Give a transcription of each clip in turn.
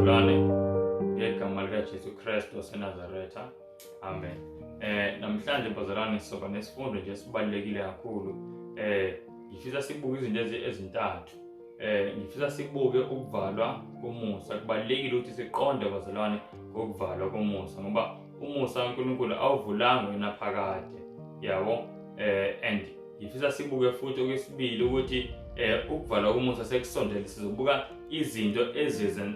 Bazalwane, ngegama likaJesu Kristu waseNazaretha. Amen. Namhlanje bazalwane sizoba nesifundo nje esibalulekile kakhulu. Ngifisa sibuke izinto ezintathu. Ngifisa sibuke ukuvalwa komusa. Kubalulekile ukuthi siqonde bazalwane ngokuvalwa komusa, ngoba umusa kaNkulunkulu awuvulanga wena phakade. Yabo? And ngifisa sibuke futhi okwesibili ukuthi ukuvalwa komusa sekusondele. Sizobuka izinto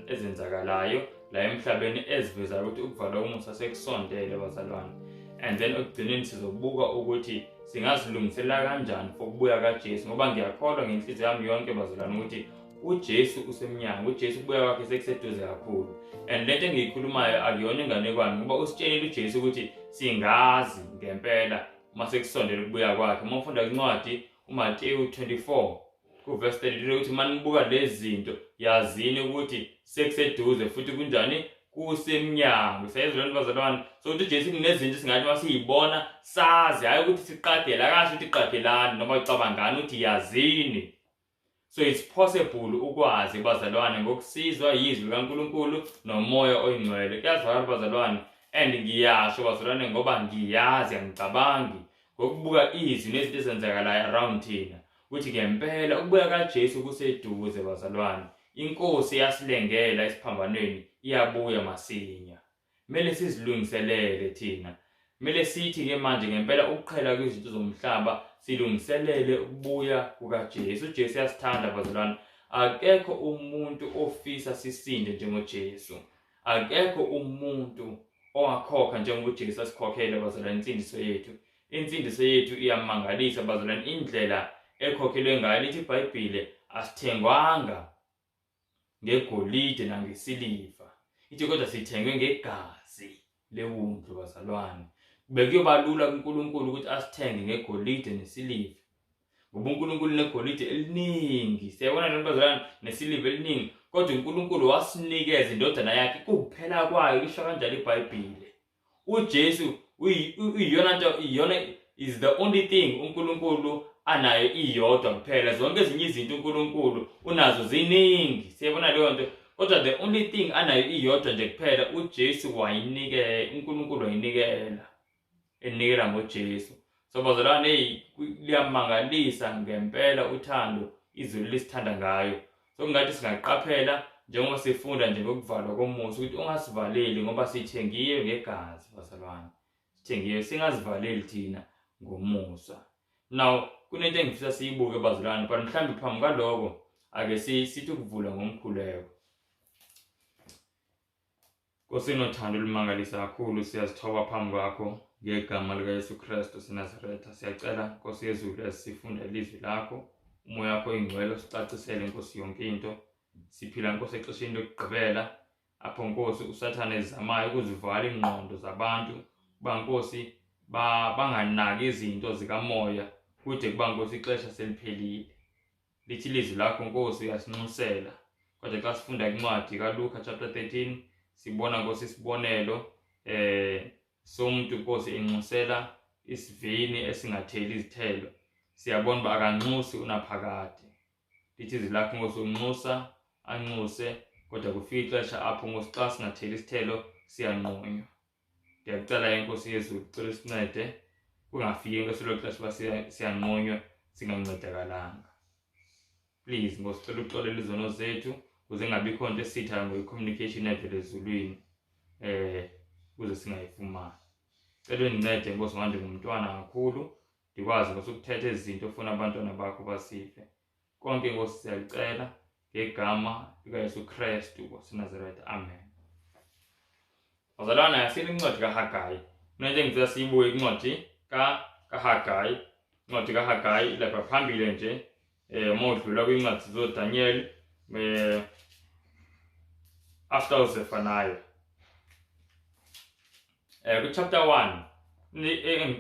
ezenzakalayo la emhlabeni ezivezayo ukuthi ukuvalwa komusa sekusondele bazalwane. And then ekugcineni sizobuka ukuthi singazilungisela kanjani for ukubuya kaJesu, ngoba ngiyakholwa ngenhliziyo yami yonke bazalwane ukuthi uJesu usemnyango, uJesu ukubuya kwakhe sekuseduze kakhulu. And lento engiyikhulumayo akuyona inganekwane, ngoba usitshelile uJesu ukuthi singazi ngempela uma sekusondele ukubuya kwakhe. Uma ufunda incwadi uMateyu 24 kuverse 33 ukuthi uma nibuka lezi zinto yazini ukuthi sekuseduze futhi kunjani, kusemnyango. Siyayizwa lento bazalwane? So ukuthi uJesu kunezinto singathi masiyibona sazi, hayi ukuthi siqagela, akasho ukuthi qagelani noma ucabangani, ukuthi yazini. So it's possible ukwazi bazalwane ngokusizwa yizwi likaNkulunkulu noMoya oyiNgcwele. Kuyazwakala bazalwane? And ngiyasho bazalwane ngoba ngiyazi, angicabangi, ngokubuka izwi nezinto ezenzakalayo around thina ukuthi ngempela ukubuya kaJesu kuseduze bazalwane. Inkosi yasilengela esiphambanweni, iyabuya masinya. Kumele sizilungiselele thina. Kumele sithi ke manje ngempela ukuqhela kwizinto zomhlaba, silungiselele ukubuya kukaJesu. UJesu uyasithanda bazalwane. Akekho umuntu ofisa sisinde njengoJesu. Akekho umuntu owakhokha njengoba uJesu asikhokhele bazalwane insindiso yethu. Insindiso yethu iyamangalisa bazalwane, indlela ekhokhelwe ngayo. Lithi iBhayibhile asithengwanga ngegolide nangesiliva, ithi kodwa sithengwe ngegazi lewundlu bazalwane. Bekuyoba lula kuNkulunkulu ukuthi asithenge ngegolide nesiliva, ngoba uNkulunkulu unegolide eliningi, siyabona lento bazalwane, nesiliva eliningi, kodwa uNkulunkulu wasinikeza indodana yakhe kuphela kwayo, lisho kanjalo iBhayibhile. uJesu uyiyona nto, iyona is the only thing uNkulunkulu anayo iyodwa kuphela. Zonke ezinye izinto uNkulunkulu unazo ziningi, siyabona leyo nto, kodwa the only thing anayo iyodwa nje kuphela, uJesu wayinikela, uNkulunkulu wayinikela, enikela ngoJesu. So bazalwane, hey, liyamangalisa ngempela uthando izulu lisithanda ngayo. So kungathi singaqaphela njengoba sifunda nje ngokuvalwa komusa ukuthi ungasivaleli, ngoba sithengiwe ngegazi bazalwane, sithengiwe, singazivaleli thina ngomusa. Now kunento engifisa siyibuke bazalwane, but mhlawumbe phambi kwaloko ake sithi ukuvula ngomkhuleko. Nkosi enothando olumangalisa kakhulu, siyazithoba phambi kwakho ngegama likaYesu Kristu seNazaretha. Siyacela Nkosi yezulu, esifunda ilizwi lakho, umoya wakho oyingcwele usicacisele Nkosi yonke into. Siphila Nkosi exesheni lokugqibela apho Nkosi uSathane ezamayo ukuzivala ingqondo zabantu kuba Nkosi banganaki izinto zikamoya kude kuba Nkosi ixesha seliphelile. Lithi ilizwi lakho Nkosi uyasinxusela, kodwa xa sifunda incwadi kaLuka chapter 13 sibona Nkosi isibonelo somuntu Nkosi enxusela isivini esingatheli izithelo. Siyabona uba akanxusi unaphakade. Lithi izwi lakho Nkosi unxusa anxuse, kodwa kufika ixesha apho Nkosi xa singatheli isithelo siyanqunywa. Ndiyakucela inkosi yezulu, cela usincede kungafiki inkosi lo xesha uba siyanqunywa singancedakalanga. Please Nkosi, cela uxolele izono zethu kuze ingabikho nto esitha ngoyi-communication evela ezulwini kuze singayifumani. Cela undincede Nkosi, ngoba ndingumntwana kakhulu, ndikwazi Nkosi ukuthetha ezi zinto ofuna abantwana bakho basive. Konke Nkosi siyakucela ngegama likaYesu Kristu waseNazaretha, amen. Bazalwane, asile incwadi kaHagayi. Mina ngicela siyibuke incwadi kaHagayi. Incwadi kaHagayi lapha phambili nje, uma udlula kwincwadi zoDaniel, after uZefaniah. Ku chapter 1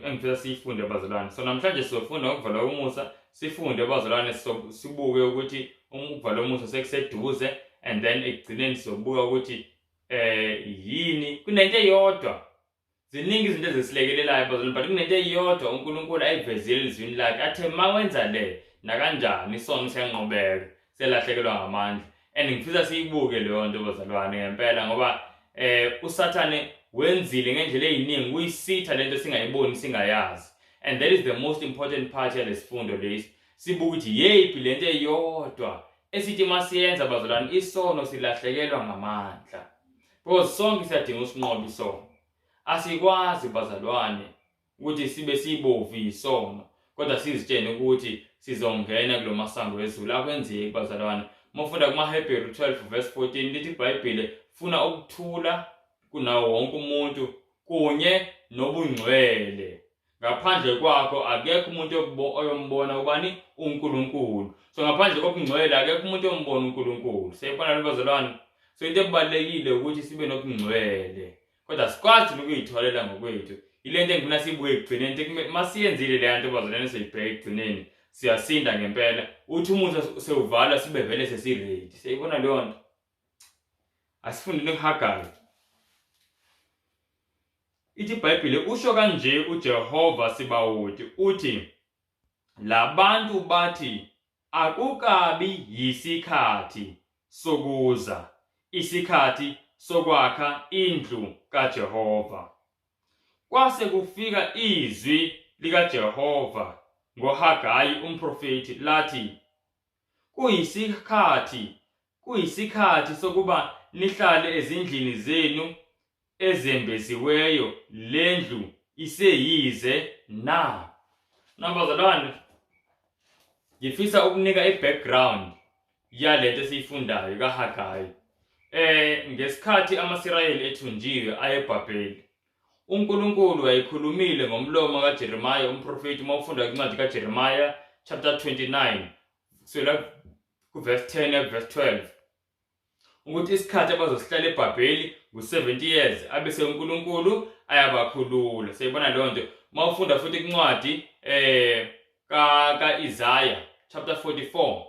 engifisa siyifunde bazalwane. So namhlanje sizofunda ngokuvala umusa, sifunde bazalwane, sibuke ukuthi ukuvala umusa sekuseduze, and then ekugcineni sizobuka ukuthi yini kunento eyodwa. Ziningi izinto ezisilekelelayo bazalwane, but kunento eyodwa uNkulunkulu ayivezile elizwini lakhe athe mawenza le nakanjani isono siyanqobeka, siyalahlekelwa ngamandla. And ngifisa siyibuke leyo nto bazalwane ngempela, ngoba uSathane wenzile ngendlela eziningi kuyisitha lento singayiboni, singayazi. And that is the most important part yalesifundo lesi, sibuka ukuthi yeyiphi lento eyodwa esithi masiyenza bazalwane isono silahlekelwa ngamandla, because sonke siyadinga usinqoba isono. Asikwazi bazalwane ukuthi sibe sibovu isono kodwa sizitshene ukuthi sizongena kulomasango wezulu. Akwenzeki bazalwane. Mawufunda kumaHebheru 12 verse 14 lithi iBhayibheli, funa ukuthula kunawo wonke umuntu kunye nobungcwele, ngaphandle kwakho akekho umuntu oyombona ubani? UNkulunkulu. So ngaphandle kobungcwele akekho umuntu oyombona uNkulunkulu. Siyayibona le bazalwane? So into ebalulekile ukuthi sibe nobungcwele, kodwa sikwazi ukuyitholela ngokwethu. Ile nto engifuna siyibuke ekugcineni, masiyenzile leya nto bazalwane, siyibheke ekugcineni, siyasinda ngempela. Uthi umusa sewuvalwa sibe vele sesi-ready. Siyayibona leyo nto? Asifundeni kuHagayi. Ithi iBhayibheli, usho kanje uJehova Sibawoti, uthi labantu bathi akukabi yisikhathi sokuza, isikhathi sokwakha indlu kaJehova. Kwase kufika izwi likaJehova ngoHagayi umprofeti lathi, kuyisikhathi sokuba nihlale ezindlini zenu ezembesiweyo, lendlu iseyize na? Nabazalwane, ngifisa ukunika i-background yalento esiyifundayo kaHagayi. Ngesikhathi amaSirayeli ethunjiwe ayeBhabheli, uNkulunkulu wayekhulumile ngomlomo kaJeremiah umprofeti. Uma ufunda incwadi kaJeremiah chapter 29 kusukela kuverse 10 verse 12, ukuthi isikhathi abazosihlala eBhabheli ngu-70 years, abese uNkulunkulu ayabakhulula. Siyayibona leyo nto. Uma ufunda futhi incwadi ka-Isaiah chapter 44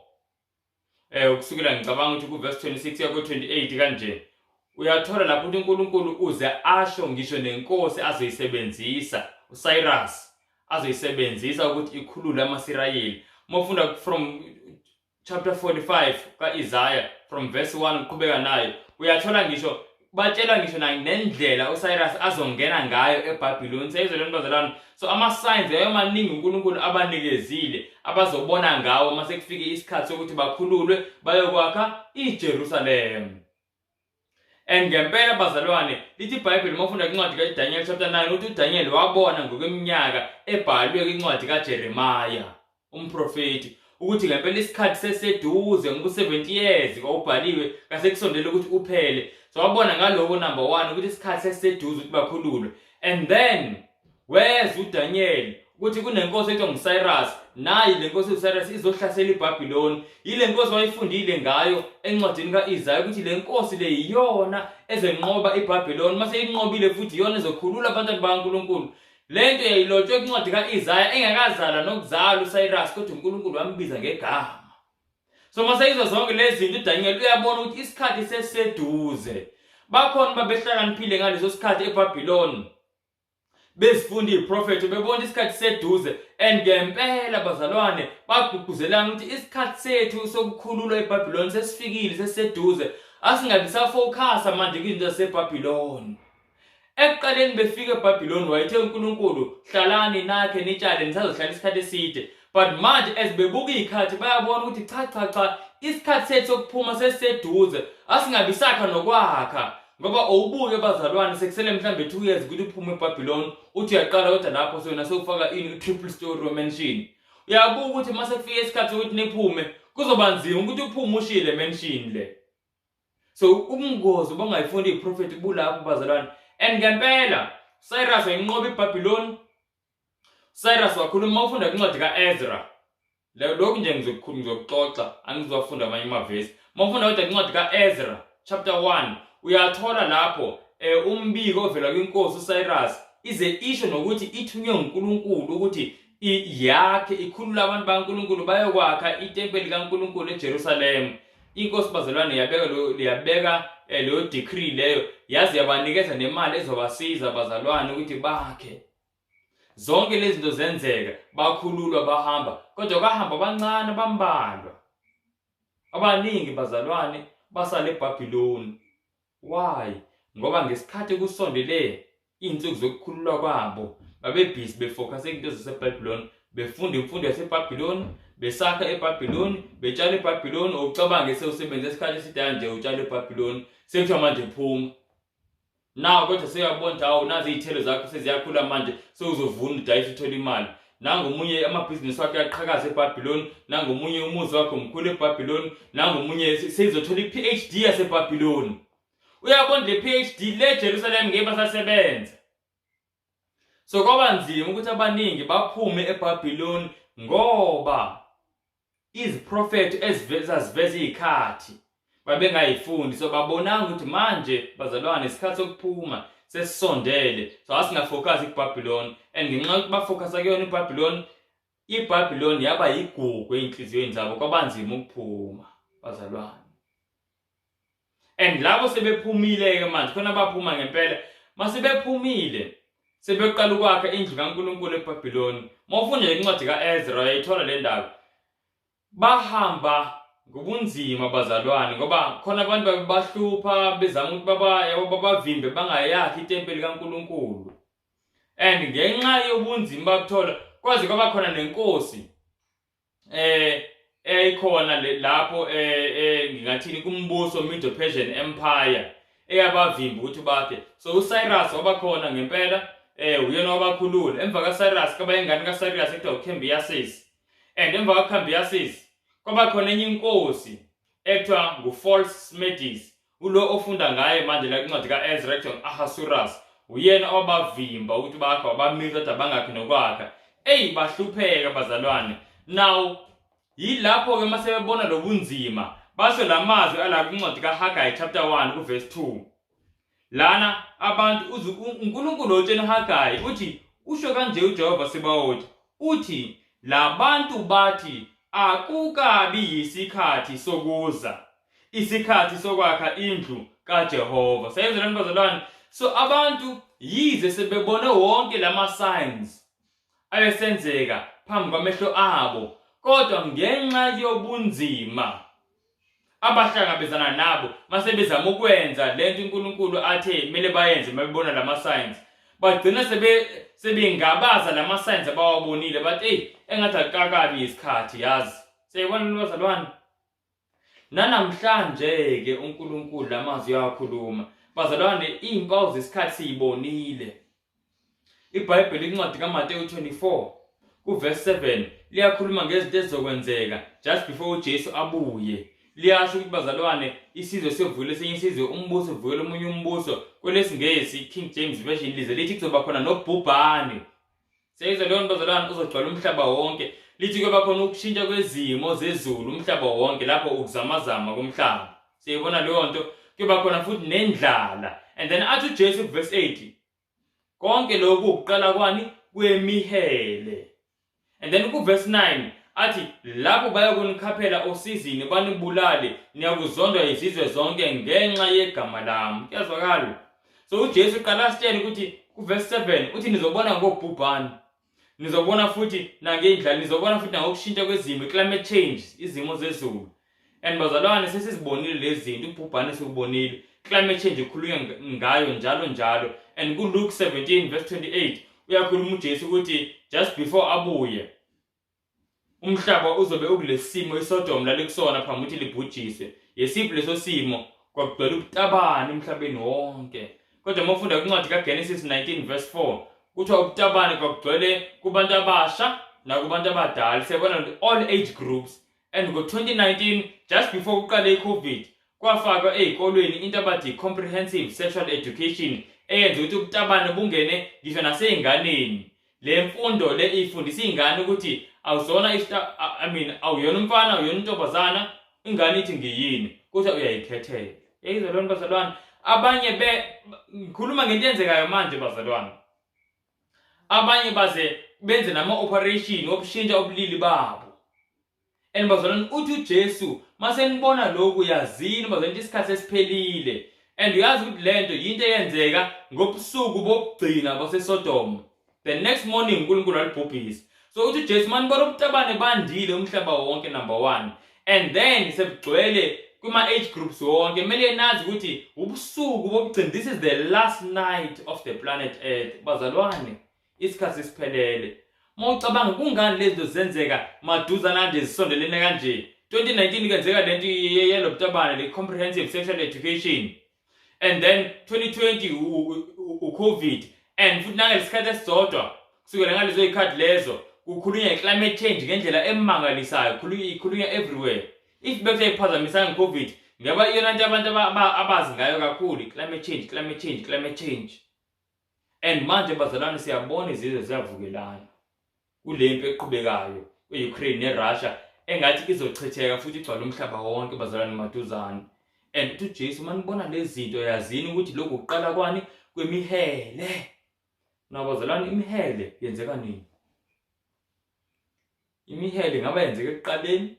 ukusukela ngicabanga ukuthi ku-verse 26 ya ku-28 kanje, uyathola lapho ukuthi uNkulunkulu uze asho ngisho nenkosi azoyisebenzisa, uCyrus azoyisebenzisa ukuthi ikhulule amaSirayeli. Uma ufunda from chapter 45 ka-Isaiah from verse 1 uqhubeka nayo, uyathola ngisho batshela ngisho nendlela uCyrus azongena ngayo eBhabhiloni. Seyizwe lento bazalwane? So ama-signs ayemaningi uNkulunkulu abanikezile abazobona ngawo mase kufike isikhathi sokuthi bakhululwe bayokwakha iJerusalem. And ngempela bazalwane, lithi iBhayibheli uma ufunda incwadi kaDaniel chapter 9 uthi uDaniel wabona ngokweminyaka ebhalwe kwincwadi kaJeremiah umprofeti ukuthi ngempela isikhathi seseduze, ngoba u-70 years kwawubhaliwe kasekusondele ukuthi uphele. So wabona ngaloko, number 1, ukuthi isikhathi sesiseduze ukuthi bakhululwe. And then weza uDaniel ukuthi kunenkosi ethiwa nguCyrus, nayi le nkosi uCyrus izohlasela iBhabhiloni. Yile nkosi wayifundile ngayo encwadini kaIsaya ukuthi le nkosi le iyona ezenqoba iBhabhiloni, mase inqobile futhi iyona ezokhulula abantwana bakaNkulunkulu. Lento yayilotshwe kwincwadi kaIsaya engakazalwa nokuzalwa uCyrus, kodwa uNkulunkulu wambiza ngegama. So mase izwa zonke lezi zinto uDaniel uyabona ukuthi isikhathi sesiseduze. Bakhona babehlakaniphile ngaleso sikhathi eBhabhiloni, bezifunda iziprofetho, bebona isikhathi seduze. And ngempela bazalwane bagqugquzelana ukuthi isikhathi sethu sokukhululwa eBhabhiloni sesifikile, sesiseduze, asingabi safocusa manje kwizinto zaseBhabhiloni. Ekuqaleni befika eBhabhiloni wayethe uNkulunkulu, hlalani nakhe nitshale, nisazohlala isikhathi eside. But manje as bebuka izikhathi bayabona ukuthi cha cha cha, isikhathi sethu sokuphuma sesiseduze, asingabi sakha nokwakha. Ngoba awubuke bazalwane, sekusele mhlambe 2 years ukuthi uphume eBhabhiloni, uthi uyaqala kodwa lapho sewena sewufaka ini, triple story mansion. Uyabuka ukuthi mase kufika isikhathi sokuthi niphume kuzoba nzima ukuthi uphume ushile mansion le. So ubungozi obungayifundi iprofeti bulapho bazalwane. And ngempela Cyrus wayinqoba iBhabhiloni. Cyrus wakhuluma, ufunda incwadi kaEzra. Lokhu nje ngizokuxoxa, angizowafunda amanye amavesi. Uma ufunda kodwa incwadi kaEzra chapter 1 uyathola lapho umbiko ovela kwinkosi uCyrus, ize isho nokuthi ithunywe uNkulunkulu ukuthi yakhe ikhulula abantu bakaNkulunkulu bayokwakha itempeli kaNkulunkulu eJerusalem. Inkosi bazalwane yabeka lo yabeka leyo decree leyo, yaze yabanikeza nemali ezobasiza bazalwane ukuthi bakhe. Zonke lezi zinto zenzeka, bakhululwa bahamba, kodwa kwahamba abancane bambalwa. Abaningi bazalwane Basale eBhabhiloni. Why? Ngoba ngesikhathi kusondele iy'nsuku zokukhululwa kwabo babebhizi befocuse into zaseBhabhiloni, befunda imfundo yaseBhabhiloni, besakha eBhabhiloni, betshala eBhabhiloni. Ucabange sewusebenze isikhathi eside nje utshala eBhabhiloni, sekuthiwa manje phuma naw, kodwa seyabona ukuthi hawu, nazi iy'thelo zakho seziyakhula manje, sewuzovuna, udayisa, uthole imali. Nangomunye amabhizinisi wakhe aqhakaza eBhabhiloni, nangomunye umuzi wakhe omkhulu eBhabhiloni, nangomunye seyizothola i-PhD yaseBhabhiloni. Uyabona le PhD le Jerusalem ngeke basasebenza. So kwaba nzima ukuthi abaningi baphume eBhabhiloni ngoba iziprofetho ezaziveza izikhathi babengayifundi. So babonanga ukuthi manje, bazalwane, isikhathi sokuphuma sesisondele, so asingafocus kuBhabhiloni. And ngenxa yokuthi bafocusa kuyona iBhabhiloni, iBhabhiloni yaba yigugu ey'nhliziyweni zabo, kwabanzima ukuphuma, bazalwane. And labo sebephumile-ke manje, khona baphuma ngempela. Masebephumile sebeqala ukwakha indlu kaNkulunkulu eBhabhiloni. Uma ufunda incwadi ka-Ezra uyayithola le ndaba. Bahamba ngobunzima, bazalwane, ngoba khona abantu babebahlupha, bezama ukuthi baba yabo babavimbe bangayakhi itempeli kaNkulunkulu. And ngenxa yobunzima babuthola, kwaze kwaba khona nenkosi eyayikhona lapho, ngingathini, kumbuso Medo-Persian Empire, eyabavimba ukuthi bakhe. So uCyrus wabakhona ngempela, uyena wabakhulula. Emva kaCyrus kwaba ingane kaCyrus ekuthiwa uCambyses, and emva kaCambyses kwaba khona enye inkosi ekuthiwa ngu-False Smerdis, ulo ofunda ngaye manje la kwincwadi ka-Ezra, ekuthiwa ngu-Ahasuerus. Uyena owabavimba ukuthi bakha, wabamisa ukuthi abangakhi nokwakha. Eyi, bahlupheka, bazalwane. Now yilapho-ke uma sebebona lobunzima basho la mazwi ala kwincwadi kaHagayi chapter 1 kuverse 2. Lana abantu uNkulunkulu otshela uHagayi uthi, "Usho kanje uJehova Sebawoti, uthi labantu bathi akukabi yisikhathi sokuza, isikhathi sokwakha indlu kaJehova." Sayizwa lento, bazalwane? So abantu, yize sebebone wonke lama signs ayesenzeka phambi kwamehlo abo, kodwa ngenxa yobunzima abahlangabezana nabo mase bezama ukwenza lento uNkulunkulu athe kumele bayenze, mabebona lama signs, bagcina sebengabaza lama signs abawabonile, bathi, "Hey, engathi akukakabi isikhathi." Yazi, siyayibona, bazalwane, nanamhlanje ke uNkulunkulu lamazwi uyakhuluma. Bazalwane, izimpawu zesikhathi siyibonile. IBhayibheli, incwadi kaMateyu 24 kuverse 7, liyakhuluma ngezinto ezizokwenzeka just before uJesu abuye. Liyasho ukuthi, bazalwane, isizwe sivukela esinye isizwe, umbuso uvukela omunye umbuso. KwelesiNgesi, King James Version, lize lithi kuzoba khona nobhubhane. Seyizwa leyo nto, bazalwane? Uzogcwala umhlaba wonke. Lithi kuyoba khona ukushintsha kwezimo zezulu umhlaba wonke, lapho ukuzamazama komhlaba. Siyibona leyo nto. Kuyoba khona futhi nendlala. And then athi uJesu kuverse 8, konke lokhu ukuqala kwani? Kwemihele. And then kuverse 9 athi, "Lapho bayakunikhaphela osizini banibulale, niyakuzondwa izizwe zonke ngenxa yegama lami." Kuyazwakala? So uJesu uqala asitshele ukuthi kuverse 7 uthi nizobona ngobhubhane, nizobona futhi nangendlala, nizobona futhi nangokushintsha kwezimo, climate change, izimo zezulu. And bazalwane, sesizibonile lezi zinto. Ubhubhane sikubonile, climate change ikhulunywa ngayo njalo njalo. And kuLuke 17 verse 28 uyakhuluma uJesu ukuthi just before abuye umhlaba uzobe ukulesimo iSodom lalikusona phambi ukuthi libhujiswe. Yesiphi leso simo? Kwakugcwele ubutabane emhlabeni wonke. Kodwa uma ufunda kwincwadi kaGenesis 19 verse 4, kuthiwa ubutabane kwakugcwele kubantu abasha nakubantu abadala. Siyabona all age groups. And ngo-2019, just before kuqale i-COVID, kwafakwa ey'kolweni into abathi comprehensive sexual education, eyenza ukuthi ubutabane bungene ngisho nasey'nganeni. Le mfundo le ifundisa iy'ngane ukuthi awuzona, I mean, awuyona umfana, awuyona intombazana. Ingane ithi ngiyini, kodwa uyayikhethela. Yayizwa lona, bazalwane? Abanye be ngikhuluma ngento eyenzekayo manje, bazalwane, abanye baze benze nama-operation okushintsha ubulili babo. And bazalwane, uthi uJesu, masenibona lokhu, yazini, bazalwane, isikhathi esiphelile. And uyazi ukuthi lento yinto eyenzeka ngobusuku bokugcina baseSodom. The next morning uNkulunkulu alibhubhisa. So uthi uJesu, manibona ubutabane bandile umhlaba wonke, number 1, and then sebugcwele. Kuma age groups wonke kumele nazi ukuthi ubusuku bokugcina, this is the last night of the planet Earth, bazalwane. Isikhathi siphelele. Uma ucabanga, kungani lezi zinto zenzeka maduzana nje, zisondelene kanje? 2019 kwenzeka lento yelobutabane, le comprehensive sexual education, and then 2020 u-COVID, and futhi nangelesikhathi esisodwa kusukela ngalezo yikhathi lezo kukhulunywa nge-climate change ngendlela emangalisayo, ikhulunywa everywhere. If bekuseyiphazamisanga i-COVID, ngaba iyona nto abantu abazi ngayo kakhulu, i-climate change, climate change, climate change. And manje, bazalwane, siyabona izizwe ziyavukelana kule mpi eqhubekayo kwe-Ukraine neRussia, engathi izochitheka futhi igcwale umhlaba wonke, bazalwane, maduzane. And uthi uJesu, uma nibona lezi zinto, yazini ukuthi lokhu kuqala kwani? Kwemihele. Nabazalwane, imihele yenzeka nini? Imihele ingaba yenzeka ekuqaleni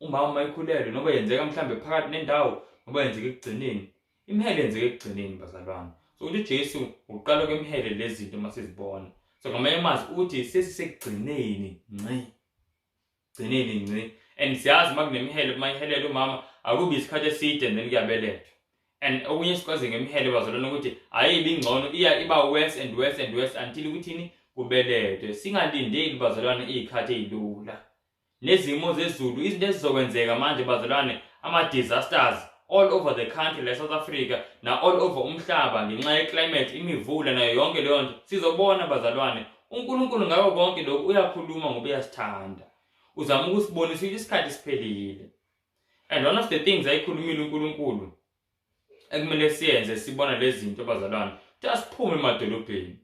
umama mayikhulelwe, noma yenzeka mhlambe phakathi nendawo, noma yenzeka ekugcineni? Imihele yenzeka ekugcineni, bazalwane. So uthi uJesu uqala kwemihele lezi zinto masizibona. So ngamanye amazwi uthi sesisekugcineni ngci, gcineni ngci. And siyazi uma kunemihele, uma ihelela umama, akubi isikhathi eside and then kuyabelethwa. And okunye sikwazi ngemihele, bazalwane, ukuthi ayibi ngcono, iya iba worse and worse and worse until ukuthini? Kubelethwe. Singalindeli, bazalwane, iy'khathi ey'lula nezimo zezulu, izinto ezizokwenzeka manje, bazalwane, ama-disasters all over the country la South Africa na all over umhlaba ngenxa ye-climate, imivula nayo yonke leyo nto sizobona. Bazalwane, uNkulunkulu ngako konke lokhu uyakhuluma ngoba uyasithanda, uzama ukusibonisa ukuthi isikhathi siphelile. And one of the things ayikhulumile uNkulunkulu ekumele siyenze sibona lezi zinto, bazalwane, ukuthi asiphume emadolobheni.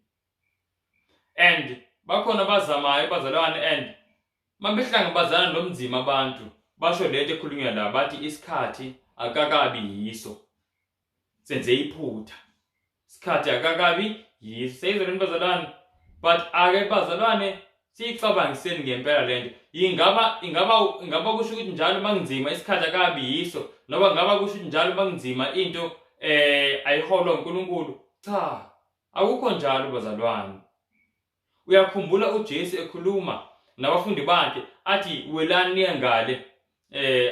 And bakhona abazamayo, bazalwane, and mabehlangabezana nomzima abantu basho lento ekhulunywa la, bathi isikhathi akakabi yiso, senze iphutha, isikhathi akakabi yiso. Seyizwa lento, bazalwane? But ake, bazalwane, siyicabangiseni ngempela lento. Ingaba kusho ukuthi njalo makunzima isikhathi akabi yiso, noma ngaba kusho ukuthi njalo makunzima into ayiholwa uNkulunkulu? Cha, akukho njalo, bazalwane. Uyakhumbula uJesu ekhuluma nabafundi bakhe, athi welani niye ngale,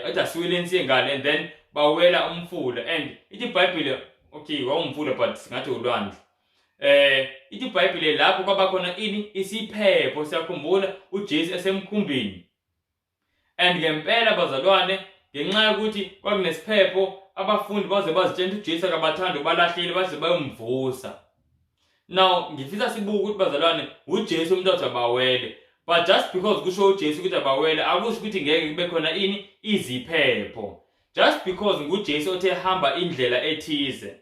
athi asiweleni siye ngale, and then bawela umfula, and ithi iBhayibheli, okay, wawumfula but singathi ulwandle, ithi iBhayibheli lapho kwaba khona ini? Isiphepho. Siyakhumbula uJesu esemkhumbini. And ngempela, bazalwane, ngenxa yokuthi kwakunesiphepho, abafundi baze bazitshela ukuthi uJesu akabathandi, ubalahlile, baze bayomvusa. Now ngifisa sibuke ukuthi, bazalwane, uJesu umuntu othi abawele, but just because kusho uJesu ukuthi abawele, akusho ukuthi ngeke kube khona ini? Iziphepho. Just because nguJesu othe hamba indlela ethize,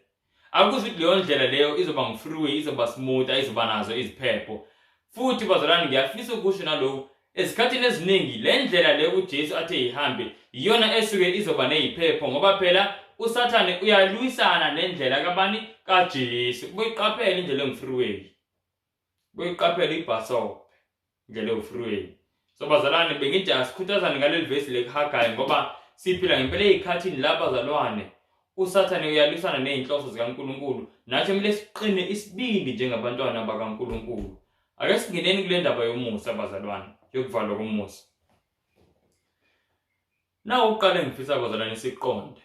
akusho ukuthi leyo ndlela leyo izoba ngu-freeway, izoba smooth, ayizoba nazo iziphepho. Futhi, bazalwane, ngiyafisa ukusho naloku, ezikhathini eziningi le ndlela le uJesu athe ihambe iyona esuke izoba neyiphepho, ngoba phela uSathane uyalwisana nendlela kabani? KaJesu. Buyiqaphela indlela engu-freeway, buyiqaphela ibhasophe indlela ewu-freeway. So bazalwane, bengithi asikhuthazane ngaleli vesi lekuHagayi, ngoba siphila ngempela ey'khathini la, bazalwane, uSathane uyalwisana ney'nhloso zikaNkulunkulu. Nathi kumele siqine isibindi njengabantwana bakaNkulunkulu. Ake singeneni kule ndaba yomusa, bazalwane, yokuvalwa komusa. Nawu uqale, ngifisa, bazalwane, siqonde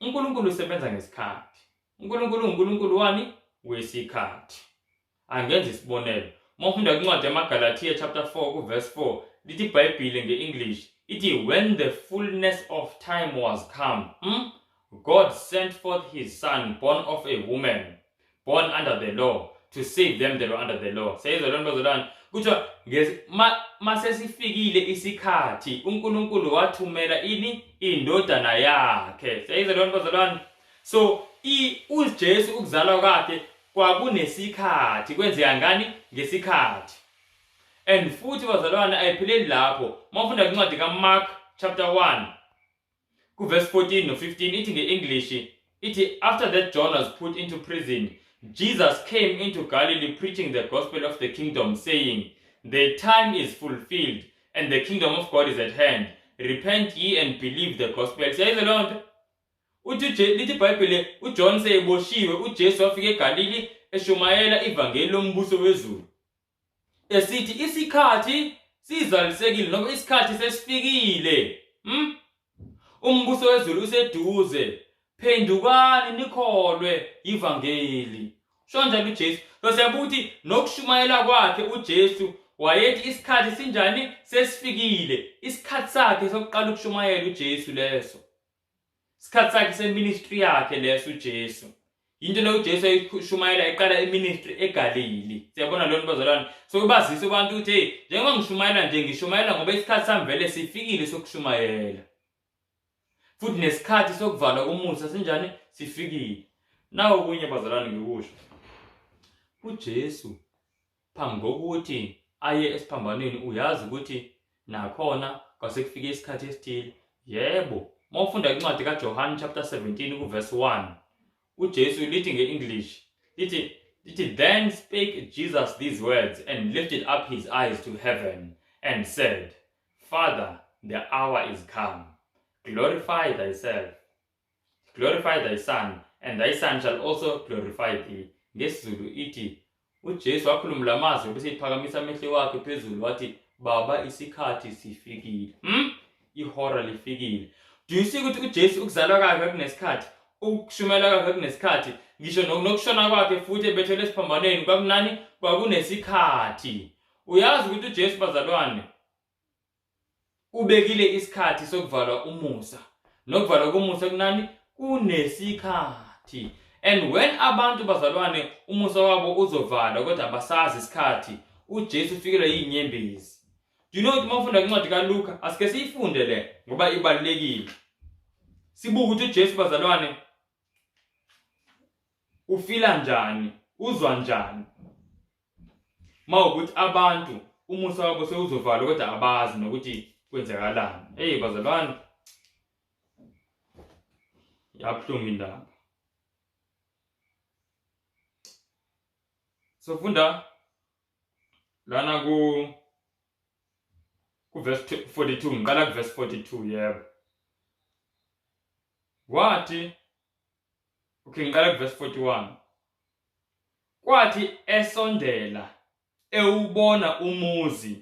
uNkulunkulu usebenza ngesikhathi. UNkulunkulu uNkulunkulu wani? Wesikhathi. Angenza isibonelo. Uma ufunda kwincwadi yamaGalathiya chapter 4 kuverse 4, lithi iBhayibhile nge-English, ithi, "When the fullness of time was come, God sent forth his son, born of a woman, born under the law, to save them that were under the law." Seyizwa lento, bazalwane? Kuthiwa masesifikile isikhathi, uNkulunkulu wathumela ini? Indodana yakhe. Seyizwa lento, bazalwane? So uJesu ukuzalwa kwakhe kwakunesikhathi, kwenzeka ngani? Ngesikhathi. And futhi, bazalwane, ayipheleli lapho. Mawufunda incwadi kaMark chapter 1 kuverse 14 no 15, ithi nge-English, ithi, "After that John was put into prison, Jesus came into Galilee preaching the gospel of the kingdom, saying, 'The time is fulfilled and the kingdom of God is at hand. Repent ye and believe the gospel.'" Siyayizwa leyo nto? Uthi lithi iBhayibheli, uJohn seyeboshiwe, uJesu wafika eGalili eshumayela ivangeli lombuso wezulu, esithi isikhathi sizalisekile noma isikhathi sesifikile. Umbuso wezulu useduze. Phendukani nikholwe ivangeli. Usho njalo uJesu. So siyabuka ukuthi nokushumayela kwakhe uJesu wayethi isikhathi sinjani sesifikile. Isikhathi sakhe sokuqala ukushumayela uJesu leso. Isikhathi sakhe seministry yakhe leso uJesu. Into leyo uJesu ayishumayela eqala iministry eGalili. Siyabona leyo nto bazalwane. So kubazisa abantu ukuthi hey, njengoba ngishumayela nje ngishumayela ngoba isikhathi sami vele sifikile sokushumayela. Futhi nesikhathi sokuvalwa komusa sinjani sifikile. Nawo okunye bazalwane ngikusho. UJesu phambi kokuthi aye esiphambanweni uyazi ukuthi nakhona kwase kufike isikhathi esithile. Yebo, uma ufunda incwadi kaJohane chapter 17 kuverse 1, uJesu lithi nge-English lithi then spake Jesus these words and lifted up his eyes to heaven and said, Father, the hour is come. Glorify thyself. Glorify thy son, and thy son shall also glorify thee. NgesiZulu ithi uJesu wakhuluma lamazwi bese iphakamisa amehlo wakhe phezulu wathi baba isikhathi sifikile. Ihora lifikile. Do you see ukuthi uJesu ukuzalwa kwakhe kunesikhathi, ukushumela kwakhe kunesikhathi, ngisho nokushona kwakhe futhi ebethelwe esiphambanweni kwakunani kwakunesikhathi. Uyazi ukuthi uJesu bazalwane ubekile isikhathi sokuvalwa umusa nokuvalwa komusa kunani kunesikhathi and when abantu bazalwane umusa wabo uzovalwa kodwa abasazi isikhathi uJesu ufikelwa yinyembezi. Do you know ukuthi uma ufunda incwadi kaLuka, asike siyifunde le ngoba ibalulekile. Sibuke ukuthi uJesu bazalwane ufila njani, uzwa njani mawukuthi abantu umusa wabo sewuzovalwa kodwa abazi nokuthi kwenzakalani. Hey bazalwane, yabuhlungu indaba. Sofunda lana ku verse 42, ngiqala ku verse 42. Yebo, wathi okay, ngiqala ku verse 41. Kwathi esondela ewubona umuzi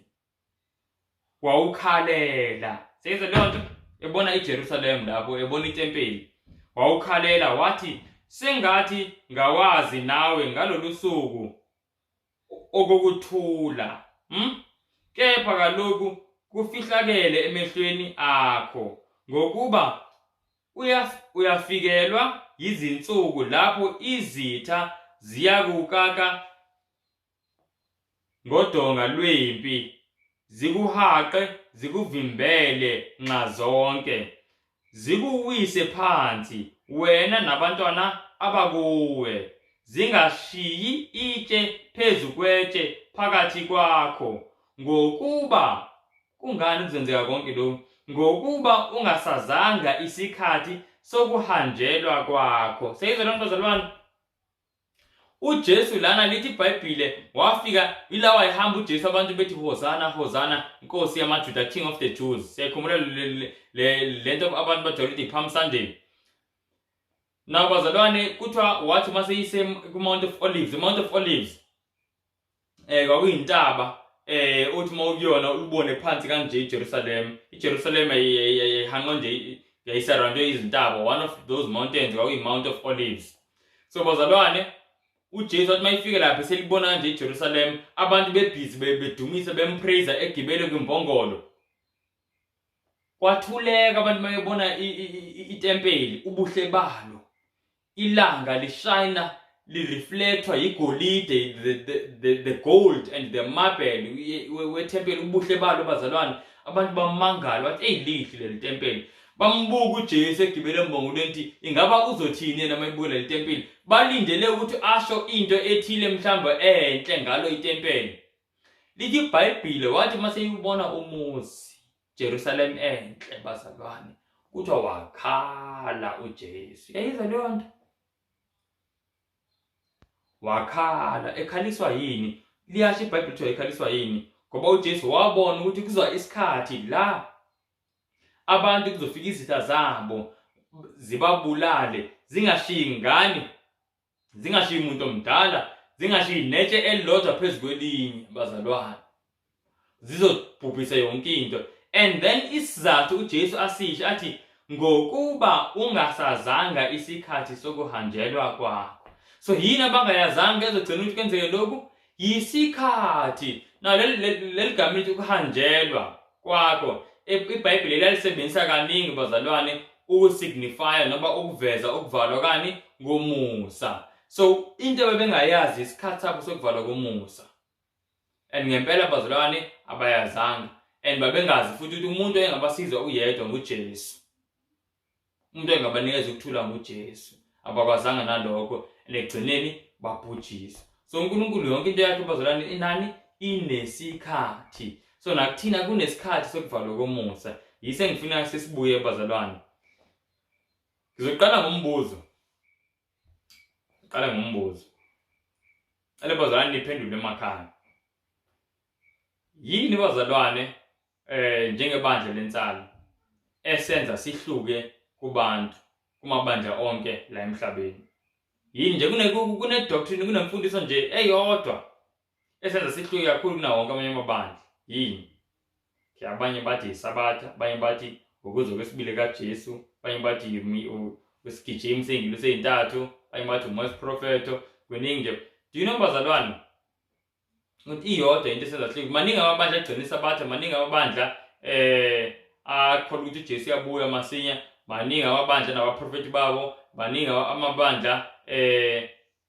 wawukhalela. Seyizwe leyo nto, ebona iJerusalem lapho ebona itempeli wawukhalela wathi sengathi ngawazi nawe ngalolu suku okokuthula. Kepha kaloku kufihlakele emehlweni akho, ngokuba uyafikelwa yizinsuku lapho izitha ziyakukaka ngodonga lwempi, zikuhaqe zikuvimbele nxazonke, zikuwise phansi wena nabantwana abakuwe, zingashiyi itshe phezu kwetshe phakathi kwakho. Ngokuba kungani kuzenzeka konke lokhu? Ngokuba ungasazanga isikhathi sokuhanjelwa kwakho. Seyizwe lonto bazalwane. uJesu lana lithi iBhayibhile wafika ila wayehamba uJesu abantu bethi Hosanna Hosanna Nkosi yamaJuda, King of the Jews. Siyakhumbula lento abantu bajwayele ukuthi Palm Sunday. Now bazalwane kuthiwa wathi uma seyise ku-Mount of Olives, Mount of Olives kwakuyintaba uthi uma ukuyona ubone phansi kanje iJerusalem. IJerusalem yayihanqwe nje, yayisurroundwe izintaba. One of those mountains kwakuyi-Mount of Olives. So bazalwane uJesu wathi mayifike lapha selibona kanje iJerusalem, abantu bebhizi bedumisa bempraise egibele kwimbongolo. Kwathuleka abantu mayebona itempeli ubuhle balo, ilanga lishayina lireflectwa yigolide, the gold and the marble wethempeli, ubuhle balo bazalwane. Abantu bamangala bathi eyi lihle leli tempeli. Bambuka uJesu egibele embongolweni ukuthi ingaba uzothini yena mayibuka leli tempeli. Balindele ukuthi asho into ethile mhlawumbe enhle ngalo itempeli. Lithi iBhayibhile wathi mase iwubona umuzi Jerusalem enhle bazalwane, kuthiwa wakhala uJesu. Yayizwa leyo nto, wakhala. Ekhaliswa yini? Liyasho iBhayibheli kuthiwa ekhaliswa yini? Ngoba uJesu wabona ukuthi kuzwa isikhathi la abantu kuzofika izitha zabo zibabulale, zingashiyi ngani, zingashiyi umuntu omdala, zingashiyi netshe elilodwa phezu kwelinye bazalwane, zizobhubhisa yonke into. And then isizathu uJesu asisho athi Ngokuba ungasazanga isikhathi sokuhanjelwa kwakho. So yini abangayazanga ezogcina ukuthi kwenzeke lokhu? Yisikhathi. Na leli gama lithi ukuhanjelwa kwakho, iBhayibheli liyalisebenzisa kaningi bazalwane ukusignifya noma ukuveza ukuvalwa kani ngomusa. So into ababengayazi isikhathi sabo sokuvalwa komusa. And ngempela bazalwane abayazanga, and babengazi futhi ukuthi umuntu engabasiza uyedwa nguJesu, umuntu engabanikeza ukuthula nguJesu. Abakwazanga nalokho, and ekugcineni babhujiswa. So uNkulunkulu yonke into yakhe bazalwane inani inesikhathi. So nakuthina kunesikhathi sokuvalwa komusa. Yise ngifuna sesibuye bazalwane. Ngizoqala ngombuzo. Qala ngombuzo. Cela bazalwane niphendule emakhaya. Yini bazalwane njengebandla lensalo esenza sihluke kubantu kumabandla onke la emhlabeni? Yini nje kune doctrine, kunemfundiso nje eyodwa esenza sihluke kakhulu kunawo wonke amanye amabandla? Yini? Abanye bathi isabatha, abanye bathi ukuza kwesibili kaJesu, abanye bathi isigijimi seyingilosi eyintathu, abanye bathi umoya wesiprofetho, kuningi nje. Do you know bazalwane ukuthi iyodwa into esenza sihluke? Maningi amabandla agcina isabatha, maningi amabandla akholwa ukuthi uJesu uyabuya masinya, maningi amabandla nabaprofethi babo, maningi amabandla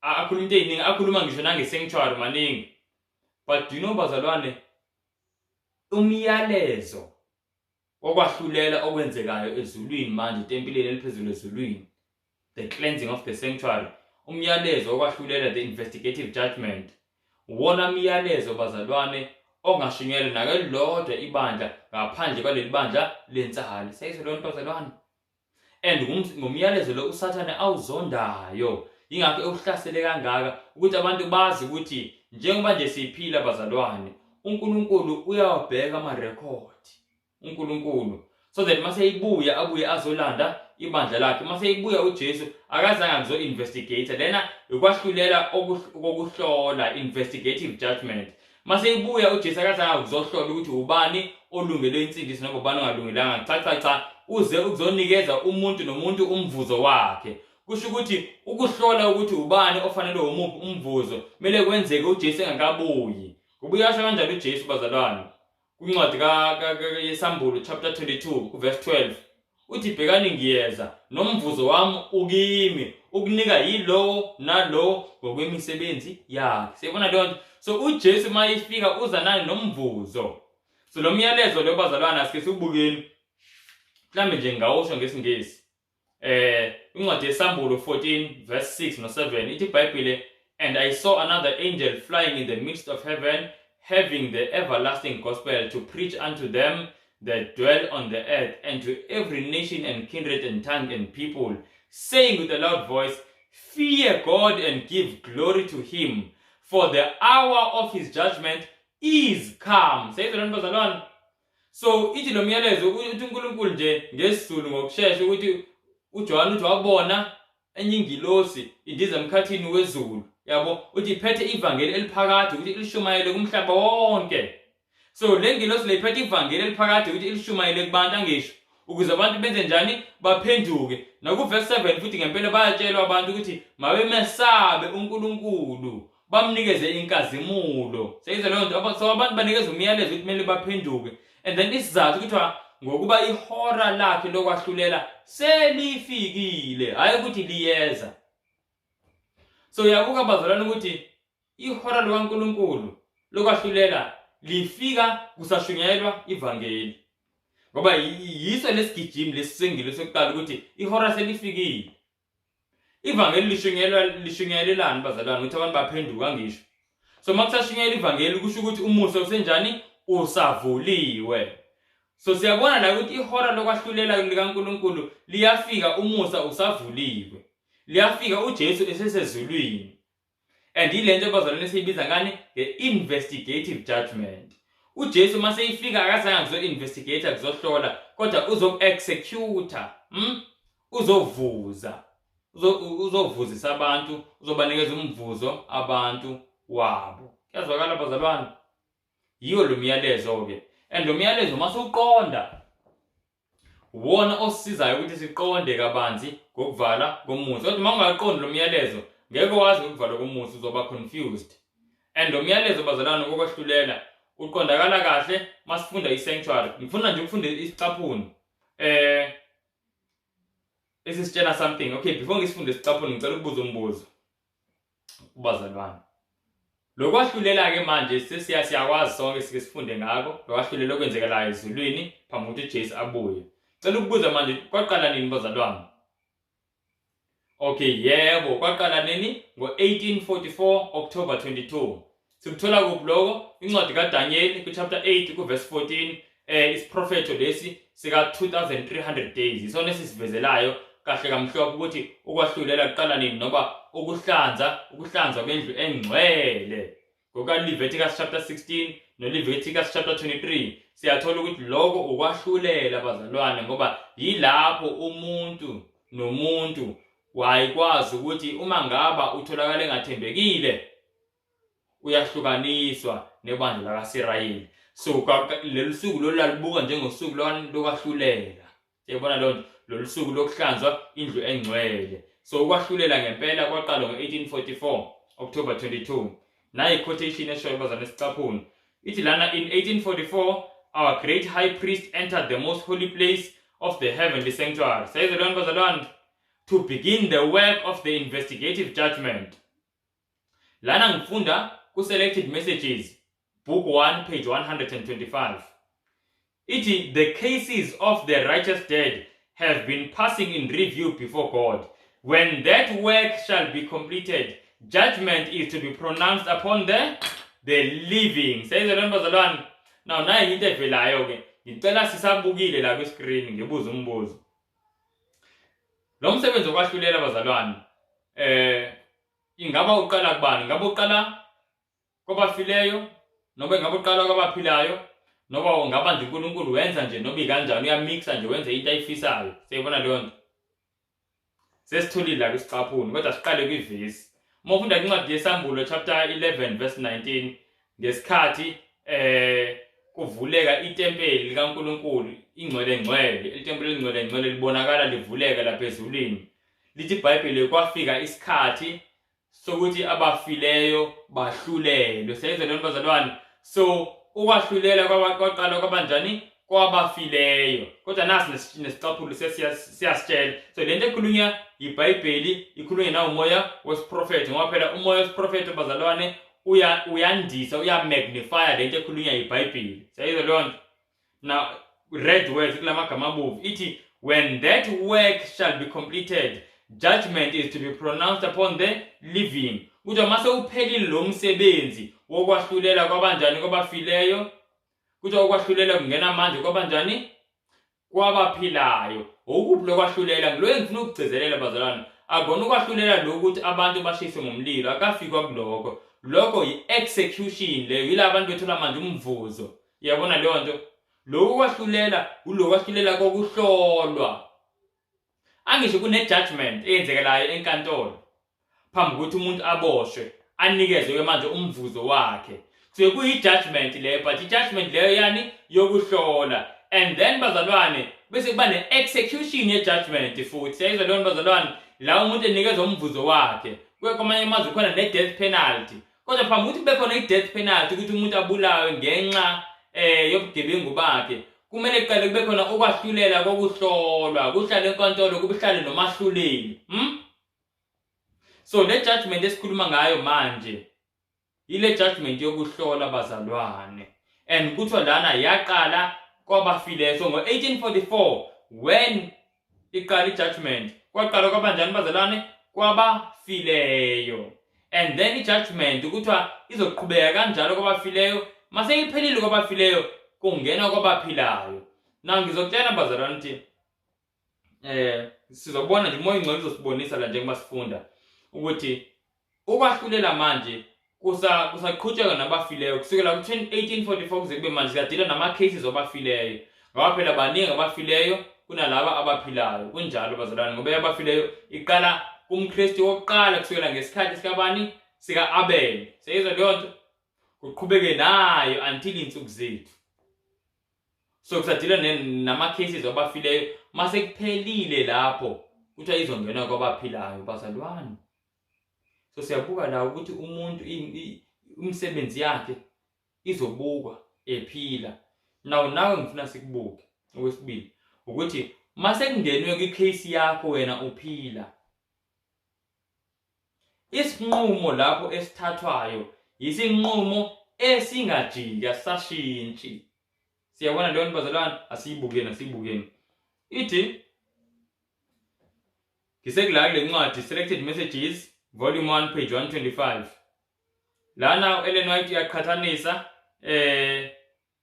akhuluma into eziningi, akhuluma ngisho nange-sanctuary, maningi. But do you know bazalwane, umyalezo wokwahlulela okwenzekayo ezulwini manje, etempileni eliphezulu ezulwini, the cleansing of the sanctuary, umyalezo wokwahlulela, the investigative judgment, wona myalezo bazalwane ongashunyelwa nakelilodwa ibandla ngaphandle kwaleli bandla lensali. Seyizwe leyo nto bazalwane. And ngomyalezo lo uSathane awuzondayo, yingakho ewuhlasele kangaka, ukuthi abantu bazi ukuthi njengoba nje siphila bazalwane, uNkulunkulu uyawabheka amarekhodi, uNkulunkulu, so that mase ibuya abuye azolanda ibandla lakhe. Mase ibuya uJesu akazange kuzo investigate lena ukwahlulela kokuhlola, investigative judgment. Mase ibuya uJesu akazange kuzohlola ukuthi ubani olungelwe insindiso noma ubani ongalungelanga. Cha cha cha, uze ukuzonikeza umuntu nomuntu umvuzo wakhe. Kusho ukuthi ukuhlola ukuthi ubani ofanele umuphi umvuzo kumele kwenzeke uJesu engakabuyi. Kubuya asho kanjalo uJesu bazalwane kwincwadi yeSambulo chapter 22 kuverse 12, uthi bhekani ngiyeza nomvuzo wami ukimi ukunika yilowo nalowo ngokwemisebenzi yakhe. Siyibona leyo nto. So uJesu uma ifika uza nani? Nomvuzo. So lo myalezo lo bazalwane asike siwubukeni, mhlambe nje ngawusho ngesiNgisi. Incwadi yeSambulo 14 verse 6 no 7, ithi iBhayibhile, "And I saw another angel flying in the midst of heaven, having the everlasting gospel to preach unto them that dwell on the earth, and to every nation and kindred and tongue and people, saying with a loud voice, Fear God and give glory to him, for the hour of his judgment is come." Seyizwe lento bazalwane. So ithi lo myalezo uthi uNkulunkulu nje ngesiZulu ngokushesha ukuthi uJohn uthi wabona enye ingilosi indiza emkhathini wezulu, yabo, uthi iphethe ivangeli eliphakade ukuthi ilishumayele kumhlaba wonke. So le ngilosi le iphethe ivangeli eliphakade ukuthi ilishumayele kubantu, angisho, ukuze abantu benze njani? Baphenduke. Nakuverse 7 futhi ngempela bayatshelwa abantu ukuthi mabemesabe uNkulunkulu, bamnikeze inkazimulo. Seyizwe leyo nto. So abantu banikeza umyalezo ukuthi kumele baphenduke, and then isizathu kuthiwa ngokuba ihora lakhe lokwahlulela selifikile, hhayi ukuthi liyeza. So uyabuka bazalwane ukuthi ihora likaNkulunkulu lokwahlulela lifika kusashunyayelwa ivangeli, ngoba yiso lesigijimi lesisengilo sokuqala ukuthi ihora selifikile. Ivangeli lishunyayelwa, lishunyayelelani bazalwane? Ukuthi abantu baphenduka, ngisho. So uma kusashunyayelwa ivangeli kusho ukuthi umusa usenjani? Usavuliwe. So siyabona la ukuthi ihora lokwahlulela likaNkulunkulu liyafika umusa usavuliwe, liyafika uJesu esesezulwini. And ile nto bazalwane esiyibiza ngani? Nge-investigative judgment. UJesu uma seyifika akazange kuzo-investigate, kuzohlola, kodwa uzoku-executa, Uzovuza, uzovuzisa abantu, uzobanikeza umvuzo abantu wabo. Kuyazwakala bazalwane? Yiyo lo myalezo-ke. And lo myalezo uma sewuqonda Uwona osisizayo ukuthi siqonde kabanzi ngokuvala komuzi. Kodwa uma ungaqondi lo myalezo, ngeke wazi ngokuvala komuzi, uzoba confused. And lo myalezo bazalwane kokwahlulela uqondakala kahle masifunda i-sanctuary. Ngifuna nje ukufunda isicaphuni esisitshela something. Okay, before ngisifunde isicaphuni, ngicela ukubuza umbuzo kubazalwane. Lokwahlulela ke manje sesiya siyakwazi sonke, sike sifunde ngako lokwahlulela okwenzekalayo ezulwini phambi kokuthi uJesu abuye. Cela ukubuza manje, kwaqala nini bazalwane? Okay, yebo, kwaqala nini? Ngo-1844 October 22. Sikuthola kuphi lokho? Incwadi kaDaniel ku-chapter 8 ku-verse 14, isiprofetho lesi sika 2300 days. Isona esisivezelayo kahle kamhlophe ukuthi ukwahlulela kuqala nini, noma ukuhlanza, ukuhlanzwa kwendlu engcwele. NgokaLeviticus chapter 16 noLeviticus chapter 23 siyathola ukuthi lokho ukwahlulela bazalwane, ngoba yilapho umuntu nomuntu wayekwazi ukuthi uma ngaba utholakala engathembekile uyahlukaniswa nebandla lakaSirayeli. So lolu suku lolu lalibuka njengosuku lokwahlulela. Siyabona leyo nto, lolu suku lokuhlanzwa indlu engcwele. So ukwahlulela ngempela kwaqala ngo-1844 October 22. Nayi quotation eshoyo bazalwane, esicaphuni. Ithi lana, in 1844 our great high priest entered the most holy place of the heavenly sanctuary. Sayizwe leyo nto bazalwane? To begin the work of the investigative judgment. Lana ngifunda ku-Selected Messages, book 1, page 125. Ithi, the cases of the righteous dead have been passing in review before God. When that work shall be completed, judgment is to be pronounced upon the living. Sayizwe leyo bazalwane? Now nayi into evelayo ke. Ngicela sisabukile la kwi-screen ngibuza umbuzo. Lo msebenzi wokwahlulela bazalwane, ingaba uqala kubani? Ingaba uqala kwabafileyo, noma ingabe uqala kwabaphilayo, noma ungaba nje uNkulunkulu wenza nje noma ikanjani, uyamixa nje wenze into ayifisayo? Siyibona leyo nto, sesitholile la kwisicaphuni, kodwa siqale kwivesi. Uma ufunda incwadi yeSambulo chapter 11 verse 19, ngesikhathi kuvuleka itempeli likaNkulunkulu ingcwele ngcwele, itempeli elingcwele ngcwele libonakala livuleka lapha ezulwini, lithi iBhayibheli kwafika isikhathi sokuthi abafileyo bahlulelwe. Siyayizwa leyo bazalwane? So ukwahlulela kwaqala kwabanjani? Kwabafileyo. Kodwa nasi nesicaphulo siyasitshela. So lento ekhulunywa iBhayibheli ikhulunywa na umoya wesiprofetho, ngoba phela umoya wesiprofetho bazalwane uyandisa, uya-magnify lento ekhulunywa iBhayibheli. Siyayizwa leyo nto? Now red words kulamagama abovu ithi, when that work shall be completed, judgment is to be pronounced upon the living. Kuthiwa mase uphelile lo msebenzi wokwahlulela kwabanjani? Kwabafileyo. Kuthiwa ukwahlulela kungena manje kwabanjani? Kwabaphilayo. Ukuphi lokwahlulela? Ngilo engifuna ukugcizelela bazalwane. Akona ukwahlulela lokhu ukuthi abantu bashiswe ngomlilo, akafikwa kuloko. Lokho yi-execution leyo, yila abantu bethola manje umvuzo. Uyabona leyo nto? Lokhu kwahlulela ulokwahlulela kokuhlolwa. Angisho kune-judgment eyenzekelayo enkantolo phambi kokuthi umuntu aboshwe, anikezwe-ke manje umvuzo wakhe. Kusuke kuyi-judgment leyo, but i-judgment leyo yani yokuhlola. And then bazalwane, bese kuba ne-execution ye-judgment futhi. Siyayizwa leyo nto bazalwane? La umuntu enikezwa umvuzo wakhe. Kuye kwamanye amazwe khona ne-death penalty. Kodwa phambi kokuthi kube khona i-death penalty, ukuthi umuntu abulawe ngenxa yobugebengu bakhe, kumele kuqale kube khona ukwahlulela kokuhlolwa, kuhlale enkantolo, kuhlale nomahluleli. So le judgment esikhuluma ngayo manje ile judgment yokuhlola bazalwane, and kuthiwa lana yaqala kwabafileyo. So ngo-1844 when iqala i-judgment, kwaqala kwabanjani bazalwane? Kwabafileyo. And then i-judgment kuthiwa izoqhubeka kanjalo kwabafileyo. Mase iphelile kwabafileyo, kungena kwabaphilayo. Na ngizokutshela bazalwane ukuthi sizobona nje, uMoya oNgcwele uzosibonisa la njengoba sifunda ukuthi ukwahlulela manje kusaqhutsheka nabafileyo kusukela ku-1844 kuze kube manje. Siyadila nama-cases wabafileyo, ngoba phela baningi abafileyo kunalaba abaphilayo. Kunjalo bazalwane, ngoba abafileyo iqala kumKristu wokuqala kusukela ngesikhathi sikabani? Sika-Abel. Siyayizwa leyo nto? Kuqhubeke nayo until insuku zethu. So kusadila nama-cases wabafileyo. Mase kuphelile lapho kuthiwa izongena kwabaphilayo, bazalwane. So siyabuka la ukuthi umuntu umsebenzi yakhe izobukwa ephila. Now nawe ngifuna sikubuke okwesibili ukuthi mase kungenwe kwi-case yakho wena uphila, isinqumo lapho esithathwayo isinqumo esingajiki, asashintshi. Siyabona leyo nto bazalwane? Asiyibukeni, asiyibukeni. Ithi ngisekula kule ncwadi Selected Messages Volume 1 page 125. Lana u-Ellen White uyaqhathanisa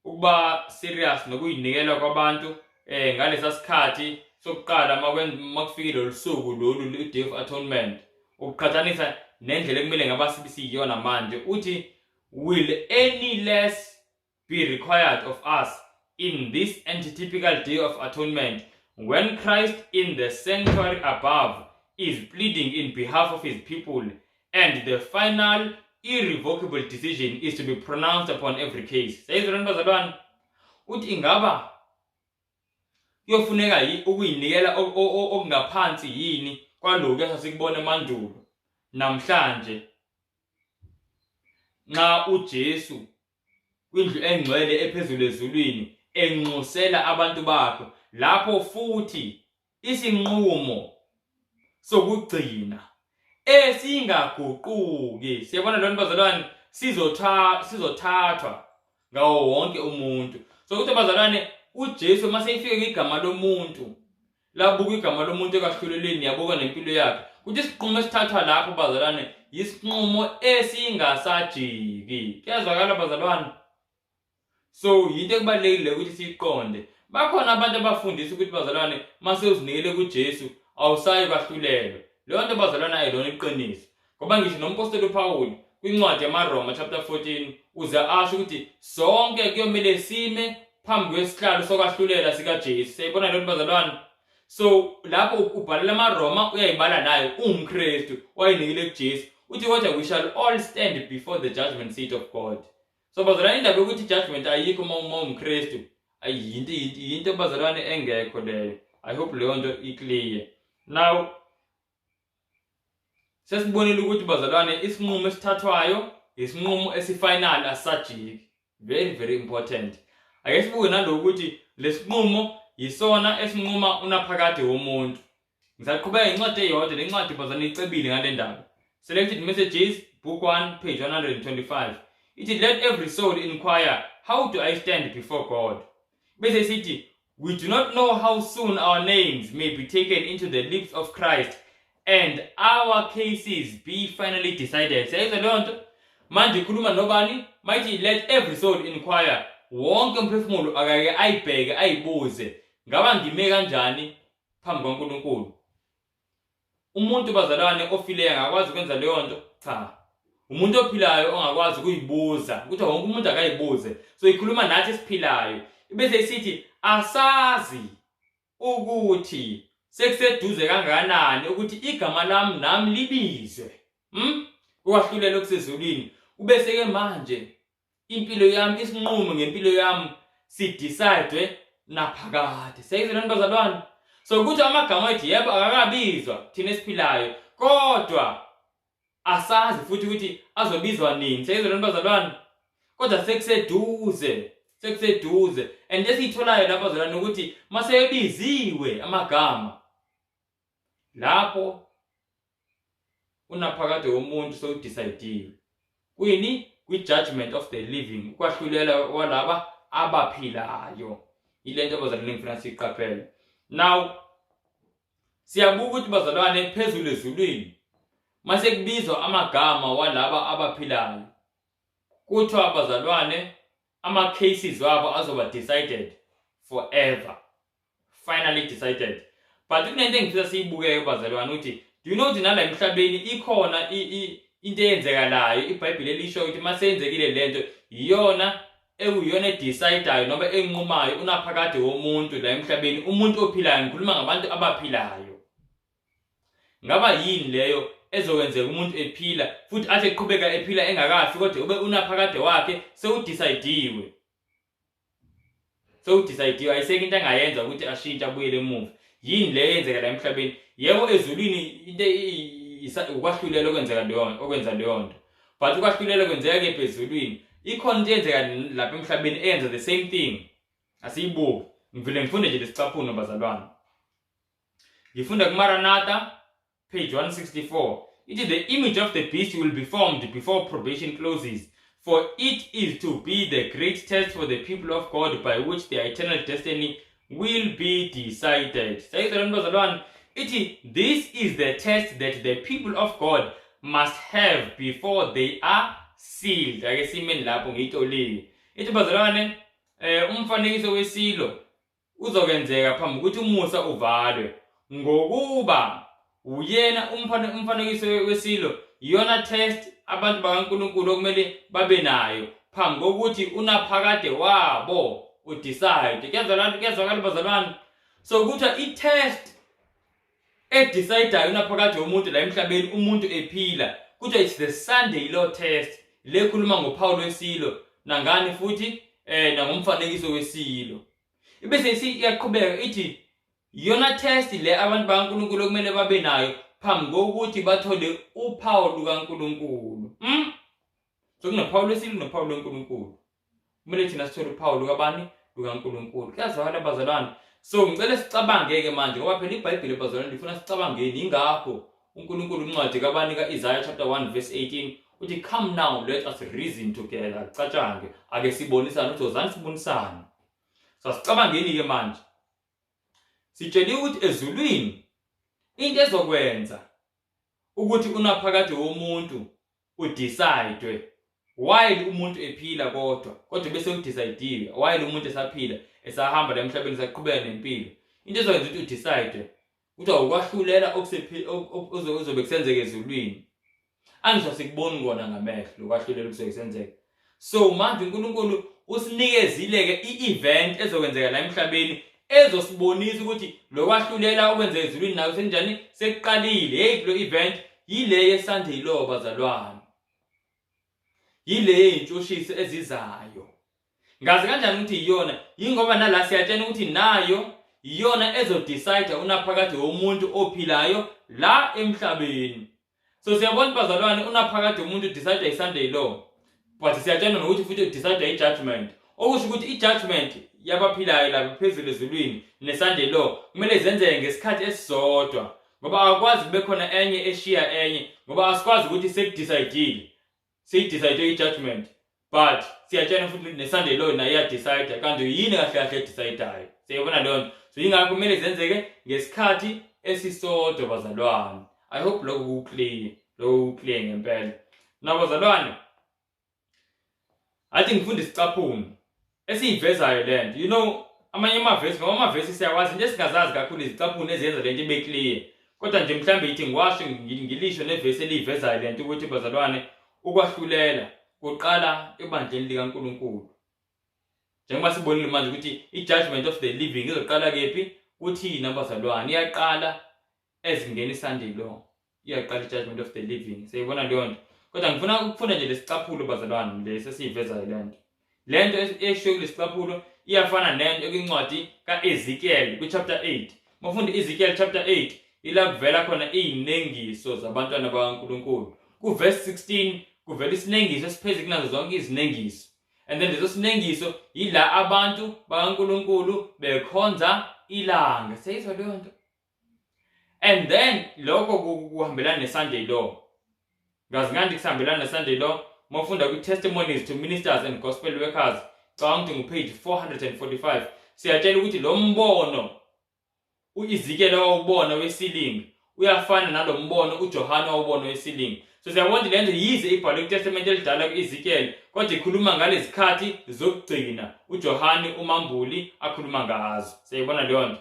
ukuba serious nokuyinikela kwabantu ngalesa sikhathi sokuqala makufikile lolu suku lolu i-Day of Atonement, ukuqhathanisa nendlela ekumele ngaba siyiyona manje. Uthi, will any less be required of us in this antitypical Day of Atonement, when Christ in the sanctuary above is pleading in behalf of his people, and the final irrevocable decision is to be pronounced upon every case? Siyayizwa bazalwane? Uthi ingaba kuyofuneka ukuyinikela okungaphansi yini kwalokhu esasikubona emandulo namhlanje, nxa uJesu kwindlu engcwele ephezulu ezulwini enxusela abantu bakhe, lapho futhi isinqumo sokugcina esingaguquki, siyabona lona bazalwane, sizothathwa ngawo wonke umuntu? So ukuthi bazalwane, uJesu mase ifike igama lomuntu, labuka igama lomuntu ekahlulelweni, yabuka nempilo yakhe, kuthi isinqumo esithathwa lapho bazalwane isinqumo esingasajiki. Kuyazwakala bazalwane? So yinto ekubalulekile ukuthi siyiqonde. Bakhona abantu abafundisa ukuthi bazalwane, mase uzinikele kuJesu awusayi kwahlulelwa. Leyo nto bazalwane ayilona iqiniso, ngoba ngisho nompostoli uPaul kwincwadi yamaRoma chapter 14 uze asho ukuthi sonke kuyomele sime phambi kwesihlalo sokwahlulela sikaJesu. Siyayibona leyo nto bazalwane? So lapho ubhalela amaRoma, uyayibala naye uwumKristu wayinikile kuJesu, uthi kodwa we shall all stand before the judgment seat of God. So bazalwane, indaba yokuthi judgment ayikho uma uwumKristu ayinto yinto bazalwane engekho leyo. I hope leyo nto i-clear. Now sesibonile ukuthi bazalwane, isinqumo esithathwayo isinqumo esi-final, asajiki. Very very important. Ake sibuke naloku ukuthi lesinqumo yisona esinquma unaphakade womuntu. Ngisaqhubeka incwadi eyodwa. Le ncwadi bazalwane icebile ngale ndaba. Selected Messages Book 1 page 125 ithi, let every soul inquire, how do I stand before God? Bese sithi, we do not know how soon our names may be taken into the lips of Christ and our cases be finally decided. Siyayizwa leyo nto? Manje ikhuluma nobani mayithi let every soul inquire? Wonke umphefumulo akake ayibheke, ayibuze, ngaba ngime kanjani phambi kwaNkulunkulu? Umuntu bazalwane ofileyo angakwazi ukwenza leyo nto? Cha, umuntu ophilayo ongakwazi ukuyibuza ukuthi wonke umuntu akayibuze. So ikhuluma nathi esiphilayo. Ibese isithi asazi ukuthi sekuseduze kangakanani ukuthi igama lami nami libizwe ukwahlulela okusezulwini, ubese ke manje impilo yami, isinqumo ngempilo yami si-decide naphakade. Siyayizwa lento bazalwane? So ukuthi amagama ethu yebo akakabizwa thina esiphilayo, kodwa asazi futhi ukuthi azobizwa nini. Siyayizwa lento bazalwane? Kodwa sekuseduze, sekuseduze. And esiyitholayo lapha bazalwane ukuthi masebebiziwe amagama lapho, unaphakade womuntu sewudecidiwe kwini? Kwi-judgment of the living, ukwahlulela kwalaba abaphilayo. Ile nto bazalwane ngifuna siyiqaphele. Now siyabuka ukuthi bazalwane, phezulu ezulwini mase kubizwa amagama walaba abaphilayo, kuthiwa bazalwane ama-cases wabo azoba decided forever, finally decided. But kunento engifisa siyibukeke bazalwane, ukuthi do you know ukuthi nala emhlabeni ikhona into eyenzekalayo iBhayibheli elisho ukuthi maseyenzekile lento iyona ekuyiyona edecidayo noma enqumayo unaphakade womuntu la emhlabeni, umuntu ophilayo? Ngikhuluma ngabantu abaphilayo. Ngaba yini leyo ezokwenzeka umuntu ephila futhi athi eqhubeka ephila engakafi, kodwa ube unaphakade wakhe sewudecidiwe? Sewudecidiwe, ayisekho into angayenza ukuthi ashintshe abuyele emuva. Yini le eyenzeka la emhlabeni? Yebo, ezulwini into ukwahlulela okwenzeka leyo okwenza leyo nto, but ukwahlulela kwenzeka kephi ezulwini? Ikhona into eyenzeka lapha emhlabeni eyenza the same thing. Asiyibuke, ngivele ngifunde nje lesicaphuno bazalwane. Ngifunda kuMaranatha, page 164. Ithi, "The image of the beast will be formed before probation closes, for it is to be the great test for the people of God by which their eternal destiny will be decided." Sayizwa lento bazalwane? Ithi, "This is the test that the people of God must have before they are sealed." Ake simeni lapho, ngiyitolile. Ithi bazalwane, umfanekiso wesilo uzokwenzeka phambi ukuthi umusa uvalwe, ngokuba uyena umfanekiso wesilo iyona test abantu bakaNkulunkulu okumele babe nayo phambi kokuthi unaphakade wabo udecide. Kuyazwakala? Kuyazwakala bazalwane? So kuthiwa i-test edecidayo unaphakade womuntu la emhlabeni umuntu ephila, kuthiwa it's the Sunday law test le khuluma ngophawu lwesilo nangani futhi nangomfanekiso wesilo. Ibese iyaqhubeka ithi iyona test le abantu bakaNkulunkulu okumele babe nayo phambi kokuthi bathole uphawu lukaNkulunkulu. So kunophawu lwesilo nophawu lweNkulunkulu. Kumele thina sithole uphawu lukabani? LukaNkulunkulu. Kuyazwakala bazalwane? So ngicela sicabange-ke manje, ngoba phela iBhayibheli bazalwane lifuna sicabangeni. Ingakho uNkulunkulu incwadi kabani, ka-Isaiah chapter 1 verse 18 uthi, "Come now, let us reason together." Catshange, ake sibonisane. Uthi, "Wozani sibonisane." So asicabangeni-ke manje. Sitsheliwe ukuthi ezulwini into ezokwenza ukuthi unaphakade womuntu udecide while umuntu ephila, kodwa bese udecidiwe while umuntu esaphila, esahamba la emhlabeni, esaqhubeka nempilo, into ezokwenza ukuthi udecide kuthiwa ukwahlulela okuzobe kusenzeka ezulwini. Angisho sikuboni kona ngamehlo ukwahlulela kuzobe kusenzeka. So manje uNkulunkulu usinikezile-ke i-event ezokwenzeka la emhlabeni ezosibonisa ukuthi lokwahlulela okwenzeka ezulwini nayo senjani, sekuqalile. Hey, lo event yile ye-Sunday law bazalwane, yile yey'ntshushiso ezizayo. Ngazi kanjani ukuthi iyona? Yingoba nala siyatshena ukuthi nayo iyona ezodecide unaphakade womuntu ophilayo la emhlabeni. So siyabona bazalwane, unaphakade umuntu decide i-Sunday law, but siyatshena nokuthi futhi udecide i-judgment, okusho ukuthi i-judgment yabaphilayo lapha phezulu ezulwini ne-Sunday law kumele zenzeke ngesikhathi esisodwa, ngoba akwazi kube khona enye eshiya enye, ngoba asikwazi ukuthi sekudecidile, seyidecide i-judgment, but siyatshena futhi ne-Sunday law nayo iyadecide. Kanti yini kahle kahle edecidayo? Siyayibona leyo nto. So yingakho kumele zenzeke ngesikhathi esisodwa bazalwane. I hope lokho kuclear, lokho kuclear ngempela. Na bazalwane, athi ngifunde isicaphuno esiyivezayo lento. Amanye amavesi, ngoba amavesi siyawazi, into esingazazi kakhulu izicaphuno ezenza lento ibe clear. Kodwa nje mhlambe ithi ngiwasho, ngilisho nevesi eliyivezayo lento ukuthi bazalwane, ukwahlulela kuqala ebandleni likaNkulunkulu. Njengoba sibonile manje ukuthi i-judgment of the living izoqala kephi? Kuthina bazalwane. Iyaqala ezingena i-Sunday law, iyaqala i-judgment of the living. Siyayibona leyo nto. Kodwa ngifuna ukufunda nje lesicaphulo bazalwane, lesi esiyivezayo lento. Lento eshiwo kulesicaphulo iyafana nento ekwincwadi kaEzekiel kwi-chapter 8. Mawufunda Ezekiel chapter 8, ila kuvela khona izinengiso zabantwana bakaNkulunkulu. Ku-verse 16 kuvela isinengiso esiphezulu kunazo zonke izinengiso, and then leso sinengiso yila abantu bakaNkulunkulu bekhonza ilanga. Siyayizwa leyo nto? And then lokho kuhambelana ne-Sunday law. Ngazi ngani kusihambelana ne-Sunday law? Mawufunda kwi-Testimonies to Ministers and Gospel Workers, cabanga ukuthi ngu-page 445, siyatshela ukuthi lo mbono u-Ezekiel wawubona wesilingi uyafana nalo mbono uJohane wawubona wesilingi. So siyabona ukuthi lento yize ibhalwe kwiTestament elidala ku-Ezekiel, kodwa ikhuluma ngalezi khathi zokugcina uJohane umambuli akhuluma ngazo. Siyayibona leyo nto?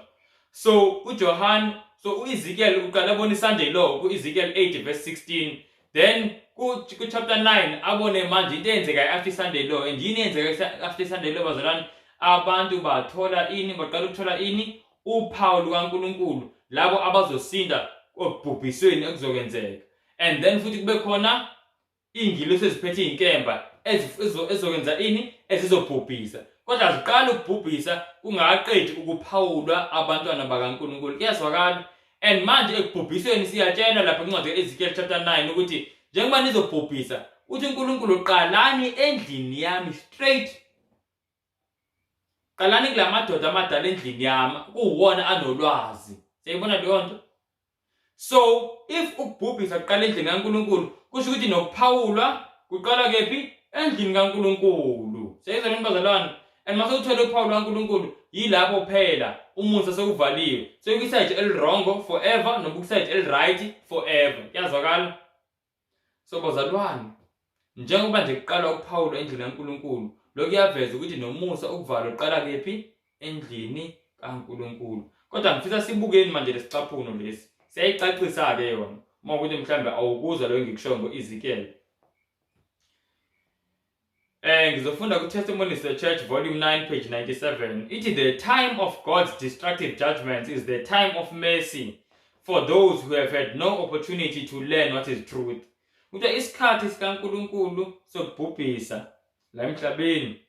So uJohane, so uEzekiel uqala abona iSunday law ku-Ezekiel 8 verse 16, then ku chapter 9 abone manje into eyenzekayo after iSunday law. And yini eyenzeka after iSunday law bazalwane? Abantu bathola ini? Baqala ukuthola ini? Uphawu lukaNkulunkulu, labo abazosinda okubhubhisweni okuzokwenzeka. And then futhi kube khona iy'ngilosi eziphethe iy'nkemba. Ezizokwenza ini? Ezizobhubhisa. Kodwa ziqala ukubhubhisa kungaqedi ukuphawulwa abantwana bakaNkulunkulu. Kuyazwakala? And manje ekubhubhisweni siyatshelwa lapha kwincwadi ka-Ezekiel chapter 9 ukuthi njengoba nizobhubhisa, uthi uNkulunkulu qalani endlini yami straight. Qalani kula madoda amadala endlini yami, kuwona anolwazi. Siyayibona leyo nto? So if ukubhubhisa kuqala endlini kaNkulunkulu, kusho ukuthi nokuphawulwa kuqala kephi? Endlini kaNkulunkulu. Siyayizwa lento bazalwane? And mase uthole uphawu lwaNkulunkulu, yilapho phela umusa sewuvaliwe. Sekwi-side eli-wrong forever noma ku-side eli-right forever. Kuyazwakala? So bazalwane, njengoba nje kuqala ukuphawulwa endlini kaNkulunkulu, lokhu kuyaveza ukuthi nomusa ukuvalwa uqala kephi? Endlini kaNkulunkulu. Kodwa ngifisa sibukeni manje lesicaphuno lesi. Siyayicacisa-ke yona. Uma ukuthi mhlambe awukuzwa lo engikushoyo ngo-Ezekiel. Ngizofunda ku-Testimonies to the Church, Volume 9, page 97. Ithi, the time of God's destructive judgments is the time of mercy for those who have had no opportunity to learn what is truth. Kuthiwa isikhathi sikaNkulunkulu sokubhubhisa la emhlabeni,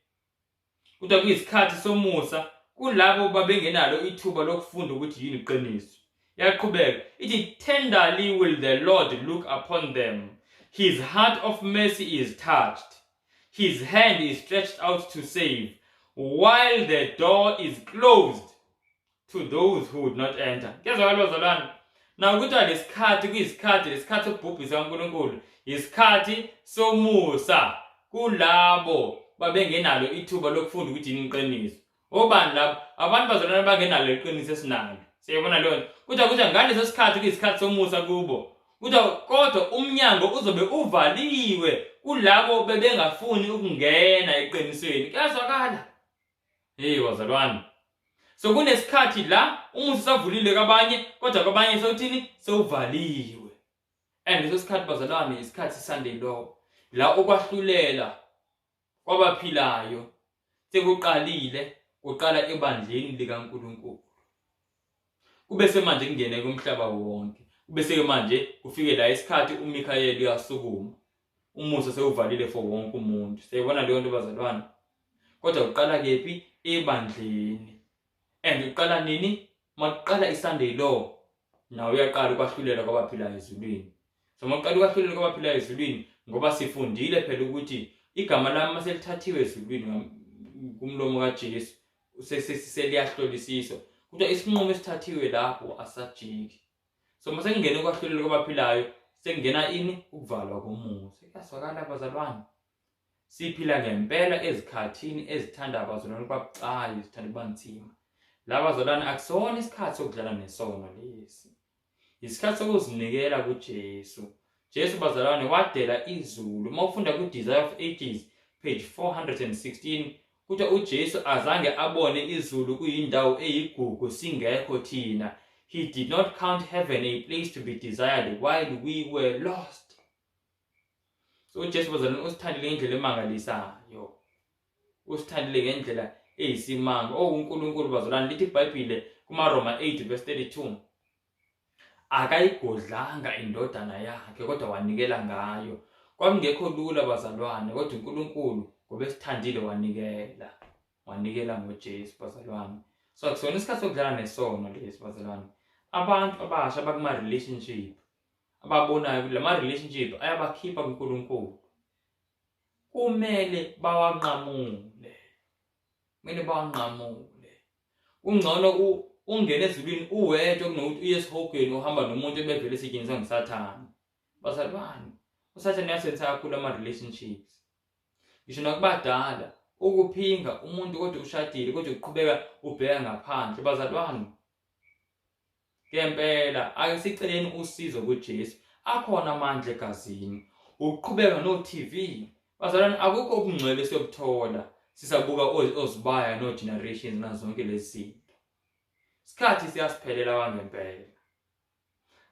kuthiwa kuyisikhathi somusa kulabo babengenalo ithuba lokufunda ukuthi yini iqiniso. Yaqhubeka ithi, tenderly will the Lord look upon them. His heart of mercy is touched. His hand is stretched out to save, while the door is closed to those who would not enter. Kuyazwakala bazalwane? Na ukuthi lesikhathi kuyisikhathi, lesikhathi sokubhubhisa kaNkulunkulu, isikhathi somusa kulabo babengenalo ithuba lokufunda ukuthi yini iqiniso. Obani labo? Abantu bazalwane bangenalo iqiniso esinalo. Siyayibona leyo nto. Kuthiwa ukuthi ngaleso sikhathi kuyisikhathi somusa kubo. Kuthiwa kodwa umnyango uzobe uvaliwe kulabo bebengafuni ukungena eqinisweni. Kuyazwakala? Hey bazalwane. So kunesikhathi la umusa usavulile kwabanye, kodwa kwabanye sewuthini? Sewuvaliwe. And leso sikhathi bazalwane isikhathi Sunday law. La okwahlulela kwabaphilayo sekuqalile, kuqala ebandleni likaNkulunkulu. Kube semanje kungene kumhlaba wonke. Kube seke manje kufike la isikhathi uMikhayeli uyasukuma. Umusa sewuvalile for wonke umuntu. Siyayibona leyo nto bazalwane? Kodwa uqala kephi? Ebandleni. And uqala nini? Makuqala iSunday law, nawe uyaqala ukwahlulela kwabaphilayo ezulwini. So makuqala ukwahlulela kwabaphilayo ezulwini, ngoba sifundile phela ukuthi igama lami maselithathiwe ezulwini kumlomo kaJesu, seliyahlolisiswa. Kodwa isinqumo esithathiwe lapho asajiki. So mase kungena ukwahlulela kwabaphilayo, sekungena ini? Ukuvalwa komusa. Kuyazwakala bazalwane? Siphila ngempela ezikhathini ezithanda abazalwane ukuba bucayi, zithanda ukuba nzima. La bazalwane, akusona isikhathi sokudlala nesono lesi. Isikhathi sokuzinikela kuJesu. Jesu bazalwane wadela izulu. Uma ufunda ku-Desire of Ages page 416, kuthiwa uJesu azange abone izulu kuyindawo eyigugu singekho thina. He did not count heaven a place to be desired while we were lost. So uJesu bazalwane usithandile ngendlela emangalisayo. Usithandile ngendlela eyisimanga. Oh uNkulunkulu bazalwane, lithi iBhayibhile kumaRoma 8 verse 32. Akayigodlanga indodana yakhe kodwa wanikela ngayo. Kwakungekho lula bazalwane, kodwa uNkulunkulu ngoba esithandile wanikela. Wanikela ngoJesu bazalwane. So akusona isikhathi sokudlala nesono lesi bazalwane. Abantu abasha abakuma relationship ababonayo ukuthi lama relationship ayabakhipha kuNkulunkulu, kumele bawanqamule. Kumele bawanqamule. Kungcono ungene ezulwini uwedwa kunokuthi uye esihogweni uhamba nomuntu ebevele esetshenziswa nguSathane. Bazalwane, uSathane uyasebenzisa kakhulu ama-relationships. Ngisho nakubadala, ukuphinga umuntu kodwa ushadile kodwa uqhubeka ubheka ngaphandle. Bazalwane, ngempela ake siceleni usizo kuJesu. Akhona amandla egazini. Ukuqhubeka no-TV. Bazalwane, akukho ubungcwele esiyobuthola sisabuka ozibaya no-generations nazo zonke lezi zinto. Isikhathi siyasiphelela kwangempela.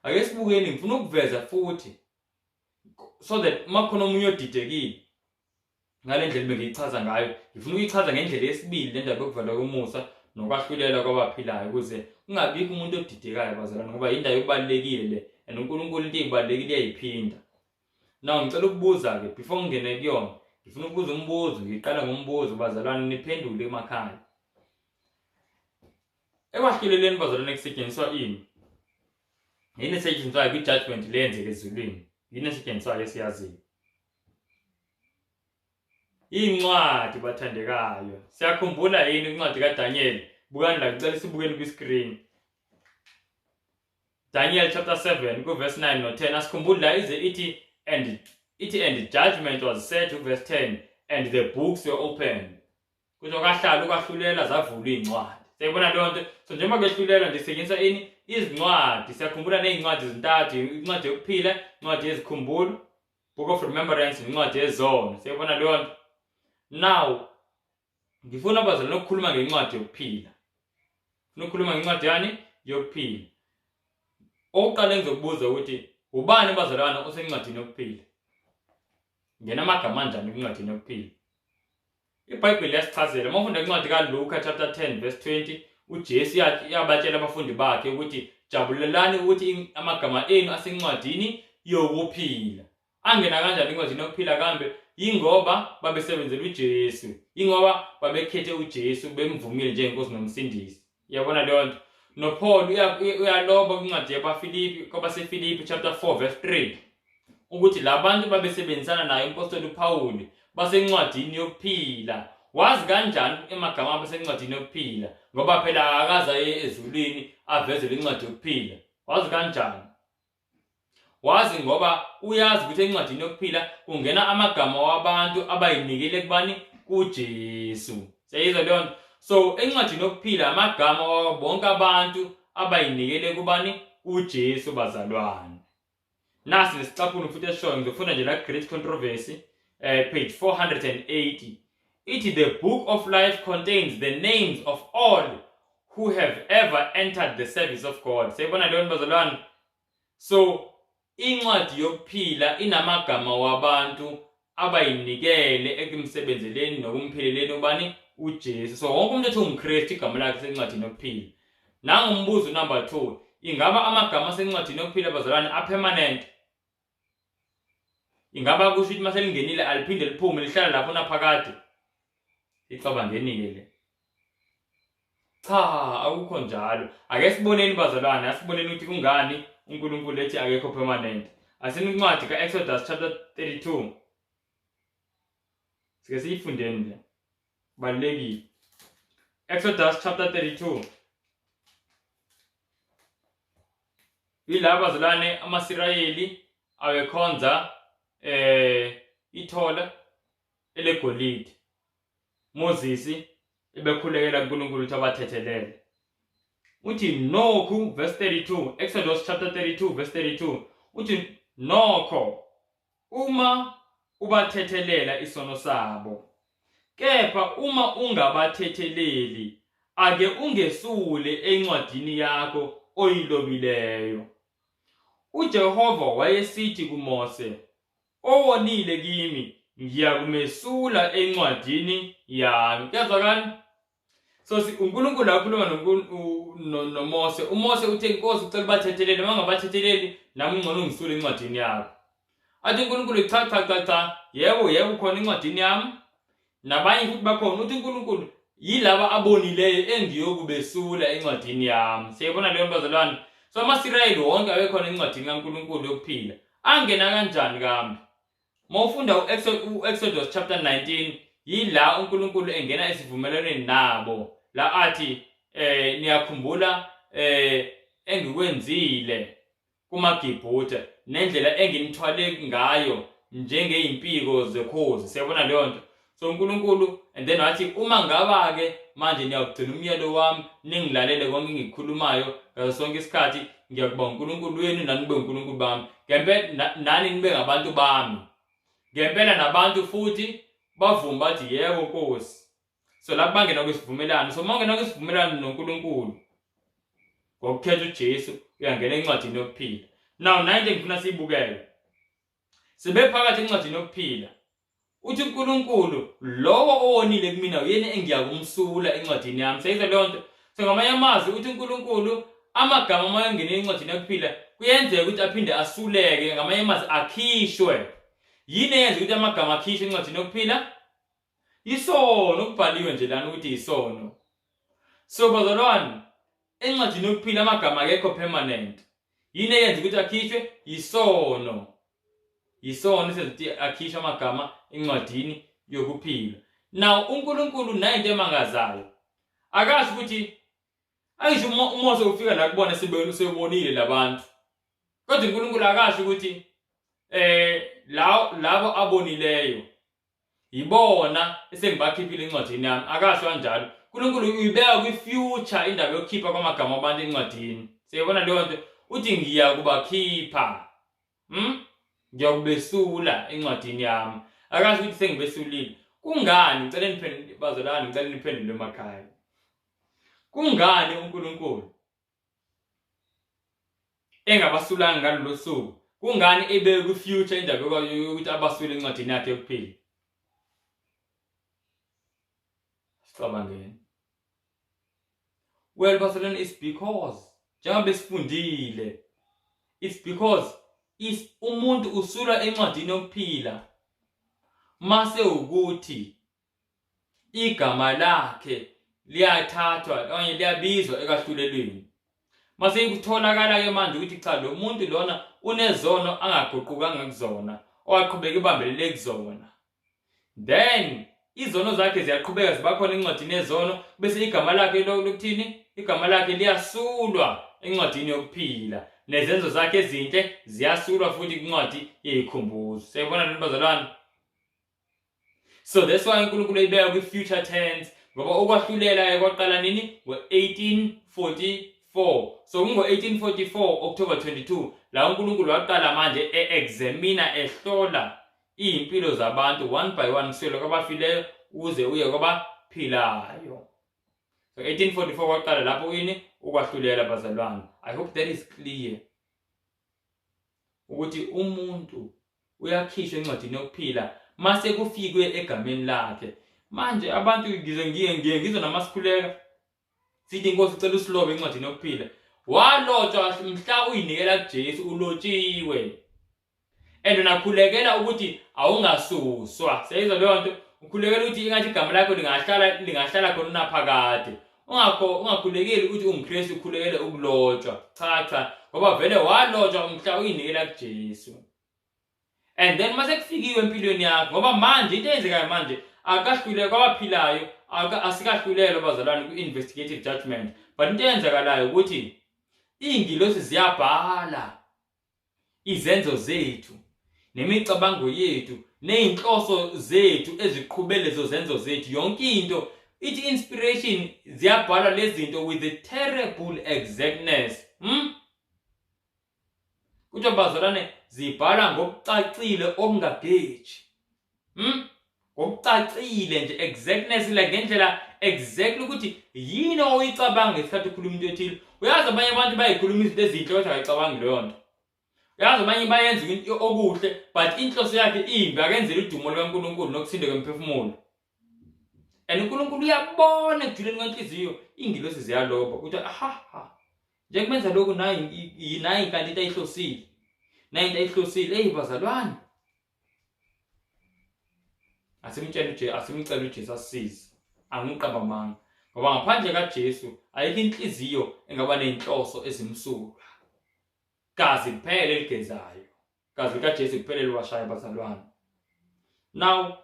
Ake sibukeni, ngifuna ukuveza futhi so that uma khona omunye odidekile ngale ndlela bengiyichaza ngayo, ngifuna ukuyichaza ngendlela yesibili le ndaba yokuvalwa komusa nokwahlulela kwabaphilayo, ukuze kungabikho umuntu odidekayo bazalwane, ngoba yindaba ebalulekile le and uNkulunkulu into eyibalulekile uyayiphinda. Now ngicela ukubuza-ke before ngingene kuyona, Ngifuna ukubuza umbuzo, ngiqala ngombuzo bazalwane niphendule emakhaya. Ekwahluleleni bazalwane kusetshenziswa ini? Yini esetshenziswayo kwi-judgment leyenzeka ezulwini? Yini esetshenziswayo esiyaziyo? Incwadi bathandekayo. Siyakhumbula yini incwadi kaDaniel? Bukani la, ngicela sibukeni kwi-screen. Daniel chapter 7 kuverse 9 no 10 asikhumbuli la ize ithi and ithi and judgment was set kuverse 10 and the books were opened. Kusho kahlala ukwahlulela zavulwa izincwadi. Siyayibona leyo nto. So njengoba kwehlulelwa nje kusetshenziswa ini izincwadi. Siyakhumbula nezincwadi ezintathu, incwadi yokuphila, incwadi yezikhumbulo, Book of Remembrance, incwadi yezono. Siyayibona leyo nto. Now ngifuna abazalwane ukukhuluma ngencwadi yokuphila. Ngifuna ukukhuluma ngencwadi yani yokuphila. Okokuqala engizokubuza ukuthi ubani bazalwane osencwadini yokuphila? Ngena amagama anjani kwincwadini yokuphila? IBhayibheli liyasichazela. Uma ufunda incwadi kaLuka chapter 10 verse 20, uJesu uyabatshela abafundi bakhe ukuthi jabulelani ukuthi amagama enu asencwadini yokuphila. Angena kanjani encwadini yokuphila kambe? Yingoba babesebenzela uJesu. Yingoba babekhethe uJesu bemvumile njengenkosi nomsindisi. Uyabona leyo nto? NoPaul uyaloba kwincwadi yabaFilipi kwabaseFilipi chapter 4 verse 3 ukuthi labantu babesebenzisana naye umpostoli uPawuli basencwadini yokuphila. Wazi kanjani emagama abo asencwadini yokuphila? Ngoba phela akaze aye ezulwini avezele incwadi yokuphila. Wazi kanjani? Wazi ngoba uyazi ukuthi encwadini yokuphila kungena amagama wabantu abayinikele kubani kuJesu. Siyayizwa leyo nto? So encwadini yokuphila amagama wabo bonke abantu abayinikele kubani kuJesu bazalwane. Nasi nesicaphuno futhi esishoyo ngizofunda nje la Great Controversy page 480. Ithi the book of life contains the names of all who have ever entered the service of God. Siyayibona leyo nto bazalwane? So incwadi yokuphila inamagama wabantu abayinikele ekumsebenzeleni nokumphileleni ubani uJesu. So wonke umuntu ethi ungumKristu igama lakhe sencwadini yokuphila. Nangumbuzo number 2, ingaba amagama asencwadini yokuphila bazalwane apermanent? Ingaba kusho ukuthi maselingenile aliphinde liphume lihlala lapho naphakade? Icabangeni-ke le. Cha, akukho njalo. Ake siboneni bazalwane, asiboneni ukuthi kungani uNkulunkulu ethi akekho permanent. Asini incwadi kaExodus chapter 32. Sike siyifundeni le. Balulekile. Exodus chapter 32. Yilaba bazalwane amaSirayeli awekhonza ithola elegolide. Moses ebekhulekela kuNkulunkulu ukuthi abathethelele. Uthi nokhu verse 32, Exodus chapter 32 verse 32, uthi nokho uma ubathethelela isono sabo, kepha uma ungabathetheleli, ake ungesule encwadini yakho oyilobileyo. UJehova wayesithi kuMose, owonile kimi ngiyakumesula encwadini yami. Kuyazwakala? So uNkulunkulu akhuluma noMose. UMose uthe inkosi ucela ubathethelele, uma ungabathetheleli nami ngcono ungisule encwadini yakho. Athi uNkulunkulu cha cha cha cha, yebo yebo khona encwadini yami. Nabanye futhi bakhona uthi uNkulunkulu yilaba abonileyo engiyokubesula encwadini yami. Siyayibona leyo bazalwane. So amaSirayeli wonke abekhona encwadini kaNkulunkulu yokuphila. Angena kanjani kambe? Uma ufunda u-Exodus chapter 19 yila uNkulunkulu engena esivumelwaneni nabo la athi niyakhumbula engikwenzile kumaGibhuthe nendlela enginithwale ngayo njengeyimpiko zekhozi. Siyabona leyo nto. So uNkulunkulu and then wathi uma ngaba ke manje niyakugcina umyalo wami ningilalele konke engikukhulumayo ngaso sonke isikhathi ngiyakuba uNkulunkulu wenu nani nibe uNkulunkulu bami ngempela nani nibe ngabantu bami ngempela nabantu futhi bavuma bathi yebo Nkosi. So lapho bangena kwisivumelano. So uma ungena kwisivumelano noNkulunkulu ngokukhetha uJesu uyangena encwadini yokuphila. Now nayi into engifuna siyibukele. Sibe phakathi encwadini yokuphila. Uthi uNkulunkulu lowo owonile kumina uyena engiyakumsula encwadini yami. Seyizwa leyo nto. So ngamanye amazwi uthi uNkulunkulu amagama uma engene encwadini yokuphila kuyenzeka ukuthi aphinde asuleke ngamanye amazwi akhishwe. Yini eyenza ukuthi amagama akhishwe encwadini yokuphila? Isono kubhaliwe nje lana ukuthi isono. So bazalwane, encwadini yokuphila amagama akekho permanent. Yini eyenza ukuthi akhishwe? Isono. Isono esenza ukuthi akhishwe amagama encwadini yokuphila. Now uNkulunkulu nayo into emangazayo. Akasho ukuthi angisho uMose ufika la kubona sebonile labantu. Kodwa uNkulunkulu akasho ukuthi labo abonileyo yibona esengibakhiphile encwadini yami. Akasho kanjalo. uNkulunkulu uyibeka kwi-future indaba yokukhipha kwamagama abantu encwadini. Siyabona leyo nto, uthi ngiyakubakhipha. Ngiyakubesula encwadini yami. Akasho ukuthi sengibesulile. Kungani? Ngicela niphendule bazalwane, ngicela niphendule emakhaya. Kungani uNkulunkulu engabasulanga ngalolo suku? Kungani ebeke kwi-future indaba yokuthi abasule encwadini yakhe yokuphila? Sicabangeni. Well, bazalwane, it's because njengoba besifundile, it's because umuntu usulwa encwadini yokuphila mase ukuthi igama lakhe liyathathwa okanye liyabizwa ekahlulelweni. Mase kutholakala ke manje ukuthi cha, lo muntu lona unezono angaguqukanga kuzona, owaqhubeka ibambelele kuzona. Then izono zakhe ziyaqhubeka ziba khona encwadini yezono, bese igama lakhe lokuthini? Igama lakhe liyasulwa encwadini yokuphila, nezenzo zakhe ezinhle ziyasulwa futhi kwincwadi yezikhumbuzo. Siyayibona lento bazalwane? So that's why uNkulunkulu eyibeka kwi-future tense, ngoba ukwahlulela kwaqala nini? Ngo-1844. So kungo-1844 October 22 la uNkulunkulu waqala manje e-examina, ehlola iy'mpilo zabantu one by one, kusukela kwabafileyo uze uye kwabaphilayo. So 1844 kwaqala lapho yini ukwahlulela bazalwane. I hope that is clear ukuthi umuntu uyakhishwa encwadini yokuphila mase kufikwe egameni lakhe. Manje abantu ngize ngizwe namasikhuleka sithi inkosi ucela usilobe encwadini yokuphila. Walotshwa mhla uyinikela kuJesu, ulotshiwe. And unakhulekela ukuthi awungasuswa. Siyayizwa leyo nto? Ukhulekela ukuthi ingathi igama lakho lingahlala khona unaphakade. Ungakhulekeli ukuthi ungumKristu ukhulekele ukulotshwa. Cha cha, ngoba vele walotshwa umhla uyinikela kuJesu. And then mase kufikiwe empilweni yakho, ngoba manje into eyenzekayo manje akahlulelwa kwabaphilayo, asikahlulelwa bazalwane kwi-investigative judgment. But into eyenzakalayo ukuthi iy'ngilosi ziyabhala izenzo zethu nemicabango yethu ney'nhloso zethu eziqhube lezo zenzo zethu. Yonke into ithi inspiration, ziyabhalwa lezi zinto with a terrible exactness. Kuthiwa bazalwane zibhalwa ngokucacile okungageji. Ngokucacile nje, exactness, like ngendlela exactly ukuthi yini oyicabanga ngesikhathi ukhuluma into ethile. Uyazi abanye abantu bayikhuluma izinto ezinhle kodwa abayicabangi leyo nto. Uyazi abanye bayenza into okuhle but inhloso yakhe imbi, akenzeli udumo lukaNkulunkulu nokusinda kwemphefumulo. And uNkulunkulu uyabona ekujuleni kwenhliziyo, ingilosi ziyaloba ukuthi aha ha, njengoba lokhu nayi nayi kanti into ayihlosile, nayi into ayihlosile. Hey bazalwane, asimtshele uJesu, asimcele uJesu asisize. Angiqamba amanga, ngoba ngaphandle kaJesu ayikho inhliziyo engaba nezinhloso ezimsulwa. Gazi kuphela eligezayo, gazi likaJesu kuphela eliwashayo bazalwane. Now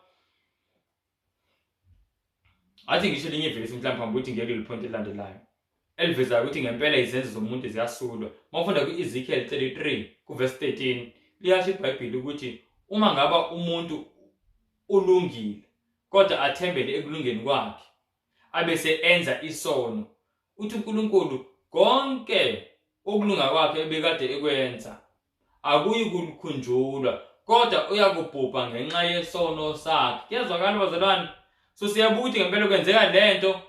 athi ngisho elinye ivesi mhlawumbe phambi ukuthi ngeke leli point elilandelayo elivezayo ukuthi ngempela izenzo zomuntu ziyasulwa. Uma ufunda ku-Ezekiel 33 kuverse 13 liyasho iBhayibheli ukuthi uma ngaba umuntu ulungile kodwa athembele ekulungeni kwakhe abese enza isono, uthi uNkulunkulu konke ukulunga kwakhe ebekade ekwenza akuyi kukhunjulwa, kodwa uyakubhubha ngenxa yesono sakhe. Kuyazwakala bazalwane? So siyabuka ukuthi ngempela kwenzeka lento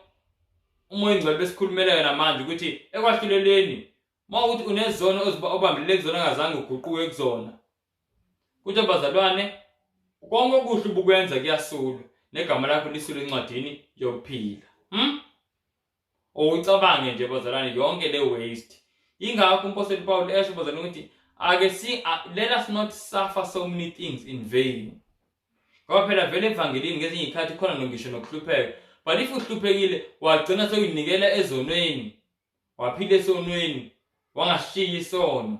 uMoya oNgcwele besikhulumela yona manje, ukuthi ekwahlulelweni uma ukuthi unezono obambelele kuzona ongazange uguquke kuzona, kuthi bazalwane konke okuhle ubukwenza kuyasulwa negama lakho lisulwe encwadini yokuphila. Ucabange nje bazalwane yonke le waste. Ingakho uMpostoli Paul esho bazalwane ukuthi Ake si let us not suffer so many things in vain. Ngoba phela vele evangelini ngezinye izikhathi khona ngisho nokuhlupheka. But if uhluphekile wagcina sewuyinikela ezonweni, waphila esonweni, wangashiya isono.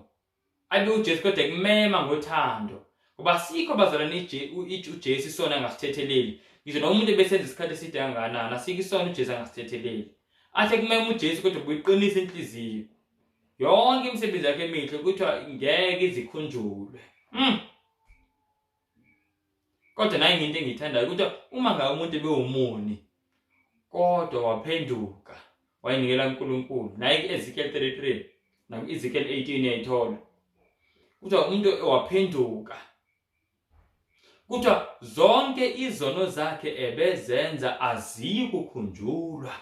Abe uJesu kodwa ekumema ngothando. Ngoba sikho bazalwane uJesu isono angasithetheleli. Ngisho noma umuntu ebesenza isikhathi eside kangakanani, asikho isono uJesu angasithetheleli. Athi ekumema uJesu kodwa buyiqinisa inhliziyo. Yonke imisebenzi yakhe emihle kuthiwa ngeke izikhunjulwe. Kodwa nayi into engiyithandayo ukuthi uma ngabe umuntu ebewumoni kodwa waphenduka wayinikela kuNkulunkulu, naye ku-Ezekiel 33 naku-Ezekiel 18 uyayithola. Kuthiwa umuntu waphenduka, kuthiwa zonke izono zakhe ebezenza aziyi kukhunjulwa.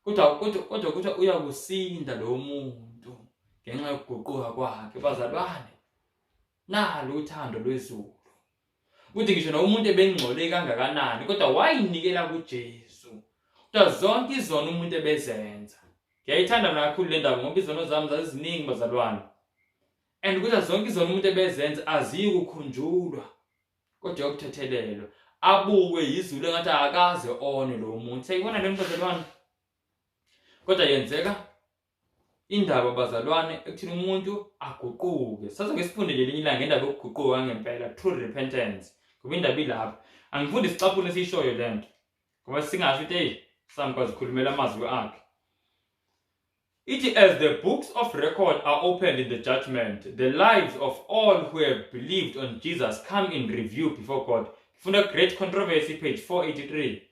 Kodwa kuthiwa uyakusinda lo muntu ngenxa yokuguquka kwakhe. Bazalwane, nalo uthando lwezulu. Kuthi ngisho noma umuntu ebengcole kangakanani kodwa wayinikela kuJesu. Kodwa zonke izono umuntu ebezenza. Ngiyayithanda mina kakhulu le ndaba ngoba izono zami zaziziningi bazalwane. And ukuthi zonke izono umuntu ebezenza aziyi kukhunjulwa kodwa uyokuthethelelwa. Abukwe yizulu engathi akaze one lo muntu. Siyayibona le nto bazalwane. Kodwa yenzeka indaba bazalwane ekuthini umuntu aguquke. Sazoke sifunde nje elinye ilanga indaba yokuguquka ngempela, true repentance. Ngoba indaba ilapha. Angifundi isicaphune esiyishoyo lento. Ngoba singasho ukuthi hey, samkwazi ukukhulumela amazwi akhe. Ithi, as the books of record are opened in the judgment, the lives of all who have believed on Jesus come in review before God. Funda Great Controversy, page 483.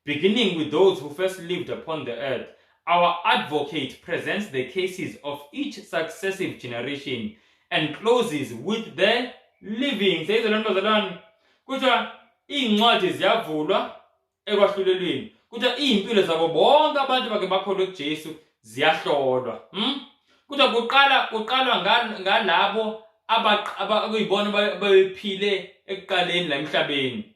Beginning with those who first lived upon the earth, our advocate presents the cases of each successive generation and closes with the living. Seyizwe lento bazalwane. Kuthiwa iy'ncwadi ziyavulwa ekwahlulelweni. Kuthiwa iy'mpilo zabo bonke abantu bake bakholwe kuJesu ziyahlolwa. Kuthiwa kuqalwa ngalabo abakuyibona ababephile ekuqaleni la emhlabeni.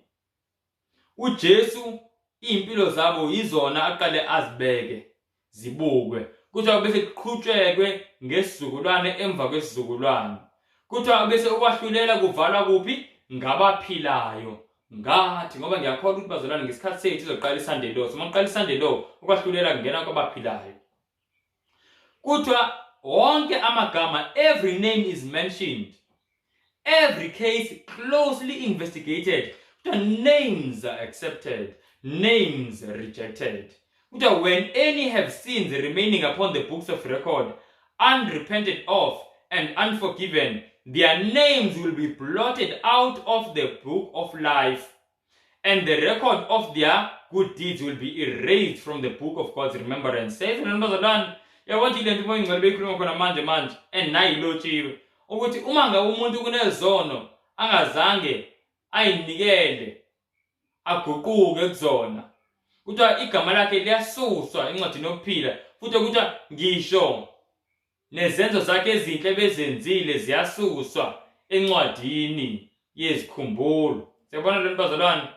uJesu iy'mpilo zabo yizona aqale azibeke zibukwe. Kuthiwa bese kuqhutshekwe ngesizukulwane emva kwesizukulwane. Kuthiwa bese ukwahlulela kuvalwa kuphi? Ngabaphilayo. Ngathi ngoba ngiyakholwa ukuthi bazalwane ngesikhathi sethu izoqala iSunday law. Uma kuqala iSunday law ukwahlulela kungena kwabaphilayo. Kuthiwa wonke amagama, every name is mentioned, every case closely investigated. Kuthiwa names are accepted, names rejected. Kuthiwa when any have sins remaining upon the books of record, unrepented of and unforgiven, their names will be blotted out of the book of life, and the record of their good deeds will be erased from the book of God's remembrance. Says bazalwane, yabona nje lento uMoya Ingcwele beyikhuluma khona manje manje, and nayi ilotshiwe ukuthi uma ngabe umuntu kunezono angazange ayinikele aguquke kuzona, kuthiwa igama lakhe liyasuswa encwadini yokuphila, futhi kuthiwa ngisho nezenzo zakhe ezinhle bezenzile ziyasuswa encwadini yezikhumbulo. Siyabona lento bazalwane.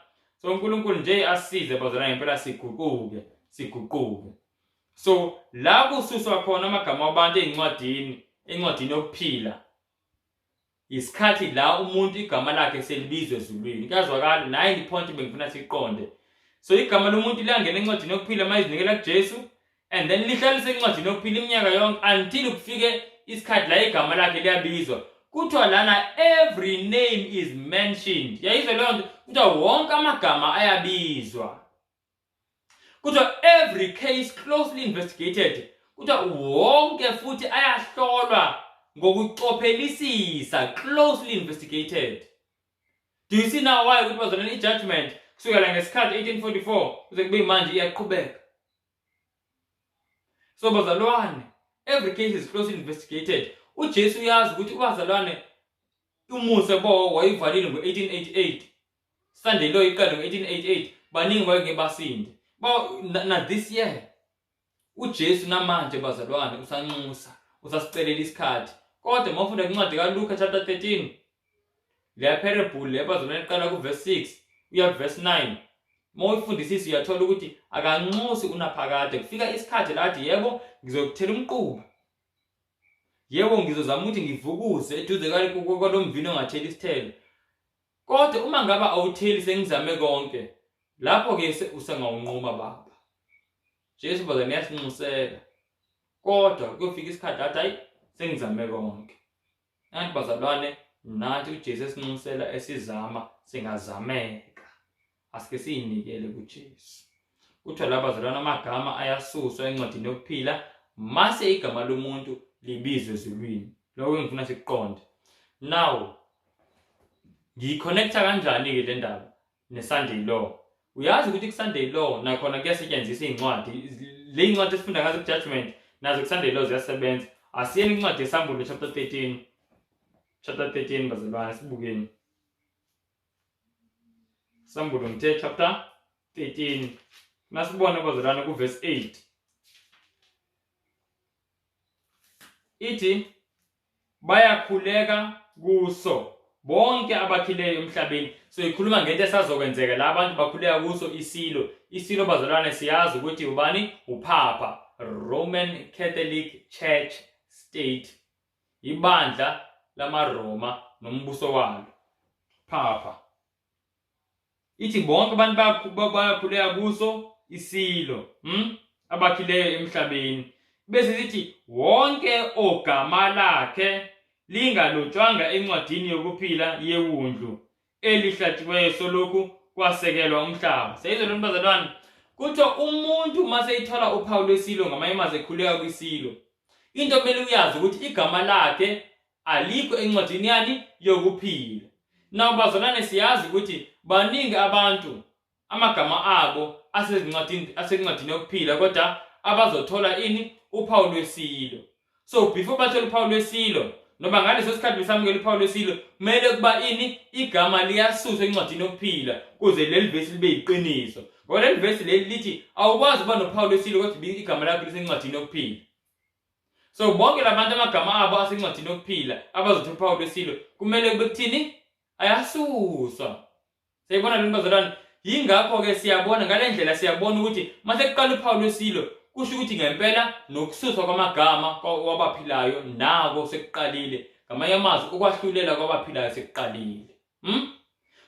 So uNkulunkulu nje asize bazalwane ngempela siguquke, siguquke. So la kususwa khona amagama abantu ezincwadini, encwadini yokuphila, isikhathi la umuntu igama lakhe selibizwe ezulwini. Kuyazwakala nayi point bengifuna siqonde. So igama lomuntu liyangena encwadini yokuphila uma izinikela kuJesu, and then lihlale encwadini yokuphila iminyaka yonke until kufike isikhathi la igama lakhe liyabizwa. Kuthiwa lana every name is mentioned. Yayizwa leyo nto? Kuthiwa wonke amagama ayabizwa. Kuthiwa every case closely investigated. Kuthiwa wonke futhi ayahlolwa ngokucophelisisa, closely investigated. Do you see now why ukuthi bazalwane i-judgment kusukela ngesikhathi 1844 kuze kube manje iyaqhubeka? So bazalwane, every case is closely investigated. uJesu uyazi ukuthi ubazalwane umusa bo wayivalile ngo-1888. Sunday law iqale ngo-1888, baningi bayeke basinde. Na this year uJesu namanje bazalwane usanxusa, usasicelela isikhathi. Kodwa uma ufunda incwadi kaLuka chapter 13, leya parable le bazalwane iqala ku verse 6 uya ku verse 9. Uma uyifundisisa uyathola ukuthi akanxusi unaphakade. Kufika isikhathi la athi yebo ngizokuthela umquba. Yebo, ngizozama ukuthi ngivukuze eduze kwalo mvini ongatheli isithelo. Kodwa uma ngaba awutheli sengizame konke, lapho-ke usengawunquma baba. Jesu bazane uyasinxusela. Kodwa kuyofika isikhathi athi hayi sengizame konke. Nathi bazalwane nathi uJesu esinxusela esizama singazameka. Asike siyinikele kuJesu. Kuthiwa la bazalwane amagama ayasuswa encwadini yokuphila mase igama lomuntu libizwe ezulwini. Lokho engifuna sikuqonde. Now ngiyiconnecta kanjani-ke le ndaba ne-Sunday law? Uyazi ukuthi ku-Sunday law nakhona kuyasetshenziswa iy'ncwadi. Le iy'ncwadi esifunda ngazo ku-judgment nazo ku-Sunday law ziyasebenza. Asiyeni incwadi yeSambulo chapter 13. Chapter 13 bazalwane sibukeni. Sambulo ngithe chapter 13. Nasibone bazalwane ku-verse 8. Ithi bayakhuleka kuso bonke abakhileyo emhlabeni. So ikhuluma ngento esazokwenzeka la abantu bakhuleka kuso isilo. Isilo bazalwane siyazi ukuthi ubani? Uphapha, Roman Catholic Church State, ibandla lamaRoma nombuso walo. Phapha. Ithi bonke abantu bayakhuleka kuso isilo, Abakhileyo emhlabeni. Bese sithi wonke ogama lakhe lingalotshwanga encwadini yokuphila yewundlu elihlatshiweyo solokhu kwasekelwa umhlaba. Seyizwe lento bazalwane. Kuthiwa umuntu uma seyithola uphawu lwesilo ngamanye amazwi ekhuleka kwisilo, into kumele uyazi ukuthi igama lakhe alikho encwadini yani yokuphila. Now bazalwane siyazi ukuthi baningi abantu amagama abo asezincwadini asencwadini yokuphila kodwa abazothola ini uphawu lwesilo. So before bathola uphawu lwesilo noma ngaleso sikhathi besamukela uphawu lwesilo kumele kuba ini igama liyasuswa encwadini yokuphila kuze leli vesi libe yiqiniso. Ngoba leli vesi leli lithi awukwazi ukuba nophawu lwesilo kodwa igama lakho lisencwadini yokuphila. So bonke labantu amagama abo asencwadini yokuphila abazothola uphawu lwesilo kumele kube kuthini ayasuswa. Siyayibona lento bazalwane. Yingakho-ke siyabona ngale ndlela siyabona ukuthi mase kuqala uphawu lwesilo kusho ukuthi ngempela nokususwa kwamagama kwabaphilayo nako sekuqalile. Ngamanye amazwi ukwahlulela kwabaphilayo sekuqalile.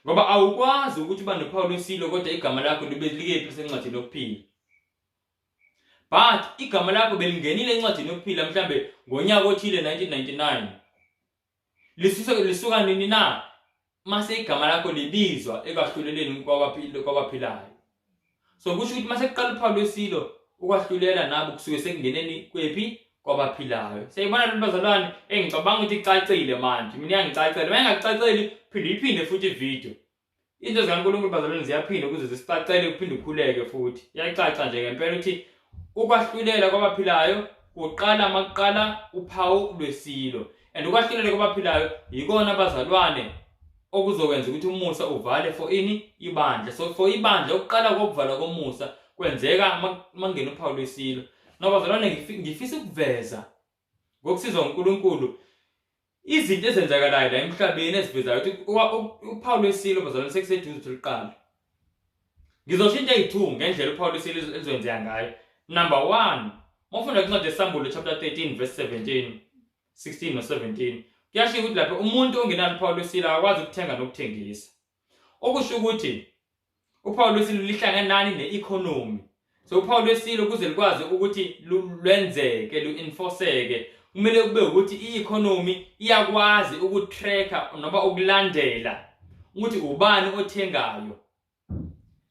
Ngoba awukwazi ukuthi uba nophawu lwesilo kodwa igama lakho libe likephi lisencwadini yokuphila. But igama lakho belingenile encwadini yokuphila mhlambe ngonyaka othile 1999. Lisuka lisuka nini na? Mase igama lakho libizwa ekwahluleleni kwabaphilayo. So kusho ukuthi mase kuqala uphawu lwesilo ukwahlulela nabo kusuke sekungeneni kwephi kwabaphilayo. Siyayibona lento bazalwane, engicabanga ukuthi icacile manje. Mina iyangicacela. Uma ingacaceli phinde iphinde futhi ivideo. Izinto zikaNkulunkulu bazalwane ziyaphinda ukuze zisicacele uphinde ukhuleke futhi. Iyacaca nje ngempela ukuthi ukwahlulela kwabaphilayo kuqala makuqala uphawu lwesilo. And ukwahlulela kwabaphilayo yikona abazalwane okuzokwenza ukuthi umusa uvale for ini ibandla. So for ibandla ukuqala kokuvala komusa kwenzeka makungena uphawu lwesilo. Nabazalwane ngifisa ukuveza ngokusizwa uNkulunkulu izinto ezenzakalayo la emhlabeni ezivezayo ukuthi uphawu lwesilo bazalwane sekuseduze ukuthi luqale. Ngizosho into eyi-2 ngendlela uphawu lwesilo elizokwenzeka ngayo. Number 1, uma ufunda kwincwadi yeSambulo chapter 13 verse 17, 16 no-17, kuyasho ukuthi lapho umuntu ongenalo uphawu lwesilo akakwazi ukuthenga nokuthengisa. Okusho ukuthi uphawu lwesilo lihlangene nani ne-economy. So uphawu lwesilo kuze likwazi ukuthi lwenzeke, lu-enforceke, kumele kube ukuthi i-economy iyakwazi ukutracker noma ukulandela ukuthi ubani othengayo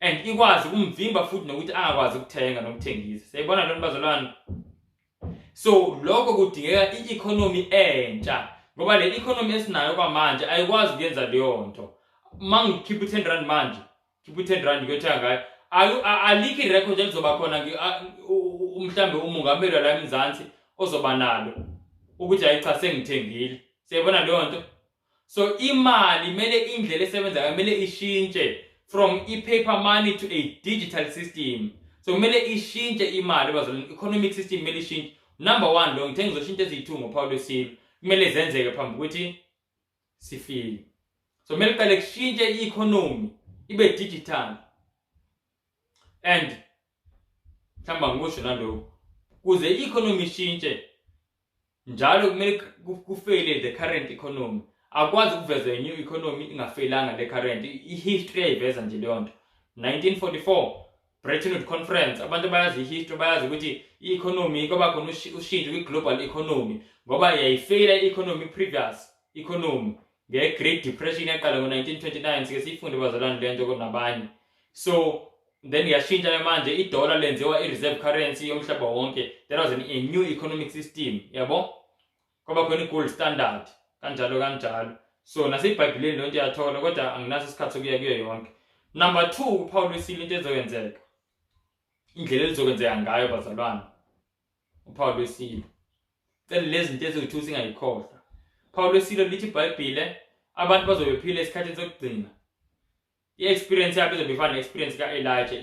and ikwazi ukumvimba futhi nokuthi angakwazi ukuthenga nokuthengisa. Siyayibona lento bazalwane. So lokho kudingeka i-economy entsha ngoba le economy esinayo kwamanje ayikwazi ukuyenza leyo nto. Uma ngikhipha u-10 rand manje, khipha u-10 rand ngiyothenga ngayo, alikho irekhodi elizoba khona mhlambe umongameli wala eMzansi ozoba nalo ukuthi hayi cha sengithengile. Siyayibona leyo nto. So imali kumele indlela esebenza ngayo kumele ishintshe from i-paper money to a digital system. So kumele ishintshe imali bazalwane, economic system kumele ishintshe. Number 1 lo ngithe ngizoshintsha eziyi-2 ngophawu lwesilo. Kumele zenzeke phambi ukuthi sifike. So kumele kuqale kushintshe i-economy ibe digital. And mhlawumbe angikusho nalokho kuze i-economy ishintshe. Njalo kumele kufeyile the current economy. Akwazi ukuveza a new economy ingafeyilanga le current. I-history iyayiveza nje leyo nto. 1944 Bretton Woods Conference, abantu bayazi i-history, bayazi ukuthi i-economy kwaba khona ushintsho kwi-global economy ngoba yayifeyila i-economy, previous economy, nge-Great Depression yaqala ngo-1929. Sike siyifunde bazalwane le nto nabanye. So then yashintsha manje, idola lenziwa i-reserve currency yomhlaba wonke. There was a new economic system, yabo, kwaba khona i-gold standard, kanjalo kanjalo. So nasebhayibhelini lonto iyathola, kodwa anginaso isikhathi sokuya kuyo yonke. Number 2, uphawu lwesilo, into ezokwenzeka, indlela elizokwenzeka ngayo bazalwane, uphawu lwesilo. Cela lezi zinto eziwu-2 singayikhohlwa. Uphawu lwesilo lithi iBhayibhile, abantu bazobe bephila esikhathini sokugcina, i-experience yabo izobe ifana ne-experience ka-Elijah.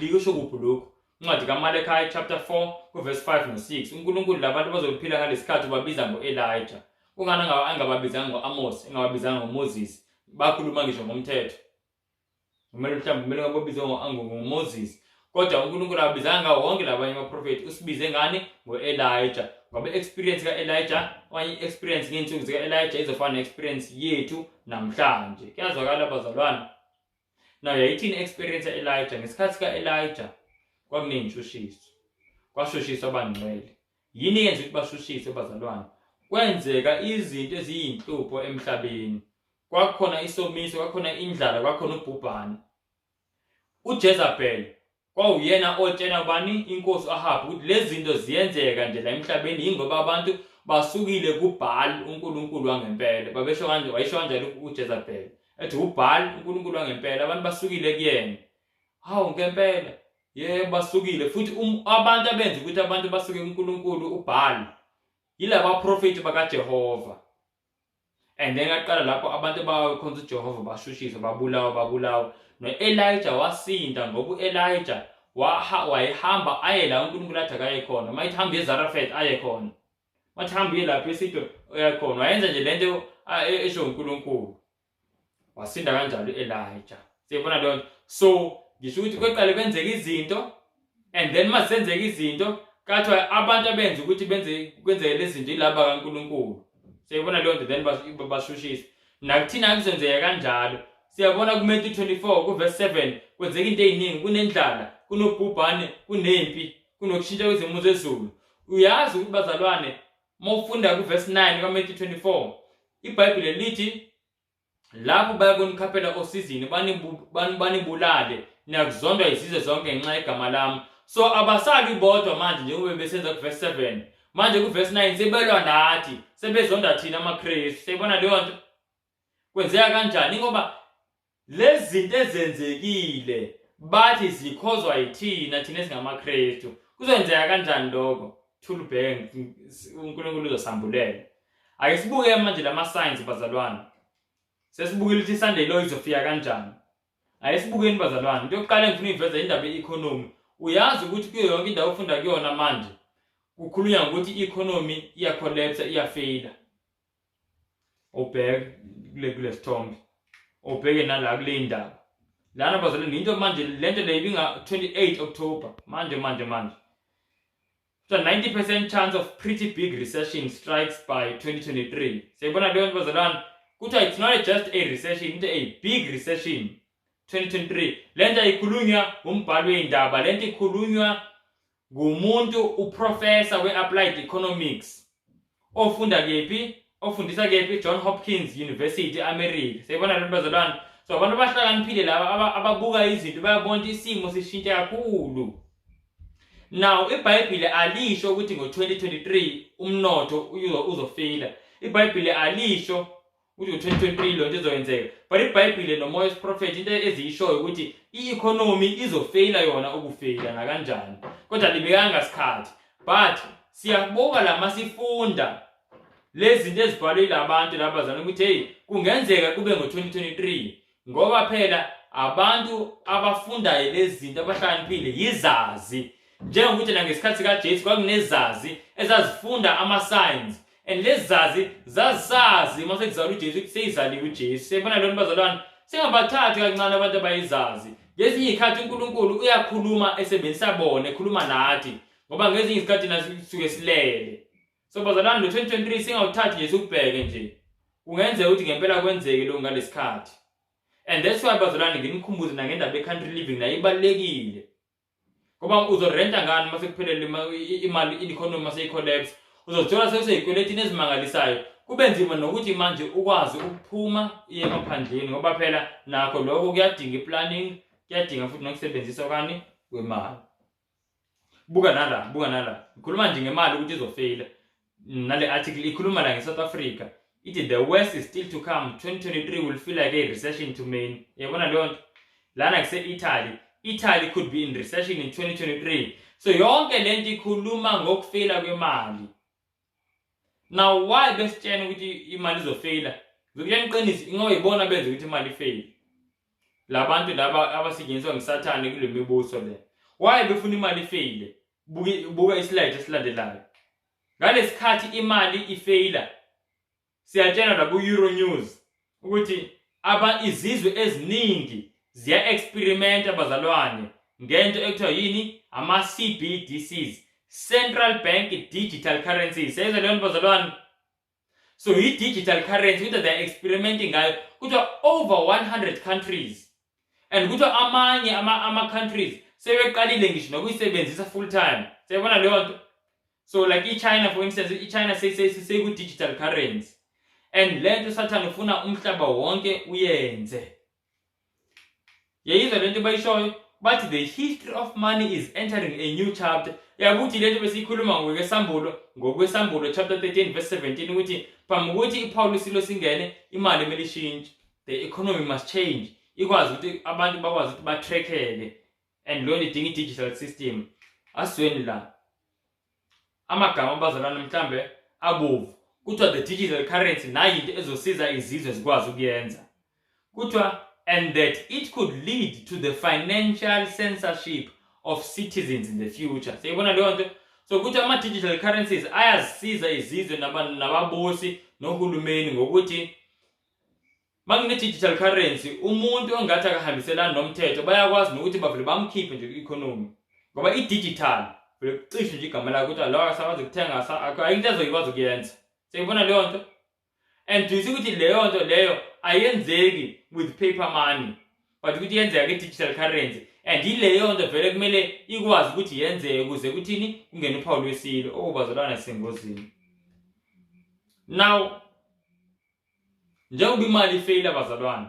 Likusho kuphi lokhu? Incwadi kaMalachi chapter 4 kuverse 5 no-6. UNkulunkulu labantu bazophila ngalesikhathi ubabiza ngo-Elijah. Kungani angababizanga ngo-Amos, engababizanga ngoMoses? Bakhuluma ngisho ngomthetho, kumele mhlawumbe kumele ngababize ngoMoses, kodwa uNkulunkulu abizanga wonke labanye abaprofethi. Usibize ngani? Ngo-Elijah, ngoba i-experience ka-Elijah okanye i-experience ngey'nsuku zika-Elijah izofana ne-experience yethu namhlanje. Kuyazwakala bazalwane? Now, yayithini i-experience ka-Elijah? Ngesikhathi ka-Elijah kwakuney'nshushiso, kwashushiswa abangcwele. Yini eyenza ukuthi bashushiswe bazalwane? Kwenzeka izinto eziyinhlupho emhlabeni, kwakhona isomiso, kwakhona indlala, kwakhona ubhubhane. UJezebel kwawuyena otshena ubani? Inkosi Ahab, ukuthi lezi zinto ziyenzeka nje la emhlabeni yingoba abantu basukile kuBaal, uNkulunkulu wangempela. Babesho kanje, wayisho kanjalo uJezebel, ethi uBaal uNkulunkulu wangempela, abantu basukile kuyena. Hawu, ngempela, yebo, basukile futhi. Abantu abenza ukuthi abantu basuke kuNkulunkulu uBaal yilaba profeti bakaJehova. And then aqala lapho abantu abakhonza uJehova bashushiswa, babulawa, babulawa. No-Elijah wasinda ngoba u-Elijah wayehamba aye la uNkulunkulu athi akaye khona. Mayithi hamba eZarephath, aye khona. Mathi hamba uye lapho eSidon, uye khona. Wayenza nje lento esho uNkulunkulu, wasinda kanjalo u-Elijah. Siyibona leyo nto. So ngisho ukuthi kweqale kwenzeka izinto, and then masenzeka izinto kathiwa abantu abenza ukuthi benze kwenzeke lezi zinto yilaba kaNkulunkulu. Siyibona leyo nto. Then bashushiswa. Nakuthina kuzenzeka kanjalo. Siyabona kuMatthew 24 kuverse 7, kwenzeka into eziningi, kunendlala, kunobhubhane, kunempi, kunokushintsha kwezimo zezulu. Uyazi ukuthi bazalwane, uma ufunda kuverse 9 kaMatthew 24, iBhayibheli lithi lapho bayakunikhaphela osizini, banibulale, niyakuzondwa izizwe zonke ngenxa yegama lami. So abasali bodwa manje njengoba besenza kuverse 7. Manje kuverse 9 sebelwa nathi, sebezonda thina amaKristu. Siyibona leyo nto kwenzeka kanjani, ngoba lezi zinto ezenzekile bathi zikhozwa yithina, thina esingamaKristu. Kuzenzeka kanjani lokho? Thula ubheke, uNkulunkulu uzosambulela. Ake sibuke manje lama signs bazalwane. Sesibukile ukuthi iSunday law izofika kanjani. Ake sibukeni bazalwane. Into yokuqala engifuna uyiveza indaba ye-economy. Uyazi ukuthi kuyo yonke indawo ofunda kuyona manje kukhulunywa ngokuthi i-economy iyacollapse, iyafeyila. Ubheke kule sithombe, ubheke nala kule ndaba lana bazalwane. Into manje lento le ibinga 28 October. Manje manje manje so 90% chance of pretty big recession strikes by 2023. Siyibona leyo nto bazalwane. Kuthiwa it's not just a recession, into a big recession 2023. Lento ayikhulunywa umbhalo wey'ndaba, lento ikhulunywa ngumuntu, uprofessor we-applied economics ofunda kephi, ofundisa kephi? John Hopkins University, America. Siyibona lento bazalwane. So abantu abahlakaniphile laba ababuka izinto bayabona ukuthi isimo sishintshe kakhulu. Now, iBhayibheli alisho ukuthi ngo-2023 umnotho uzofeyila. IBhayibheli alisho ukuthi ngo-2023 lo nto izoyenzeka, but iBhayibheli nomoya wesiprofethi, into eziyishoyo ukuthi i-economy izofeyila yona ukufeyila nakanjani, kodwa libekanga sikhathi. But siyabuka la masifunda lezi zinto ezibhalwe yilabantu laba ukuthi hey, kungenzeka kube ngo-2023, ngoba phela abantu abafundayo lezi zinto abahlakaniphile yizazi, njengokuthi nangesikhathi kaJesu kwakunezazi ezazifunda ama-signs, and lezi zazi zazisazi uma sekuzalwa uJesu ukuthi seyizaliwe uJesu. Siyabona lona bazalwane, singabathathi kancane abantu abayizazi. Ngezinye izikhathi uNkulunkulu uyakhuluma esebenzisa bona, ekhuluma nathi, ngoba ngezinye izikhathi nathi sisuke silele. So bazalwane, lo 2023 singawuthathi nje sikubheke nje, kungenzeka ukuthi ngempela kwenzeke lokhu ngalesikhathi. And that's why, bazalwane, nginikhumbuze nangendaba ye-country living, nayo ibalulekile, ngoba uzorenta ngani uma sekuphelele imali, i-economy mase-collapse? Uzozithola sewusey'kweletini ezimangalisayo, kube nzima nokuthi manje ukwazi ukuphuma iye emaphandleni, ngoba phela nakho lokho kuyadinga i-planning, kuyadinga futhi nokusebenzisa kani kwemali. Buka nala, buka nala, ngikhuluma nje ngemali ukuthi izofeyila. Nale article ikhuluma la nge-South Africa, ithi the worst is still to come, 2023 will feel like a recession to many. Yabona leyo nto lana kuse-Italy, Italy could be in recession in 2023. So yonke lento ikhuluma ngokufeyila kwemali. Now why besitshena ukuthi imali izofeyila? Ngizokutshela iqiniso, ingoba ibona benze ukuthi imali ifeyile, labantu laba abasetshenziswa ngisathane kule mibuso le. Why befuna imali ifeyile? Buka islide esilandelayo. Ngalesikhathi imali ifeyila, siyatshela la ku-Euronews ukuthi aba izizwe eziningi ziya-experimenta, bazalwane, ngento ekuthiwa yini? Ama-CBDCs, Central Bank Digital Currencies. Siyayizwa leyo nto, bazalwane? So i-digital currency kuthiwa they are experimenting ngayo, kuthiwa over 100 countries, and kuthiwa amanye ama-countries sebeqalile ngisho nokuyisebenzisa full time. Siyabona leyo nto. So like i-China, for instance, i-China seyiku-digital currency, and le nto Sathane ufuna umhlaba wonke uyenze. Yayizwa lento bayishoyo, bathi the history of money is entering a new chapter. Yakuthi lento besiyikhuluma ngokwesambulo, ngokwesambulo chapter 13 verse 17, ukuthi phambi ukuthi iphawu lesilo singene, imali kumele ishintshe, the economy must change, ikwazi ukuthi abantu bakwazi ukuthi batrackeke, and leyo nto idinga i-digital system. Asizweni la amagama, abazalwane, mhlambe abovu. Kuthiwa the digital currency nayo into ezosiza izizwe zikwazi ukuyenza. Kuthiwa and that it could lead to the financial censorship of citizens in the future. Siyibona leyo nto. So kuthi ama-digital currencies ayazisiza izizwe nababusi nohulumeni, ngokuthi makune-digital currency, umuntu ongathi akahambiselani nomthetho bayakwazi nokuthi bavele bamkhiphe nje ku-economy, ngoba i-digital vele kucishe nje igama lakhe, ukuthi lo akasakwazi ukuthenga, ayikho into azoyikwazi ukuyenza. Siyibona leyo nto. And do you see ukuthi leyo nto leyo ayenzeki with paper money, but ukuthi yenzeka ke-digital currency? And yileyo nto vele kumele ikwazi ukuthi yenzeke ukuze kuthini? Kungene uphawu lwesilo. Oh bazalwane, sengozini now njengoba imali ifeyila. Bazalwane,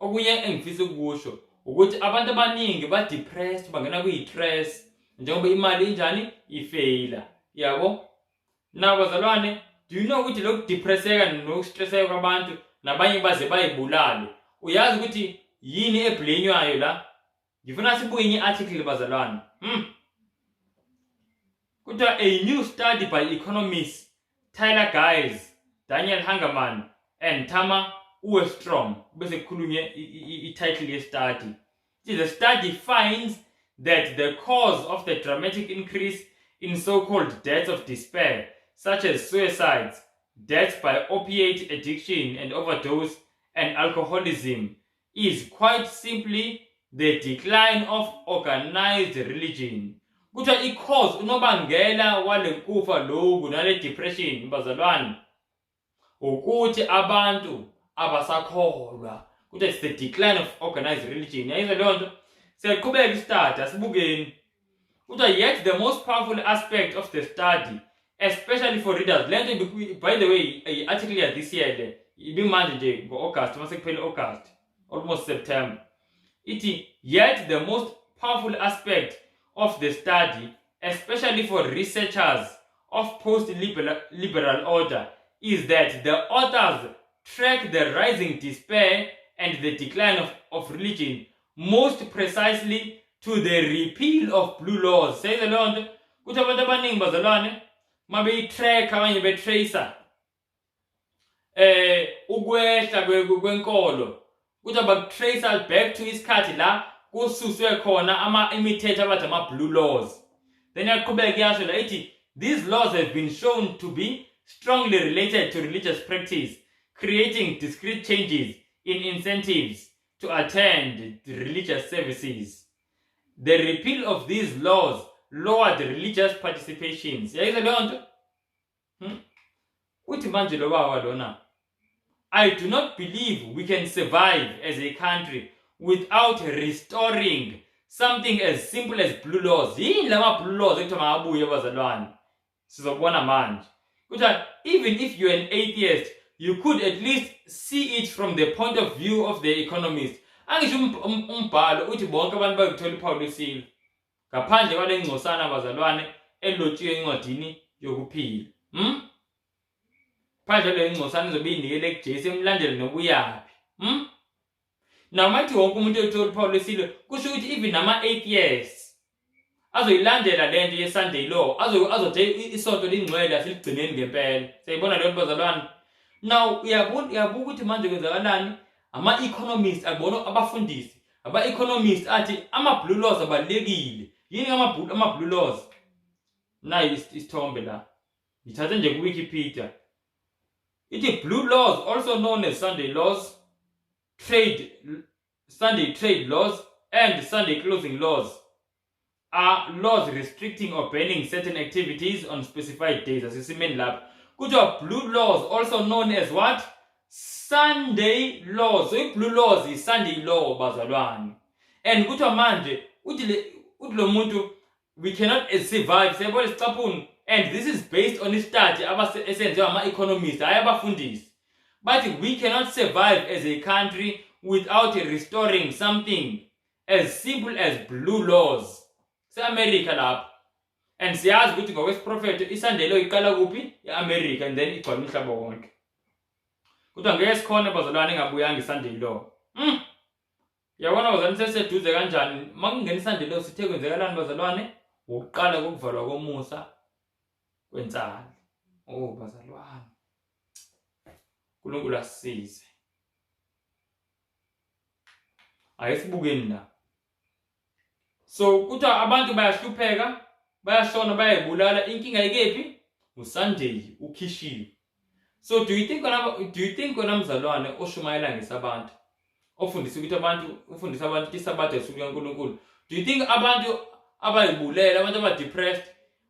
okunye engifisa ukukusho ukuthi abantu abaningi ba-depressed, bangena kwi-stress njengoba imali injani? Ifeyila, yabo. Now bazalwane, do you know ukuthi lokhu depresseka nokustresseka kwabantu, nabanye baze bayibulale? Uyazi ukuthi yini eblamewayo la? Ngifuna sibuke enye i-article, bazalwane. Kuthiwa a new study by economists Tyler Giles, Daniel Hangerman and Tamar Ohrstrom, bese kukhulunywe i-title ye-study. The study finds that the cause of the dramatic increase in so-called deaths of despair, such as suicides, deaths by opiate addiction and overdose, and alcoholism, is quite simply the decline of organized religion. Kuthiwa i-cause, unobangela wale kufa lokhu nale depression, bazalwane, ukuthi abantu abasakholwa. Kuthiwa it's the decline of organized religion. Yayizwa leyo nto? Siyaqhubeka i-study, asibukeni. Kuthiwa yet the most powerful aspect of the study, especially for readers, le nto, by the way, i-article ya this year le, ibimanje nje ngo-August, mase kuphele August, almost September. Ithi yet the most powerful aspect of the study, especially for researchers of post-liberal liberal order, is that the authors track the rising despair and the decline of religion most precisely to the repeal of blue laws. Seyizwe leyo nto? Kuthi abantu abaningi, bazalwane, mabeyi-track, abanye betracer ukwehla kwenkolo, kuthi bakutracer back to isikhathi la kususwe khona ama imithetho abathi ama blue laws. Then yaqhubeka iyasho la, ithi these laws have been shown to be strongly related to religious practice, creating discrete changes in incentives to attend the religious services. The repeal of these laws lowered religious participations. Yayizwa leyo nto? Uthi manje lo baba lona, "I do not believe we can survive as a country without restoring something as simple as blue laws." Yini lama blue laws ekuthiwa makabuye, bazalwane? Sizobona manje. Kuthiwa even if you're an atheist, you could at least see it from the point of view of the economist. Angisho umbhalo uthi bonke abantu bayokuthola uphawu lwesilo ngaphandle kwale ngcosana, bazalwane, elotshiwe encwadini yokuphila. Phandle le ngcosana izobe inikele kuJesu, emlandele nokuyaphi. Namathi wonke umuntu oyothola uphawu lwesilo, kusho ukuthi even nama-atheists azoyilandela lento ye-Sunday law, azothe isonto lingcwele, asiligcineni ngempela. Siyayibona leyo nto, bazalwane. Now uyabona, uyabuka ukuthi manje kwenzakalani. Ama-economist akubona abafundisi, aba-economist athi ama-blue laws abalulekile. Yini ama-blue laws? Nayi isithombe la, ngithathe nje ku-Wikipedia. Ithi blue laws, also known as Sunday laws, trade Sunday trade laws and Sunday closing laws, are laws restricting or banning certain activities on specified days. Asisimeni lapho. Kuthiwa blue laws, also known as what? Sunday laws. So i-blue laws i-Sunday law, bazalwane. And kuthiwa manje, uthi lo muntu, we cannot survive. Siyabona isicaphuni, and this is based on i-study esenziwa ama-economists, hhayi abafundisi. Bathi we cannot survive as a country without restoring something as simple as blue laws. Se-America lapho, and siyazi ukuthi ngokwesiprofetho i-Sunday law iqala kuphi? E-America, and then igcwala umhlaba wonke. Kodwa ngeke sikhona, bazalwane, engabuyanga i-Sunday law. Yabona, bazalwane, sesiseduze kanjani. Uma kungena i-Sunday law, sithe kwenzekalani, bazalwane? Ukuqala kokuvalwa komusa kwensali. Oh bazalwane, uNkulunkulu asisize. Ake sibukeni la. So kuthiwa abantu bayahlupheka, bayashona, bayayibulala. Inkinga ikephi? USunday ukhishiwe. So do you think wena mzalwane oshumayela ngesabatha, ofundisa ukuthi abantu, ufundisa abantu ukuthi isabatha isuku likaNkulunkulu, do you think abantu abayibulela, abantu aba-depressed,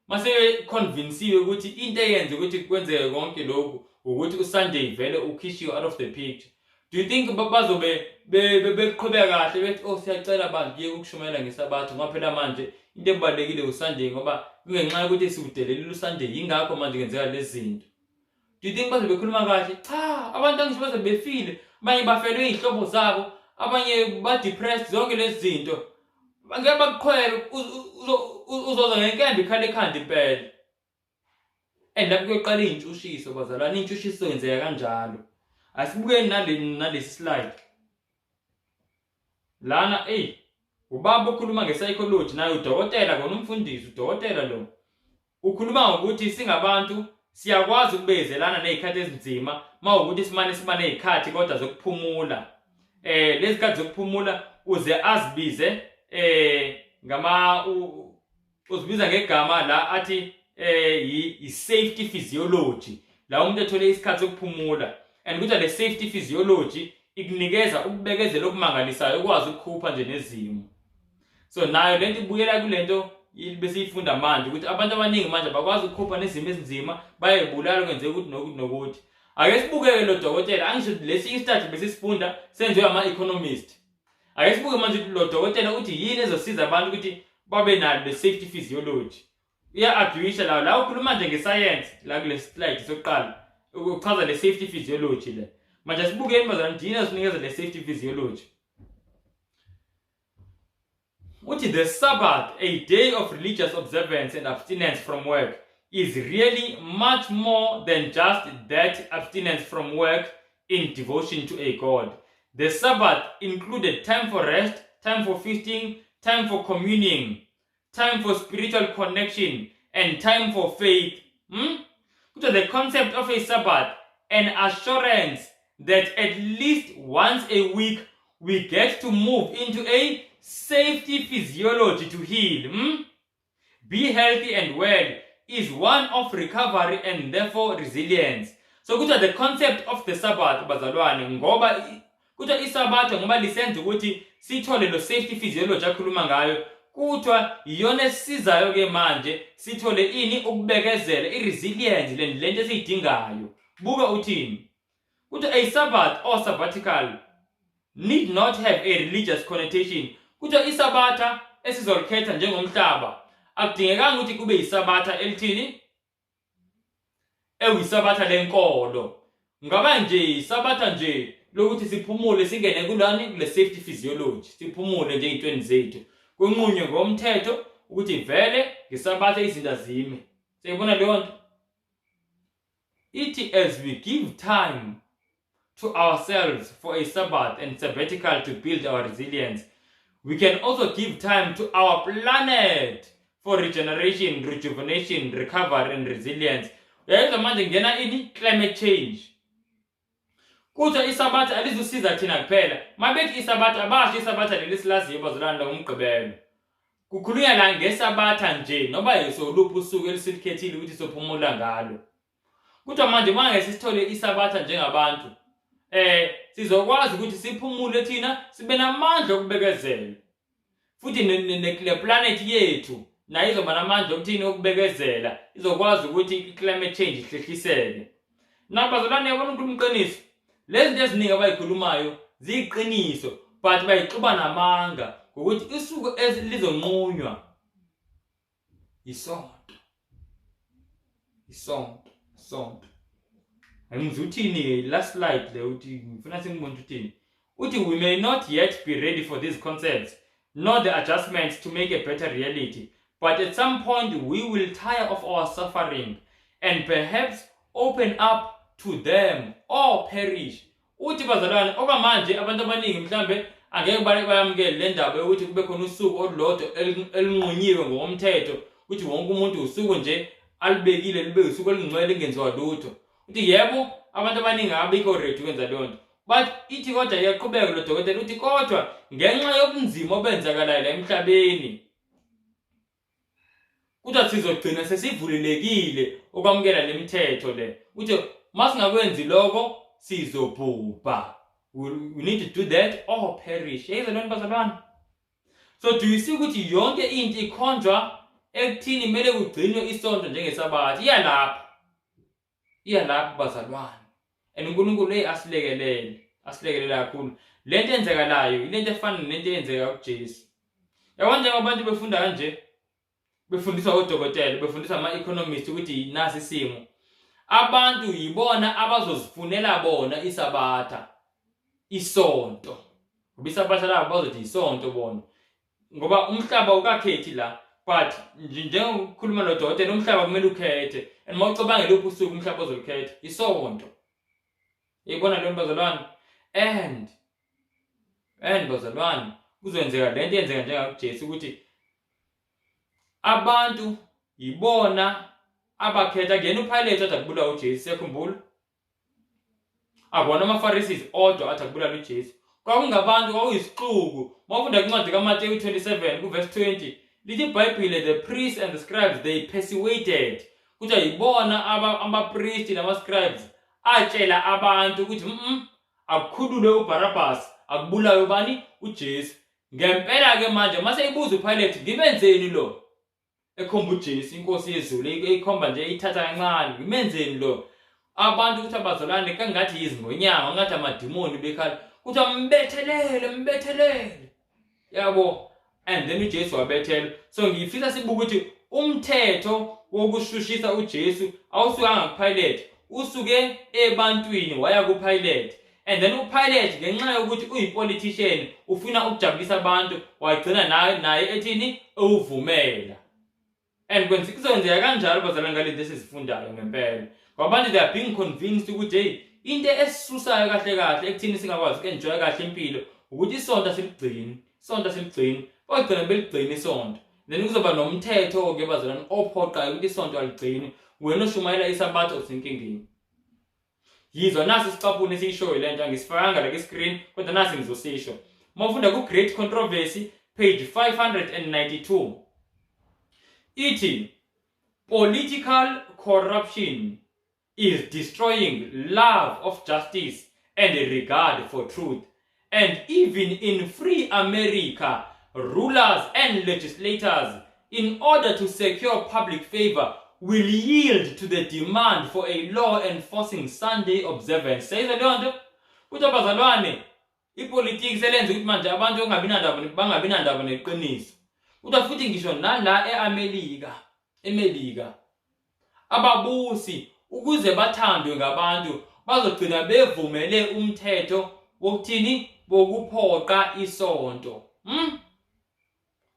mase convinciwe ukuthi into eyenza ukuthi kwenzeke konke lokhu ukuthi uSunday vele ukhishiwe out of the picture, do you think bazobe beqhubeka kahle bethi, "Oh, siyacela bantu, yeke ukushumayela ngesabatha, ngoba phela manje into ebalulekile uSunday, ngoba kungenxa yokuthi siwudelelile uSunday, yingakho manje kwenzeka lezi zinto"? Do you think bazobe bekhuluma kahle? Cha, abantu angisho bazobe befile, abanye bafelwe iy'hlobo zabo, abanye ba-depressed, zonke lezi zinto. Ngeke bakuqhwebe, uzoza ngenkemba ikhala ekhanda impela. And lapho kuyoqala iy'ntshushiso, bazalwane. Iy'ntshushiso yenzeka kanjalo. Asibukeni nalesi slide lana. Eyi, ubaba okhuluma nge-psychology naye, udokotela kona, umfundisi, udokotela lo, ukhuluma ngokuthi singabantu siyakwazi ukubekezelana nezikhathi ezinzima mawukuthi simane siba nezikhathi kodwa zokuphumula. Lezi khathi zokuphumula uze azibize ngama uzibiza ngegama la athi i-safety physiology, la umuntu ethole isikhathi sokuphumula. And kuthiwa le safety physiology ikunikeza ukubekezela okumangalisayo, ukwazi ukukhupha nje nezimo. So nayo lento ibuyela kulento besiyifunda manje, ukuthi abantu abaningi manje bakwazi ukukhupha nezimo ezinzima, bayayibulala, kwenzeka ukuthi nokuthi nokuthi. Ake sibukeke lo dokotela. Angisho lesi i-study besisifunda senziwe ama-economist. Ake sibuke manje ukuthi lo dokotela uthi yini ezosiza abantu ukuthi babe nayo le safety physiology. Uya-arguisha la, la ukhuluma nje ngesayensi la kule slide sokuqala, uchaza le safety physiology le. Manje sibukeni, bazalwane, yini esinikeza le safety physiology. Uthi the Sabbath, a day of religious observance and abstinence from work, is really much more than just that abstinence from work in devotion to a god. The Sabbath included time for rest, time for feasting, time for communing, time for spiritual connection, and time for faith. Kuthiwa the concept of a Sabbath, an assurance that at least once a week we get to move into a safety physiology to heal, Be healthy and well, is one of recovery and therefore resilience. So kuthiwa the concept of the Sabbath, bazalwane, ngoba kuthiwa iSabatha ngoba lisenza ukuthi sithole lo safety physiology akhuluma ngayo. Kuthiwa iyona esisizayo ke manje sithole ini? Ukubekezela, i-resilience, lento esiyidingayo. Buka uthini. Kuthi a Sabbath or sabbatical need not have a religious connotation. Kuthiwa isabatha esizolikhetha njengomhlaba akudingekanga ukuthi kube yisabatha elithini, ewuyisabatha lenkolo. Ngaba nje isabatha nje lokuthi siphumule, singene kulani, kule safety physiology, siphumule nje ey'ntweni zethu, kunqunywe ngomthetho ukuthi vele ngesabatha izinto azime. Siyayibona leyo nto. Ithi as we give time to ourselves for a Sabbath and sabbatical to build our resilience, we can also give time to our planet for regeneration, rejuvenation, recovery and resilience. Uyayizwa manje ngena ini? Climate change. Kuthiwa isabatha alizusiza thina kuphela. Mabethi isabatha, abasho isabatha leli silaziyo bazalwane ngomgqibelo. Kukhulunywa la ngesabatha nje noba yisoluphi usuku elisilikhethile ukuthi sophumula ngalo. Kuthiwa manje manje sisithole isabatha njengabantu, sizokwazi ukuthi siphumule thina, sibe namandla okubekezela. Futhi ne planet yethu nayo izoba namandla okuthini? Okubekezela, izokwazi ukuthi i-climate change ihlehliseke. Nabazalwane, yabona ukhuluma iqiniso, lezi zinto eziningi abayikhulumayo ziyiqiniso, but bayixuba namanga ngokuthi usuku lizonqunywa isonto, isonto, isonto. Angizwa uthini last slide le. Uthi ngifuna sengibona uthini. Uthi we may not yet be ready for these concepts nor the adjustments to make a better reality, but at some point we will tire of our suffering and perhaps open up to them or perish. Uthi bazalwane, okwamanje abantu abaningi mhlambe angeke bayamukele le ndaba yokuthi kube khona usuku olulodwa elinqunyiwe ngokomthetho ukuthi wonke umuntu usuku nje alubekile lube usuku olungcwele, lingenziwa lutho. Uthi yebo, abantu abaningi abikho ready ukwenza leyo nto, but ithi kodwa iyaqhubeka lo dokotela, uthi kodwa ngenxa yobunzima obenzakalayo la emhlabeni, kuthiwa sizogcina sesivulelekile ukwamukela le mithetho le. Uthi masingakwenzi lokho sizobhubha. We need to do that or perish. Yayizwa lento bazalwane? So do you see ukuthi yonke into ikhonjwa ekuthini kumele kugcinwe isonto njengesabatha? Iyalapha, iyalapha bazalwane. And uNkulunkulu, hey, asilekelele, asilekelele kakhulu. Lento eyenzekalayo ilento efana nento eyenzeka kuJesu. Yabona, njengoba abantu befunda kanje, befundiswa odokotela, befundiswa ama-economist ukuthi nasi isimo, abantu yibona abazozifunela bona isabatha, isonto, ngoba isabatha labo bazothi isonto bona, ngoba umhlaba ukakhethi la. But njengokukhuluma nodokotela, umhlaba kumele ukhethe, and uma ucabangela uphi usuku umhlaba ozolukhetha, isonto. Yibona leyo bazalwane. And bazalwane, kuzokwenzeka lento eyenzeka njengakuJesu, ukuthi abantu yibona abakhetha. Kuyena uPilate athi akubulawa uJesu, siyakhumbula. Akona ama-Pharisees odwa athi akubulala uJesu, kwakungabantu, kwakuyisixuku. Mawufunda kwincwadi kaMateyu 27 kuverse 20, lithi iBhayibhile, "The priests and the scribes, they persuaded." Kuthiwa yibona abapristi nama-scribes atshela abantu ukuthi akukhululwe uBarabbas, akubulawe ubani? UJesu. Ngempela-ke manje mase ibuza uPilate, "Ngimenzeni lo?" Ekhomba uJesu, inkosi yezulu, eyikhomba nje, eyithatha kancane, "Ngimenzeni lo?" Abantu ukuthi abazalwane kangathi yizingonyama, ngathi amadimoni, bekhala kuthi mbethelele, mbethelele, yabo. And then uJesu wabethelwa. So ngifisa sibuke ukuthi umthetho wokushushisa uJesu awusukanga kuPilate, usuke ebantwini waya kuPilate. And then uPilate, ngenxa yokuthi uyipolitician, ufuna ukujabulisa abantu, wagcina naye ethini? Ewuvumela. And kwenza kuzokwenzeka kanjalo bazalwane ngalento esizifundayo ngempela, ngoba abantu they are being convinced ukuthi hey, into esisusayo kahle kahle ekuthini singakwazi uku-enjoya kahle impilo ukuthi isonto asiligcini, isonto asiligcini. Bagcina beligcina isonto, then kuzoba nomthetho-ke bazalwane ophoqayo ukuthi isonto aligcini. Wena oshumayela isabatha usenkingeni. Yizwa nasi isicaphuni esiyishoyo lento, angisifakanga la ku-screen, kodwa nasi ngizosisho. Uma ufunda ku-Great Controversy, page 592, ithi political corruption is destroying love of justice and regard for truth, and even in free America rulers and legislators in order to secure public favor will yield to the demand for a law enforcing Sunday observance. Seyizwa leyo nto? Kuthiwa bazalwane, ipolitiki selenza ukuthi manje abantu ongabi nandaba bangabi nandaba neqiniso. Kuthiwa futhi ngisho nala eAmelika, eMelika ababusi ukuze bathandwe ngabantu bazogcina bevumele umthetho wokuthini wokuphoqa isonto.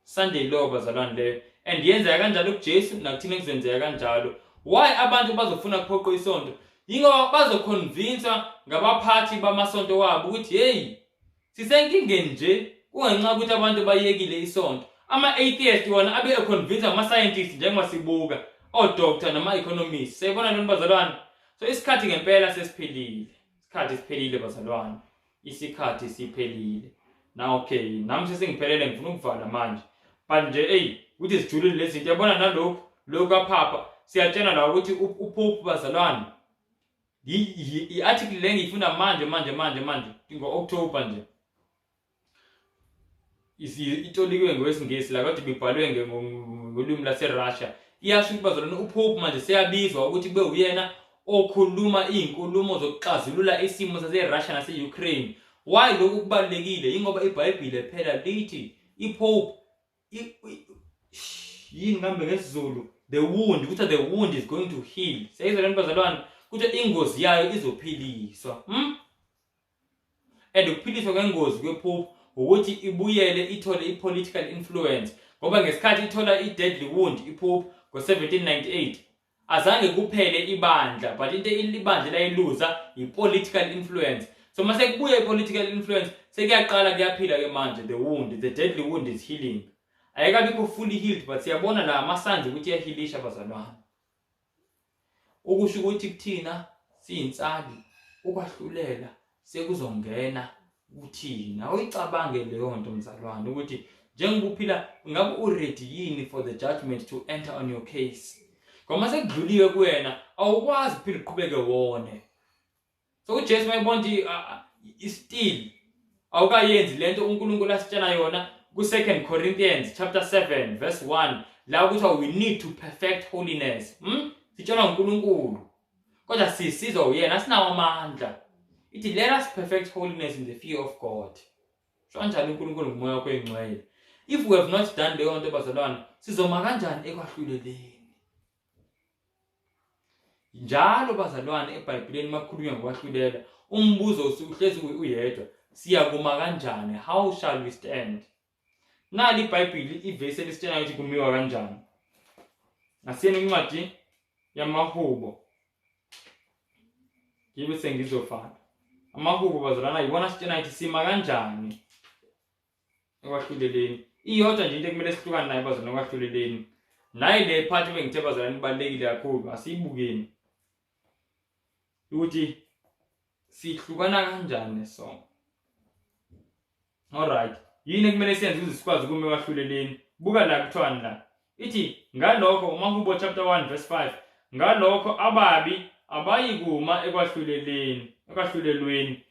Sunday law bazalwane leyo and yenzeka kanjalo kuJesu nakuthina kuzenzeka kanjalo. Why abantu bazofuna kuphoqwa isonto? Yingoba bazoconvincewa ngabaphathi bamasonto wabo ukuthi hey sisenkingeni nje kungenxa ukuthi abantu bayekile isonto. Ama-atheist wona abe econvince ngama-scientist njengoba sibuka o-doctor nama-economist. Siyayibona lona bazalwane. So isikhathi ngempela sesiphelile. Isikhathi siphelile bazalwane. Isikhathi siphelile. Na okay, nami sesingiphelele ngifuna ukuvala manje. But nje hey ukuthi sijulile lezi zinto yabona nalokhu lokhu kaphapha siyatshena la ukuthi uPope bazalwane i-article le ngiyifunda manje manje manje manje ngo-October nje itolikwe ngowesingisi la kodwa ibibhalwe ngolwimi lase-Russia iyasho ukuthi bazalwane uPope manje seyabizwa ukuthi kube uyena okhuluma iy'nkulumo zokuxazulula isimo sase-Russia nase-Ukraine. Why lokhu kubalulekile? Yingoba iBhayibhile phela lithi iPope yini kambe ngesiZulu the wound kuthiwa the wound is going to heal. Siyayizwa lento bazalwane kuthiwa ingozi yayo izophiliswa. And ukuphiliswa kwengozi kwePope ukuthi ibuyele ithole i-political influence ngoba ngesikhathi ithola i-deadly wound iPope ngo-1798 azange kuphele ibandla but into ibandla layiluza i-political influence. So mase kubuya i-political influence sekuyaqala kuyaphila ke manje the wound, the deadly wound is healing. Ayikabikho fully healed but siyabona la ama-signs ukuthi iyahilisha bazalwane. Ukusho ukuthi kuthina siyinsali ukwahlulela sekuzongena kuthina. Uyicabange leyo nto mzalwane ukuthi njengoba uphila ngabe uready yini for the judgment to enter on your case. Ngoba sekudluliwe kuwena awukwazi ukuphila uqhubeke wone. So uJesu mayebona ukuthi still awukayenzi lento uNkulunkulu asitshela yona ku-2 Corinthians chapter 7 verse 1 la kuthiwa we need to perfect holiness. Sitshelwa uNkulunkulu kodwa sisizwa uyena asinawo amandla. Ithi let us perfect holiness in the fear of God. Sho kanjalo uNkulunkulu ngomoya wakho oyingcwele. If we have not done leyo nto bazalwane sizoma kanjani ekwahluleleni? Njalo bazalwane eBhayibhelini makukhulunywa ngokwahlulela umbuzo usuhlezi uyedwa, siyakuma kanjani? How shall we stand? Nali iBhayibheli ivesi elisitshela ukuthi kumiwa kanjani. Asiyeni incwadi yamaHubo. Ngibe sengizofana. AmaHubo bazalwana yibona sitshela ukuthi sima kanjani ekwahluleleni. Iyodwa nje into ekumele sihlukane nayo bazalwane ekwahluleleni. Nayi le part ebengithe bazalwane ibalulekile kakhulu, asiyibukeni. Ukuthi sihlukana kanjani nesono. Alright. Yini ekumele siyenze ukuze sikwazi ukuma ekwahluleleni? Buka la kuthiwani la. Ithi ngalokho uMahubo chapter 1 verse 5 ngalokho ababi abayikuma ekwahluleleni, ekwahlulelweni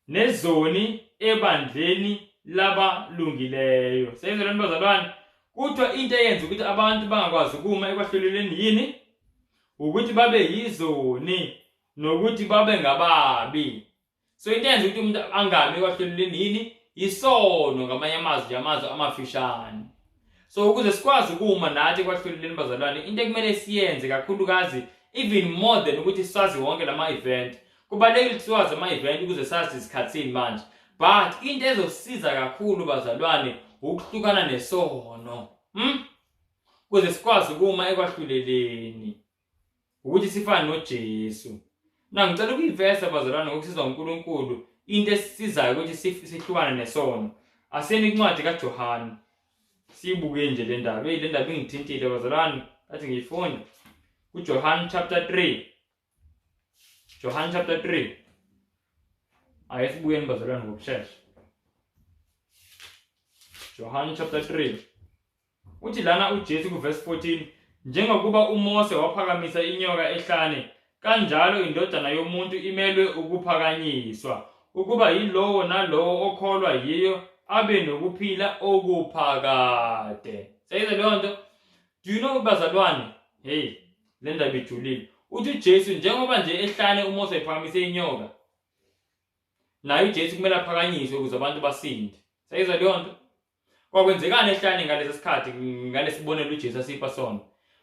nezoni ebandleni labalungileyo. Seyizwa lento bazalwane? Kuthiwa into eyenza ukuthi abantu bangakwazi ukuma ekwahluleleni yini? Ukuthi babe yizoni nokuthi babe ngababi. So into eyenza ukuthi umuntu angami ekwahluleleni yini? Isono ngamanye amazwi nje amazwi amafishane. So ukuze sikwazi ukuma nathi ekwahluleleni bazalwane into ekumele siyenze kakhulukazi even more than ukuthi sazi wonke lama event. Kubalulekile ukuthi siwazi ama event ukuze sazi isikhathini manje. But into ezosiza kakhulu bazalwane ukuhlukana nesono. Ukuze sikwazi ukuma ekwahluleleni. Ukuthi sifane noJesu. Na ngicela ukuyivesa bazalwane ngokusizwa uNkulunkulu into esisizayo ukuthi sihlukane nesono. Asiyeni incwadi kaJohane. Siyibuke nje le ndaba. Hey le ndaba ingithintile bazalwane. Athi ngiyifunda. KuJohane chapter 3. John chapter 3. Ake sibuyeni bazalwane ngokushesha. John chapter 3. Uthi lana uJesu kuverse 14 njengokuba uMose waphakamisa inyoka ehlane kanjalo indodana yomuntu imelwe ukuphakanyiswa ukuba yilowo nalowo okholwa yiyo abe nokuphila okuphakade. Seyizwa leyo nto? Do you know bazalwane? Hey, le ndaba ijulile. Uthi uJesu njengoba nje ehlane uMose ephakamise inyoka, naye uJesu kumele aphakanyiswe ukuze abantu basinde. Seyizwa leyo nto? Kwakwenzekani ehlane ngalesi sikhathi ngalesibonelo uJesu asipha sona?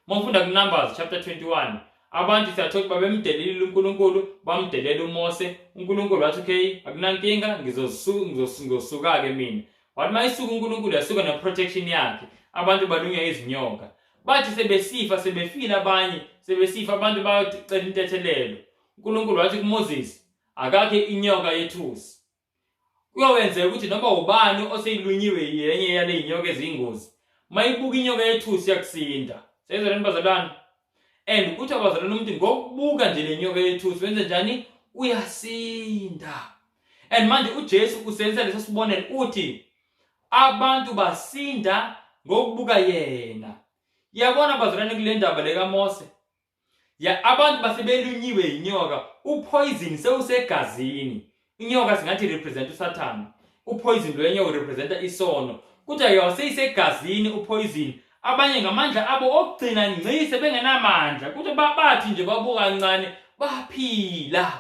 Uma ufunda kuNumbers chapter 21, abantu siyathola ukuthi babemdelelile uNkulunkulu, bamdelela uMose. uNkulunkulu wathi okay, akunankinga, ngizosuka-ke mina. Wathi uma isuka uNkulunkulu yasuka ne-protection yakhe, abantu balunywa izinyoka. Bathi sebesifa, sebefile abanye, sebesifa abantu bayocela intethelelo. uNkulunkulu wathi kuMoses, akakhe inyoka yethusi. Kuyowenzeka ukuthi noma ubani oseyilunyiwe yenye yale yinyoka eziyingozi, mayibuka inyoka yethusi yakusinda. Seyizwa lento bazalwane? And kuthi abazalwane umuntu ngokubuka nje le nyoka yethusi wenze njani? Uyasinda. And manje uJesu usebenzisa leso sibonelo uthi abantu basinda ngokubuka yena. Yabona bazalwane kule ndaba le kaMose Ya abantu basebelunyiwe yinyoka, upoison sewusegazini. Inyoka singathi represent uSathane. Upoison lo yenyoka representa isono. Kuthiwa yona seyisegazini upoison. Abanye ngamandla abo okugcina ngci sebengenamandla. Kuthiwa bathi nje babuka kancane baphila.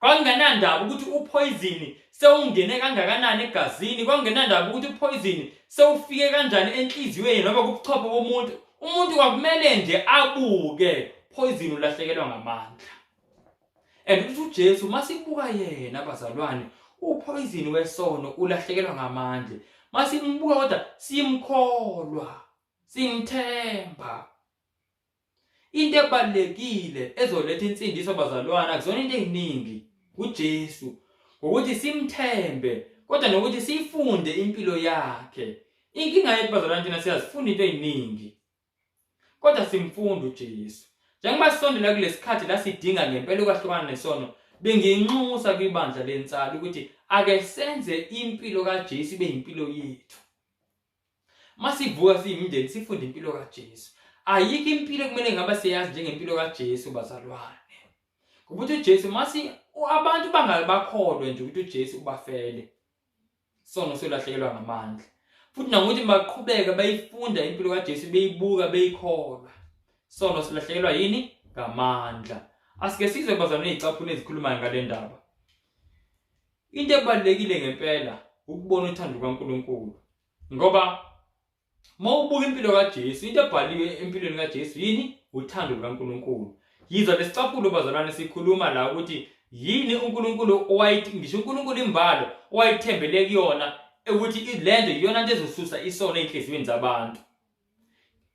Kwakungenandaba ukuthi uphoyizini sewungene kangakanani egazini, kwakungenandaba ukuthi uphoyizini sewufike kanjani enhliziyweni noma kubuchopho bomuntu. Umuntu kwakumele nje abuke poison ulahlekelwa ngamandla. And uthi uJesu masibuka yena bazalwane, uphoyizini wesono ulahlekelwa ngamandla. Masimbuka kodwa simkholwa, simthemba. Into ebalulekile ezoletha insindiso bazalwana akuzona into eziningi kuJesu ngokuthi simthembe kodwa nokuthi siyifunde impilo yakhe. Inkinga yethu bazalwane thina siyazifunda into eziningi kodwa simfunda uJesu. Njengoba sisondela kulesikhathi la sidinga ngempela ukwahlukana nesono, benginxusa kwibandla lensali ukuthi ake senze impilo kaJesu ibe impilo yethu. Masivuka siyimindeni sifunde impilo kaJesu. Ayikho impilo ekumele ngabe siyazi njengempilo kaJesu bazalwane. Ngoba uthi uJesu masi abantu bangabakholwe nje ukuthi uJesu ubafele. Sono solahlekelwa ngamandla. Futhi nangokuthi baqhubeka bayifunda impilo kaJesu beyibuka beyikholwa. Sono silahlekelwa yini? Ngamandla. Asike sizwe bazalwane izicaphuno ezikhulumayo ngale ndaba. Into ebalulekile ngempela ukubona uthando lukaNkulunkulu. Ngoba uma ubuka impilo kaJesu, into ebhaliwe empilweni kaJesu yini? Uthando lukaNkulunkulu. Yizwa lesicaphulo bazalwane sikhuluma la ukuthi yini uNkulunkulu owayithi ngisho uNkulunkulu imbalo owayithembele kuyona ukuthi lento iyona nto ezosusa isono ezinhliziyweni zabantu.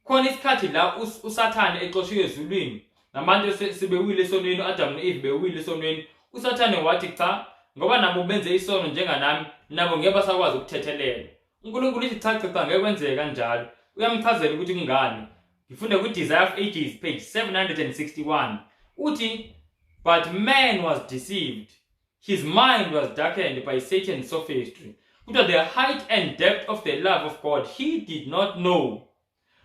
Khona isikhathi la uSathane exoshiwe ezulwini nabantu sebewile esonweni uAdam noEve bewile esonweni uSathane wathi cha ngoba nabo benze isono njenganami nabo ngeke basakwazi ukuthethelela. uNkulunkulu uthi cha cha cha ngeke kwenzeke kanjalo. Uyamchazela ukuthi kungani. Ngifunda ku-Desire of Ages page 761 uthi but man was deceived His mind was darkened by Satan's sophistry. Kuthiwa the height and depth of the love of God he did not know.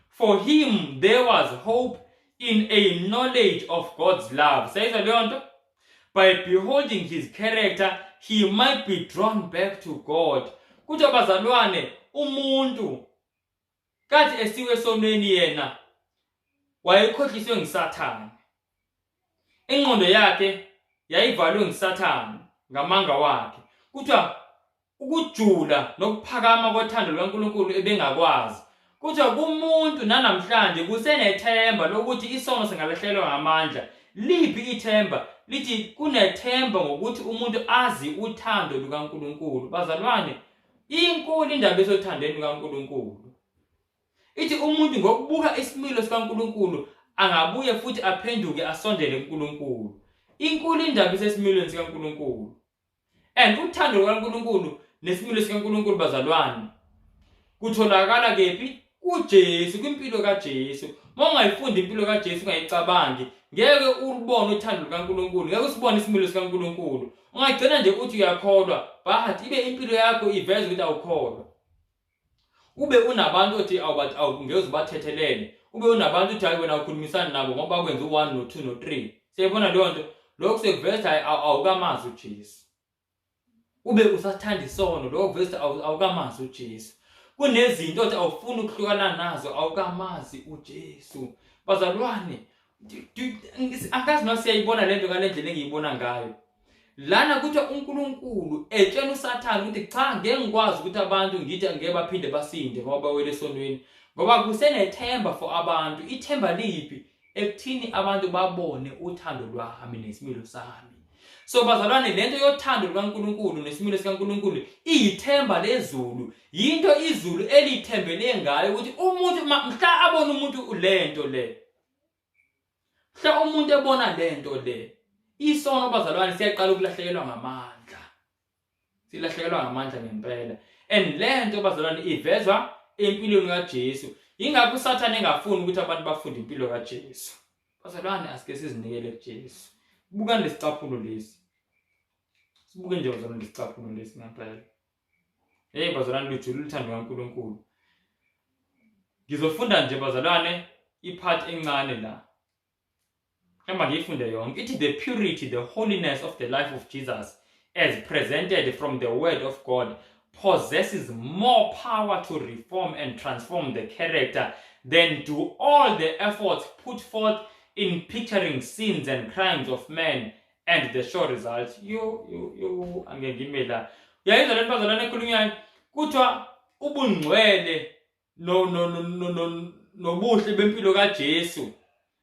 For him there was hope in a knowledge of God's love. Sayizwa leyo nto? By beholding his character he might be drawn back to God. Kuthiwa bazalwane umuntu kathi esiwe esonweni yena wayekhohliswe nguSathane. Ingqondo yakhe yayivalwe nguSathane ngamanga wakhe. Kuthiwa ukujula nokuphakama kothando lukaNkulunkulu ebengakwazi. Kuthiwa kumuntu nanamhlanje kusenethemba lokuthi isono singalahlelwa ngamandla. Liphi ithemba? Lithi kunethemba ngokuthi umuntu azi uthando lukaNkulunkulu. Bazalwane, inkulu indaba esothandweni lukaNkulunkulu. Ithi umuntu ngokubuka isimilo sikaNkulunkulu angabuye futhi aphenduke asondele kuNkulunkulu. Inkulu indaba isesimilweni sikaNkulunkulu. And uthando lukaNkulunkulu nesimilo sikaNkulunkulu bazalwane kutholakala kephi? KuJesu, kwimpilo kaJesu. Uma ungayifundi impilo kaJesu ungayicabangi, ngeke ulubone uthando lukaNkulunkulu, ngeke usibone isimilo sikaNkulunkulu. Ungagcina nje uthi uyakholwa, but ibe impilo yakho iveza ukuthi awukholwa. Ube unabantu othi awubathi awungeke ubathethelele. Ube unabantu uthi hayi wena ukhulumisana nabo ngoba bakwenza u-1 no-2 no-3. Siyayibona leyo nto. Lokhu sekuveza ukuthi hayi awukamazi uJesu. Ube usathanda isono, lokho kuveza ukuthi awukamazi uJesu. Kunezinto othi awufuni ukuhlukana nazo, awukamazi uJesu. Bazalwane, angazi noma siyayibona lento ngale ndlela engiyibona ngayo. Lana kuthiwa uNkulunkulu etshela uSathane ukuthi cha, ngeke ngikwazi ukuthi abantu ngithi ngeke baphinde basinde ngoba bawele esonweni, ngoba kusenethemba for abantu. Ithemba liphi? Ekuthini abantu babone uthando lwami nesimilo sami. So bazalwane, lento yothando lukaNkulunkulu nesimilo sikaNkulunkulu iyithemba lezulu, yinto izulu elithembele ngayo ukuthi umuntu mhla abona umuntu lento le, mhla umuntu ebona lento le, isono bazalwane siyaqala ukulahlekelwa ngamandla, silahlekelwa ngamandla ngempela. And lento bazalwane ivezwa empilweni kaJesu. Yingakho uSathane engafuni ukuthi abantu bafunde impilo kaJesu. Bazalwane, asike sizinikele kuJesu. Bukani lesicaphulo lesi, sibuke nje bazalwane lesicaphulo lesi ngempela. Hey bazalwane, lujule uthando kaNkulunkulu. Ngizofunda nje bazalwane ipart encane la, mhlawumbe ngiyifunde yonke. Ithi the purity, the holiness of the life of Jesus as presented from the word of God possesses more power to reform and transform the character than do all the efforts put forth in picturing sins and crimes of men and the sure results. Yo yo yo, angeke ngime la. Uyayizwa lento bazalwane ekhulunywayo? Kuthiwa ubungcwele no no no no nobuhle bempilo kaJesu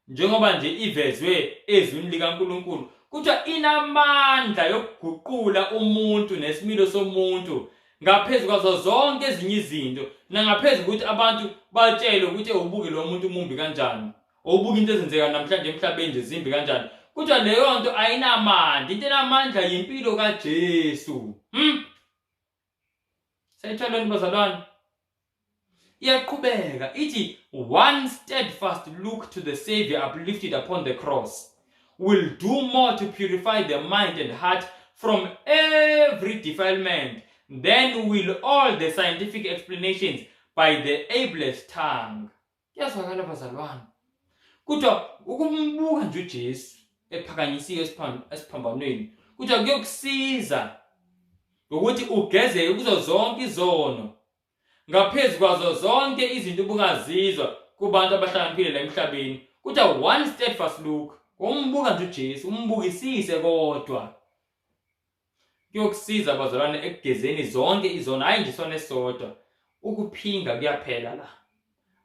njengoba nje ivezwe ezwini likaNkulunkulu, kuthiwa inamandla yokuguqula umuntu nesimilo somuntu ngaphezu kwazo zonke ezinye izinto, nangaphezu ukuthi abantu batshelwe ukuthi ubuke lo muntu mumbi kanjani, ubuke into ezenzeka namhlanje emhlabeni nje zimbi kanjani. Kuthiwa leyo nto ayinamandla, into enamandla yimpilo kaJesu. Sayithola lento bazalwane? Iyaqhubeka ithi one steadfast look to the Savior uplifted upon the cross will do more to purify the mind and heart from every defilement than will all the scientific explanations by the ablest tongue. Kuyazwakala bazalwane, kuthiwa ukumbuka nje uJesu ephakanyisiwe esiphambanweni, kuthiwa kuyokusiza ngokuthi ugezeke kuzo zonke izono, ngaphezu kwazo zonke izinto ubungazizwa kubantu abahlakaniphile la emhlabeni. Kuthiwa one steadfast look, umbuka nje uJesu, umbukisise, kodwa kuyokusiza bazalwane ekugezeni zonke izono, hayi nje isono esisodwa. Ukuphinga kuyaphela la,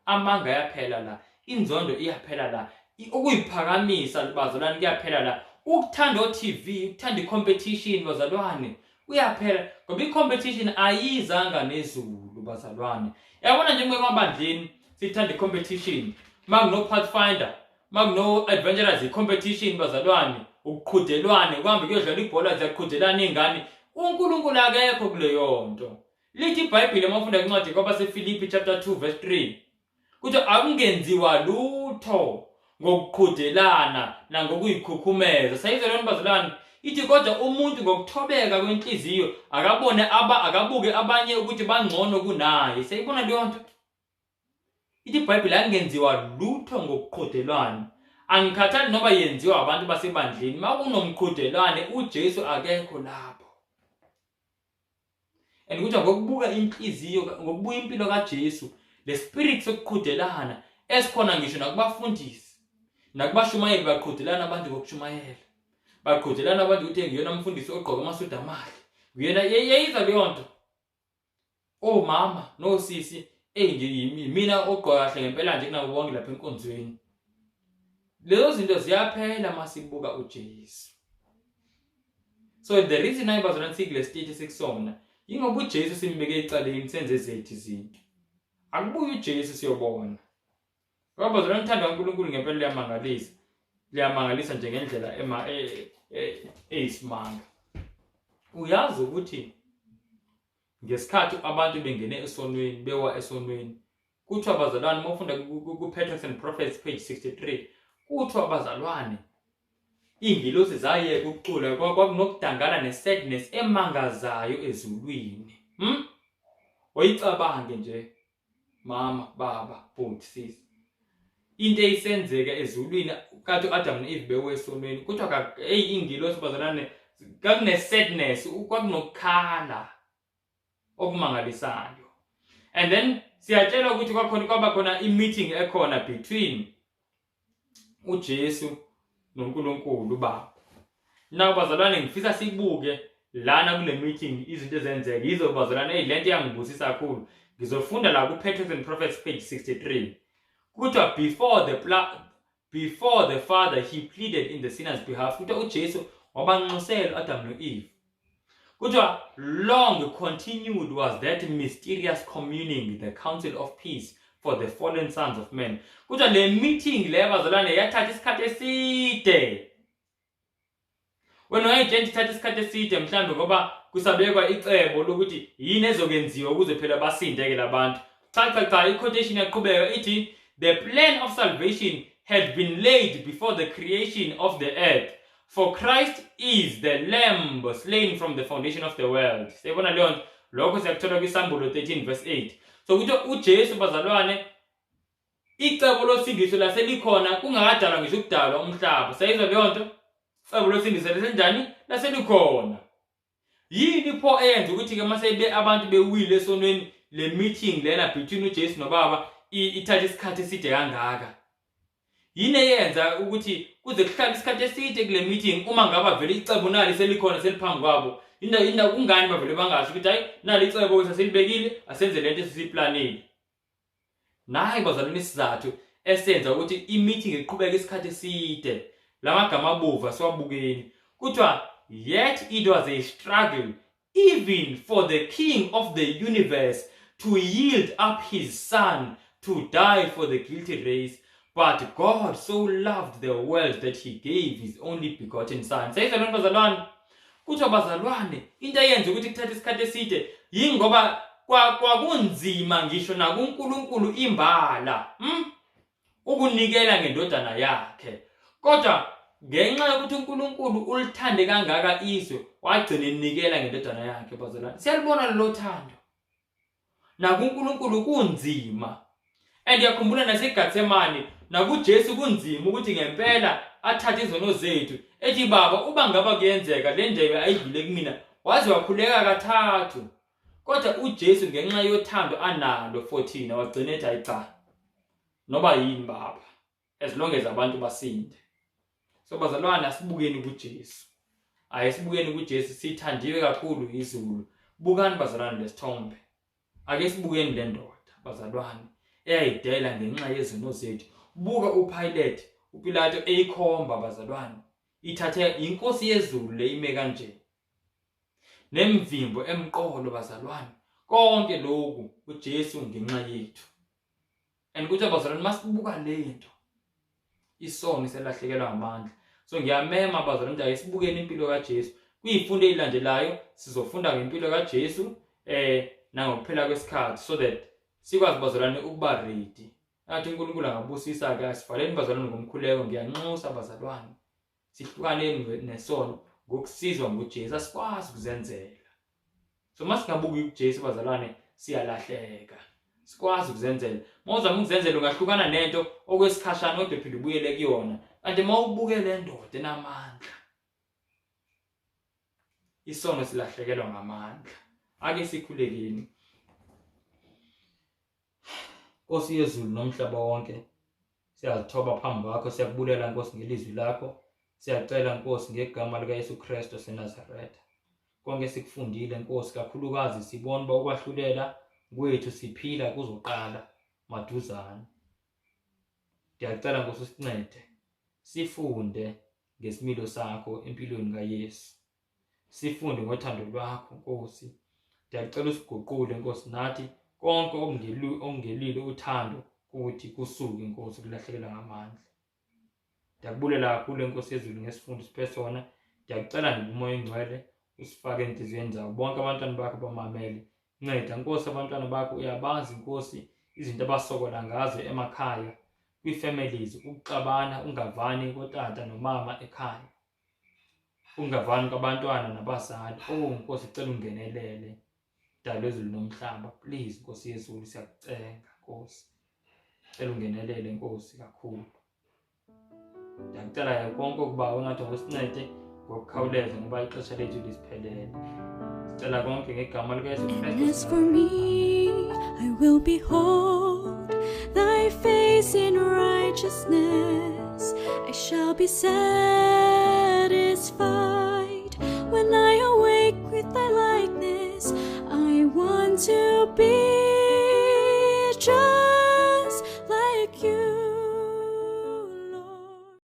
amanga ayaphela la, inzondo iyaphela la, ukuyiphakamisa bazalwane kuyaphela la, ukuthanda o-TV, ukuthanda i-competition bazalwane kuyaphela, ngoba i-competition ayizanga nezulu bazalwane. Yabona nje emabandleni sithanda i-competition, makuno-pathfinder, makuno-adventurers, i-competition bazalwane, ukuqhudelwane, kuhambe kuyodlala ibhola, ziyaqhudelana iy'ngane. UNkulunkulu akekho kuleyo nto. Lithi iBhayibheli uma ufunda incwadi kwabaseFilipi chapter 2 verse 3, kuthi akungenziwa lutho ngokuqhudelana nangokuyikhukhumeza. Sayizwa lona bazalwane? Ithi kodwa umuntu ngokuthobeka kwenhliziyo akabone akabuke abanye ukuthi bangcono kunaye. Siyayibona leyo nto? Ithi iBhayibheli akungenziwa lutho ngokuqhudelwana. Angikhathali noma yenziwa abantu basebandleni, makunomqhudelwane uJesu akekho lapho. And kuthiwa ngokubuka inhliziyo, ngokubuka impilo kaJesu, le spirit sokuqhudelana esikhona ngisho nakubafundisi nakubashumayeli, baqhudelana abantu ngokushumayela, baqhudelana abantu ukuthi nguyena mfundisi ogqoka amasudu amahle, nguyena. Yeyizwa leyo nto? Omama nosisi, eyi nje mina ogqoka kahle ngempela nje kunabo bonke lapha enkonzweni. Lezo zinto ziyaphela masibuka uJesu. So the reason why bazalwane sikule state esikusona, yingoba uJesu simbeke ecaleni, senze ezethu izinto. Akubuye uJesu siyobona. Ngoba bazalwane, uthando kaNkulunkulu ngempela liyamangalisa, liyamangalisa nje ngendlela ema eyisimanga. Uyazi ukuthi ngesikhathi abantu bengene esonweni, bewa esonweni, kuthiwa bazalwane, uma ufunda ku-Patriarchs and Prophets page 63, kuthiwa bazalwane iy'ngilosi zayeka ukucula, kwakunokudangala ne-sadness emangazayo ezulwini. Oyicabange nje mama, baba, bhuti, sisi, into eyisenzeka ezulwini kathi u-Adam no-Eve bewe esonweni, kuthiwa eyi iy'ngilosi bazalwane Kwakune sadness, kwakunokukhala okumangalisayo. And then siyatshelwa ukuthi kwakhona kwaba khona i-meeting ekhona between uJesu noNkulunkulu Baba. Now bazalwane, ngifisa sibuke lana kule meeting izinto ezenzeka. Yizo bazalwane, hey, lento iyangibusisa kakhulu. Ngizofunda la ku Patriarchs and Prophets page 63. Kuthiwa before the Father he pleaded in the sinners' behalf. Kuthiwa uJesu wabanxusela uAdam noEve. Kuthiwa long continued was that mysterious communing, the council of peace for the fallen sons of men. Kuthiwa le meeting le, bazalwane, yathatha isikhathi eside. Wena ungayitshela ithatha isikhathi eside mhlambe ngoba kusabekwa icebo lokuthi yini ezokwenziwa ukuze phela basinde-ke labantu. Cha cha cha, i-quotation yaqhubeka ithi, "The plan of salvation had been laid before the creation of the earth, for Christ is the lamb slain from the foundation of the world." Siyabona leyo nto, lokho siyakuthola kwiSambulo 13 verse 8. So kuthiwa uJesu, bazalwane, icebo losindiso laselikhona kungakadalwa ngisho ukudalwa umhlaba. Sayizwa leyo nto? Icebo losindiso lasenjani? Laselikhona. Yini pho eyenza ukuthi-ke mase abantu bewile esonweni, le meeting lena between uJesu noBaba ithatha isikhathi eside kangaka? Yini eyenza ukuthi kuze kuhlale isikhathi eside kule meeting uma ngaba vele icebo nali selikhona, seliphambi kwabo? Inda kungani bavele bangasho ukuthi, "Hayi, nali icebo sasilibekile, asenze lento esisiplanile"? Nayi bazalwane isizathu esenza ukuthi i-meeting iqhubeke isikhathi eside. Lamagama abovu asiwabukeni. Kuthiwa yet it was a struggle even for the King of the universe to yield up his son to die for the guilty race, but God so loved the world that he gave his only begotten son. Seyizwa lento, bazalwane? Kuthiwa, bazalwane, into eyenza ukuthi kuthathe isikhathi eside yingoba kwakunzima ngisho nakuNkulunkulu imbala, Ukunikela ngendodana yakhe. Kodwa ngenxa yokuthi uNkulunkulu ulithande kangaka izwe, wagcina enikela ngendodana yakhe, bazalwane. Siyalibona lelo thando. NakuNkulunkulu kunzima. And yakhumbula naseGethsemane, nakuJesu kunzima ukuthi ngempela athathe izono zethu. Ethi, "Baba, uba ngaba kuyenzeka, le ndebe ayidlule kumina." Waze wakhuleka kathathu. Kodwa uJesu ngenxa yothando analo for thina wagcina ethi, "Hayi cha, noba yini Baba, as long as abantu basinde." So bazalwane, asibukeni kuJesu. Ayisibukeni kuJesu, sithandiwe kakhulu izulu. Bukani bazalwane lesithombe. Ake sibukeni le ndoda, bazalwane, eyayidela ngenxa yezono zethu. Buka uPilate, uPilato eyikhomba, bazalwane. Ithathe inkosi yezulu le ime kanje. Nemvimbo emqolo, bazalwane. Konke lokhu uJesu ngenxa yethu. And kuthi bazalwane, masibuka lento, isono selahlekelwa amandla. So ngiyamema bazalwane ukuthi ayisibukeni impilo kaJesu. Kuyifundo ezilandelayo sizofunda ngempilo kaJesu nangokuphela kwesikhathi, so that sikwazi bazalwane ukuba ready. Athi uNkulunkulu angabusisa ke. Asivaleni bazalwane ngomkhuleko. Ngiyanxusa bazalwane, sihlukaneni nesono ngokusizwa nguJesu. Asikwazi ukuzenzela. So masingabuki kuJesu bazalwane, siyalahleka. Sikwazi ukuzenzela. Mawuzama ukuzenzela ungahlukana nento okwesikhashana, kodwa uphinde ubuyele kuyona. Kanti mawubuke le ndoda enamandla, isono silahlekelwa ngamandla. Ake sikhulekeni. Nkosi yezulu nomhlaba wonke, siyazithoba phambi kwakho, siyakubulela Nkosi ngelizwi lakho. Siyacela Nkosi ngegama likaYesu Kristu waseNazaretha. Konke sikufundile Nkosi, kakhulukazi sibona uba ukwahlulela kwethu siphila kuzoqala maduzane. Ndiyacela Nkosi usincede sifunde ngesimilo sakho empilweni kaYesu. Sifunde ngothando lwakho Nkosi. Ndiyacela usiguqule Nkosi, nathi konke okungelilo uthando kuthi kusuke Nkosi, kulahlekelwa ngamandla. Ndiyakubulela kakhulu Nkosi yezulu ngesifundo siphe sona. Ndiyakucela nje uMoya oNgcwele usifake enhliziyweni zabo bonke abantwana bakho bamamele. Nceda Nkosi abantwana bakho, uyabazi Nkosi izinto abasokola ngazo emakhaya, kwii-families, ukuxabana, ungavani kotata nomama ekhaya, ungavani kwabantwana nabazali. Oh Nkosi, cela ungenelele, Dala ezulu nomhlaba. Please Nkosi yezulu, siyakucenga Nkosi, cela ungenelele Nkosi kakhulu. Ndiyakucela konke ukuba ungathi ngosincede. Ngokukhawuleza ngoba ixesha lethu lisiphelele. Sicela konke ngegama likaYesu And Kristu. as for me, I will behold thy face in righteousness. I shall be satisfied when I awake with thy likeness. I want to be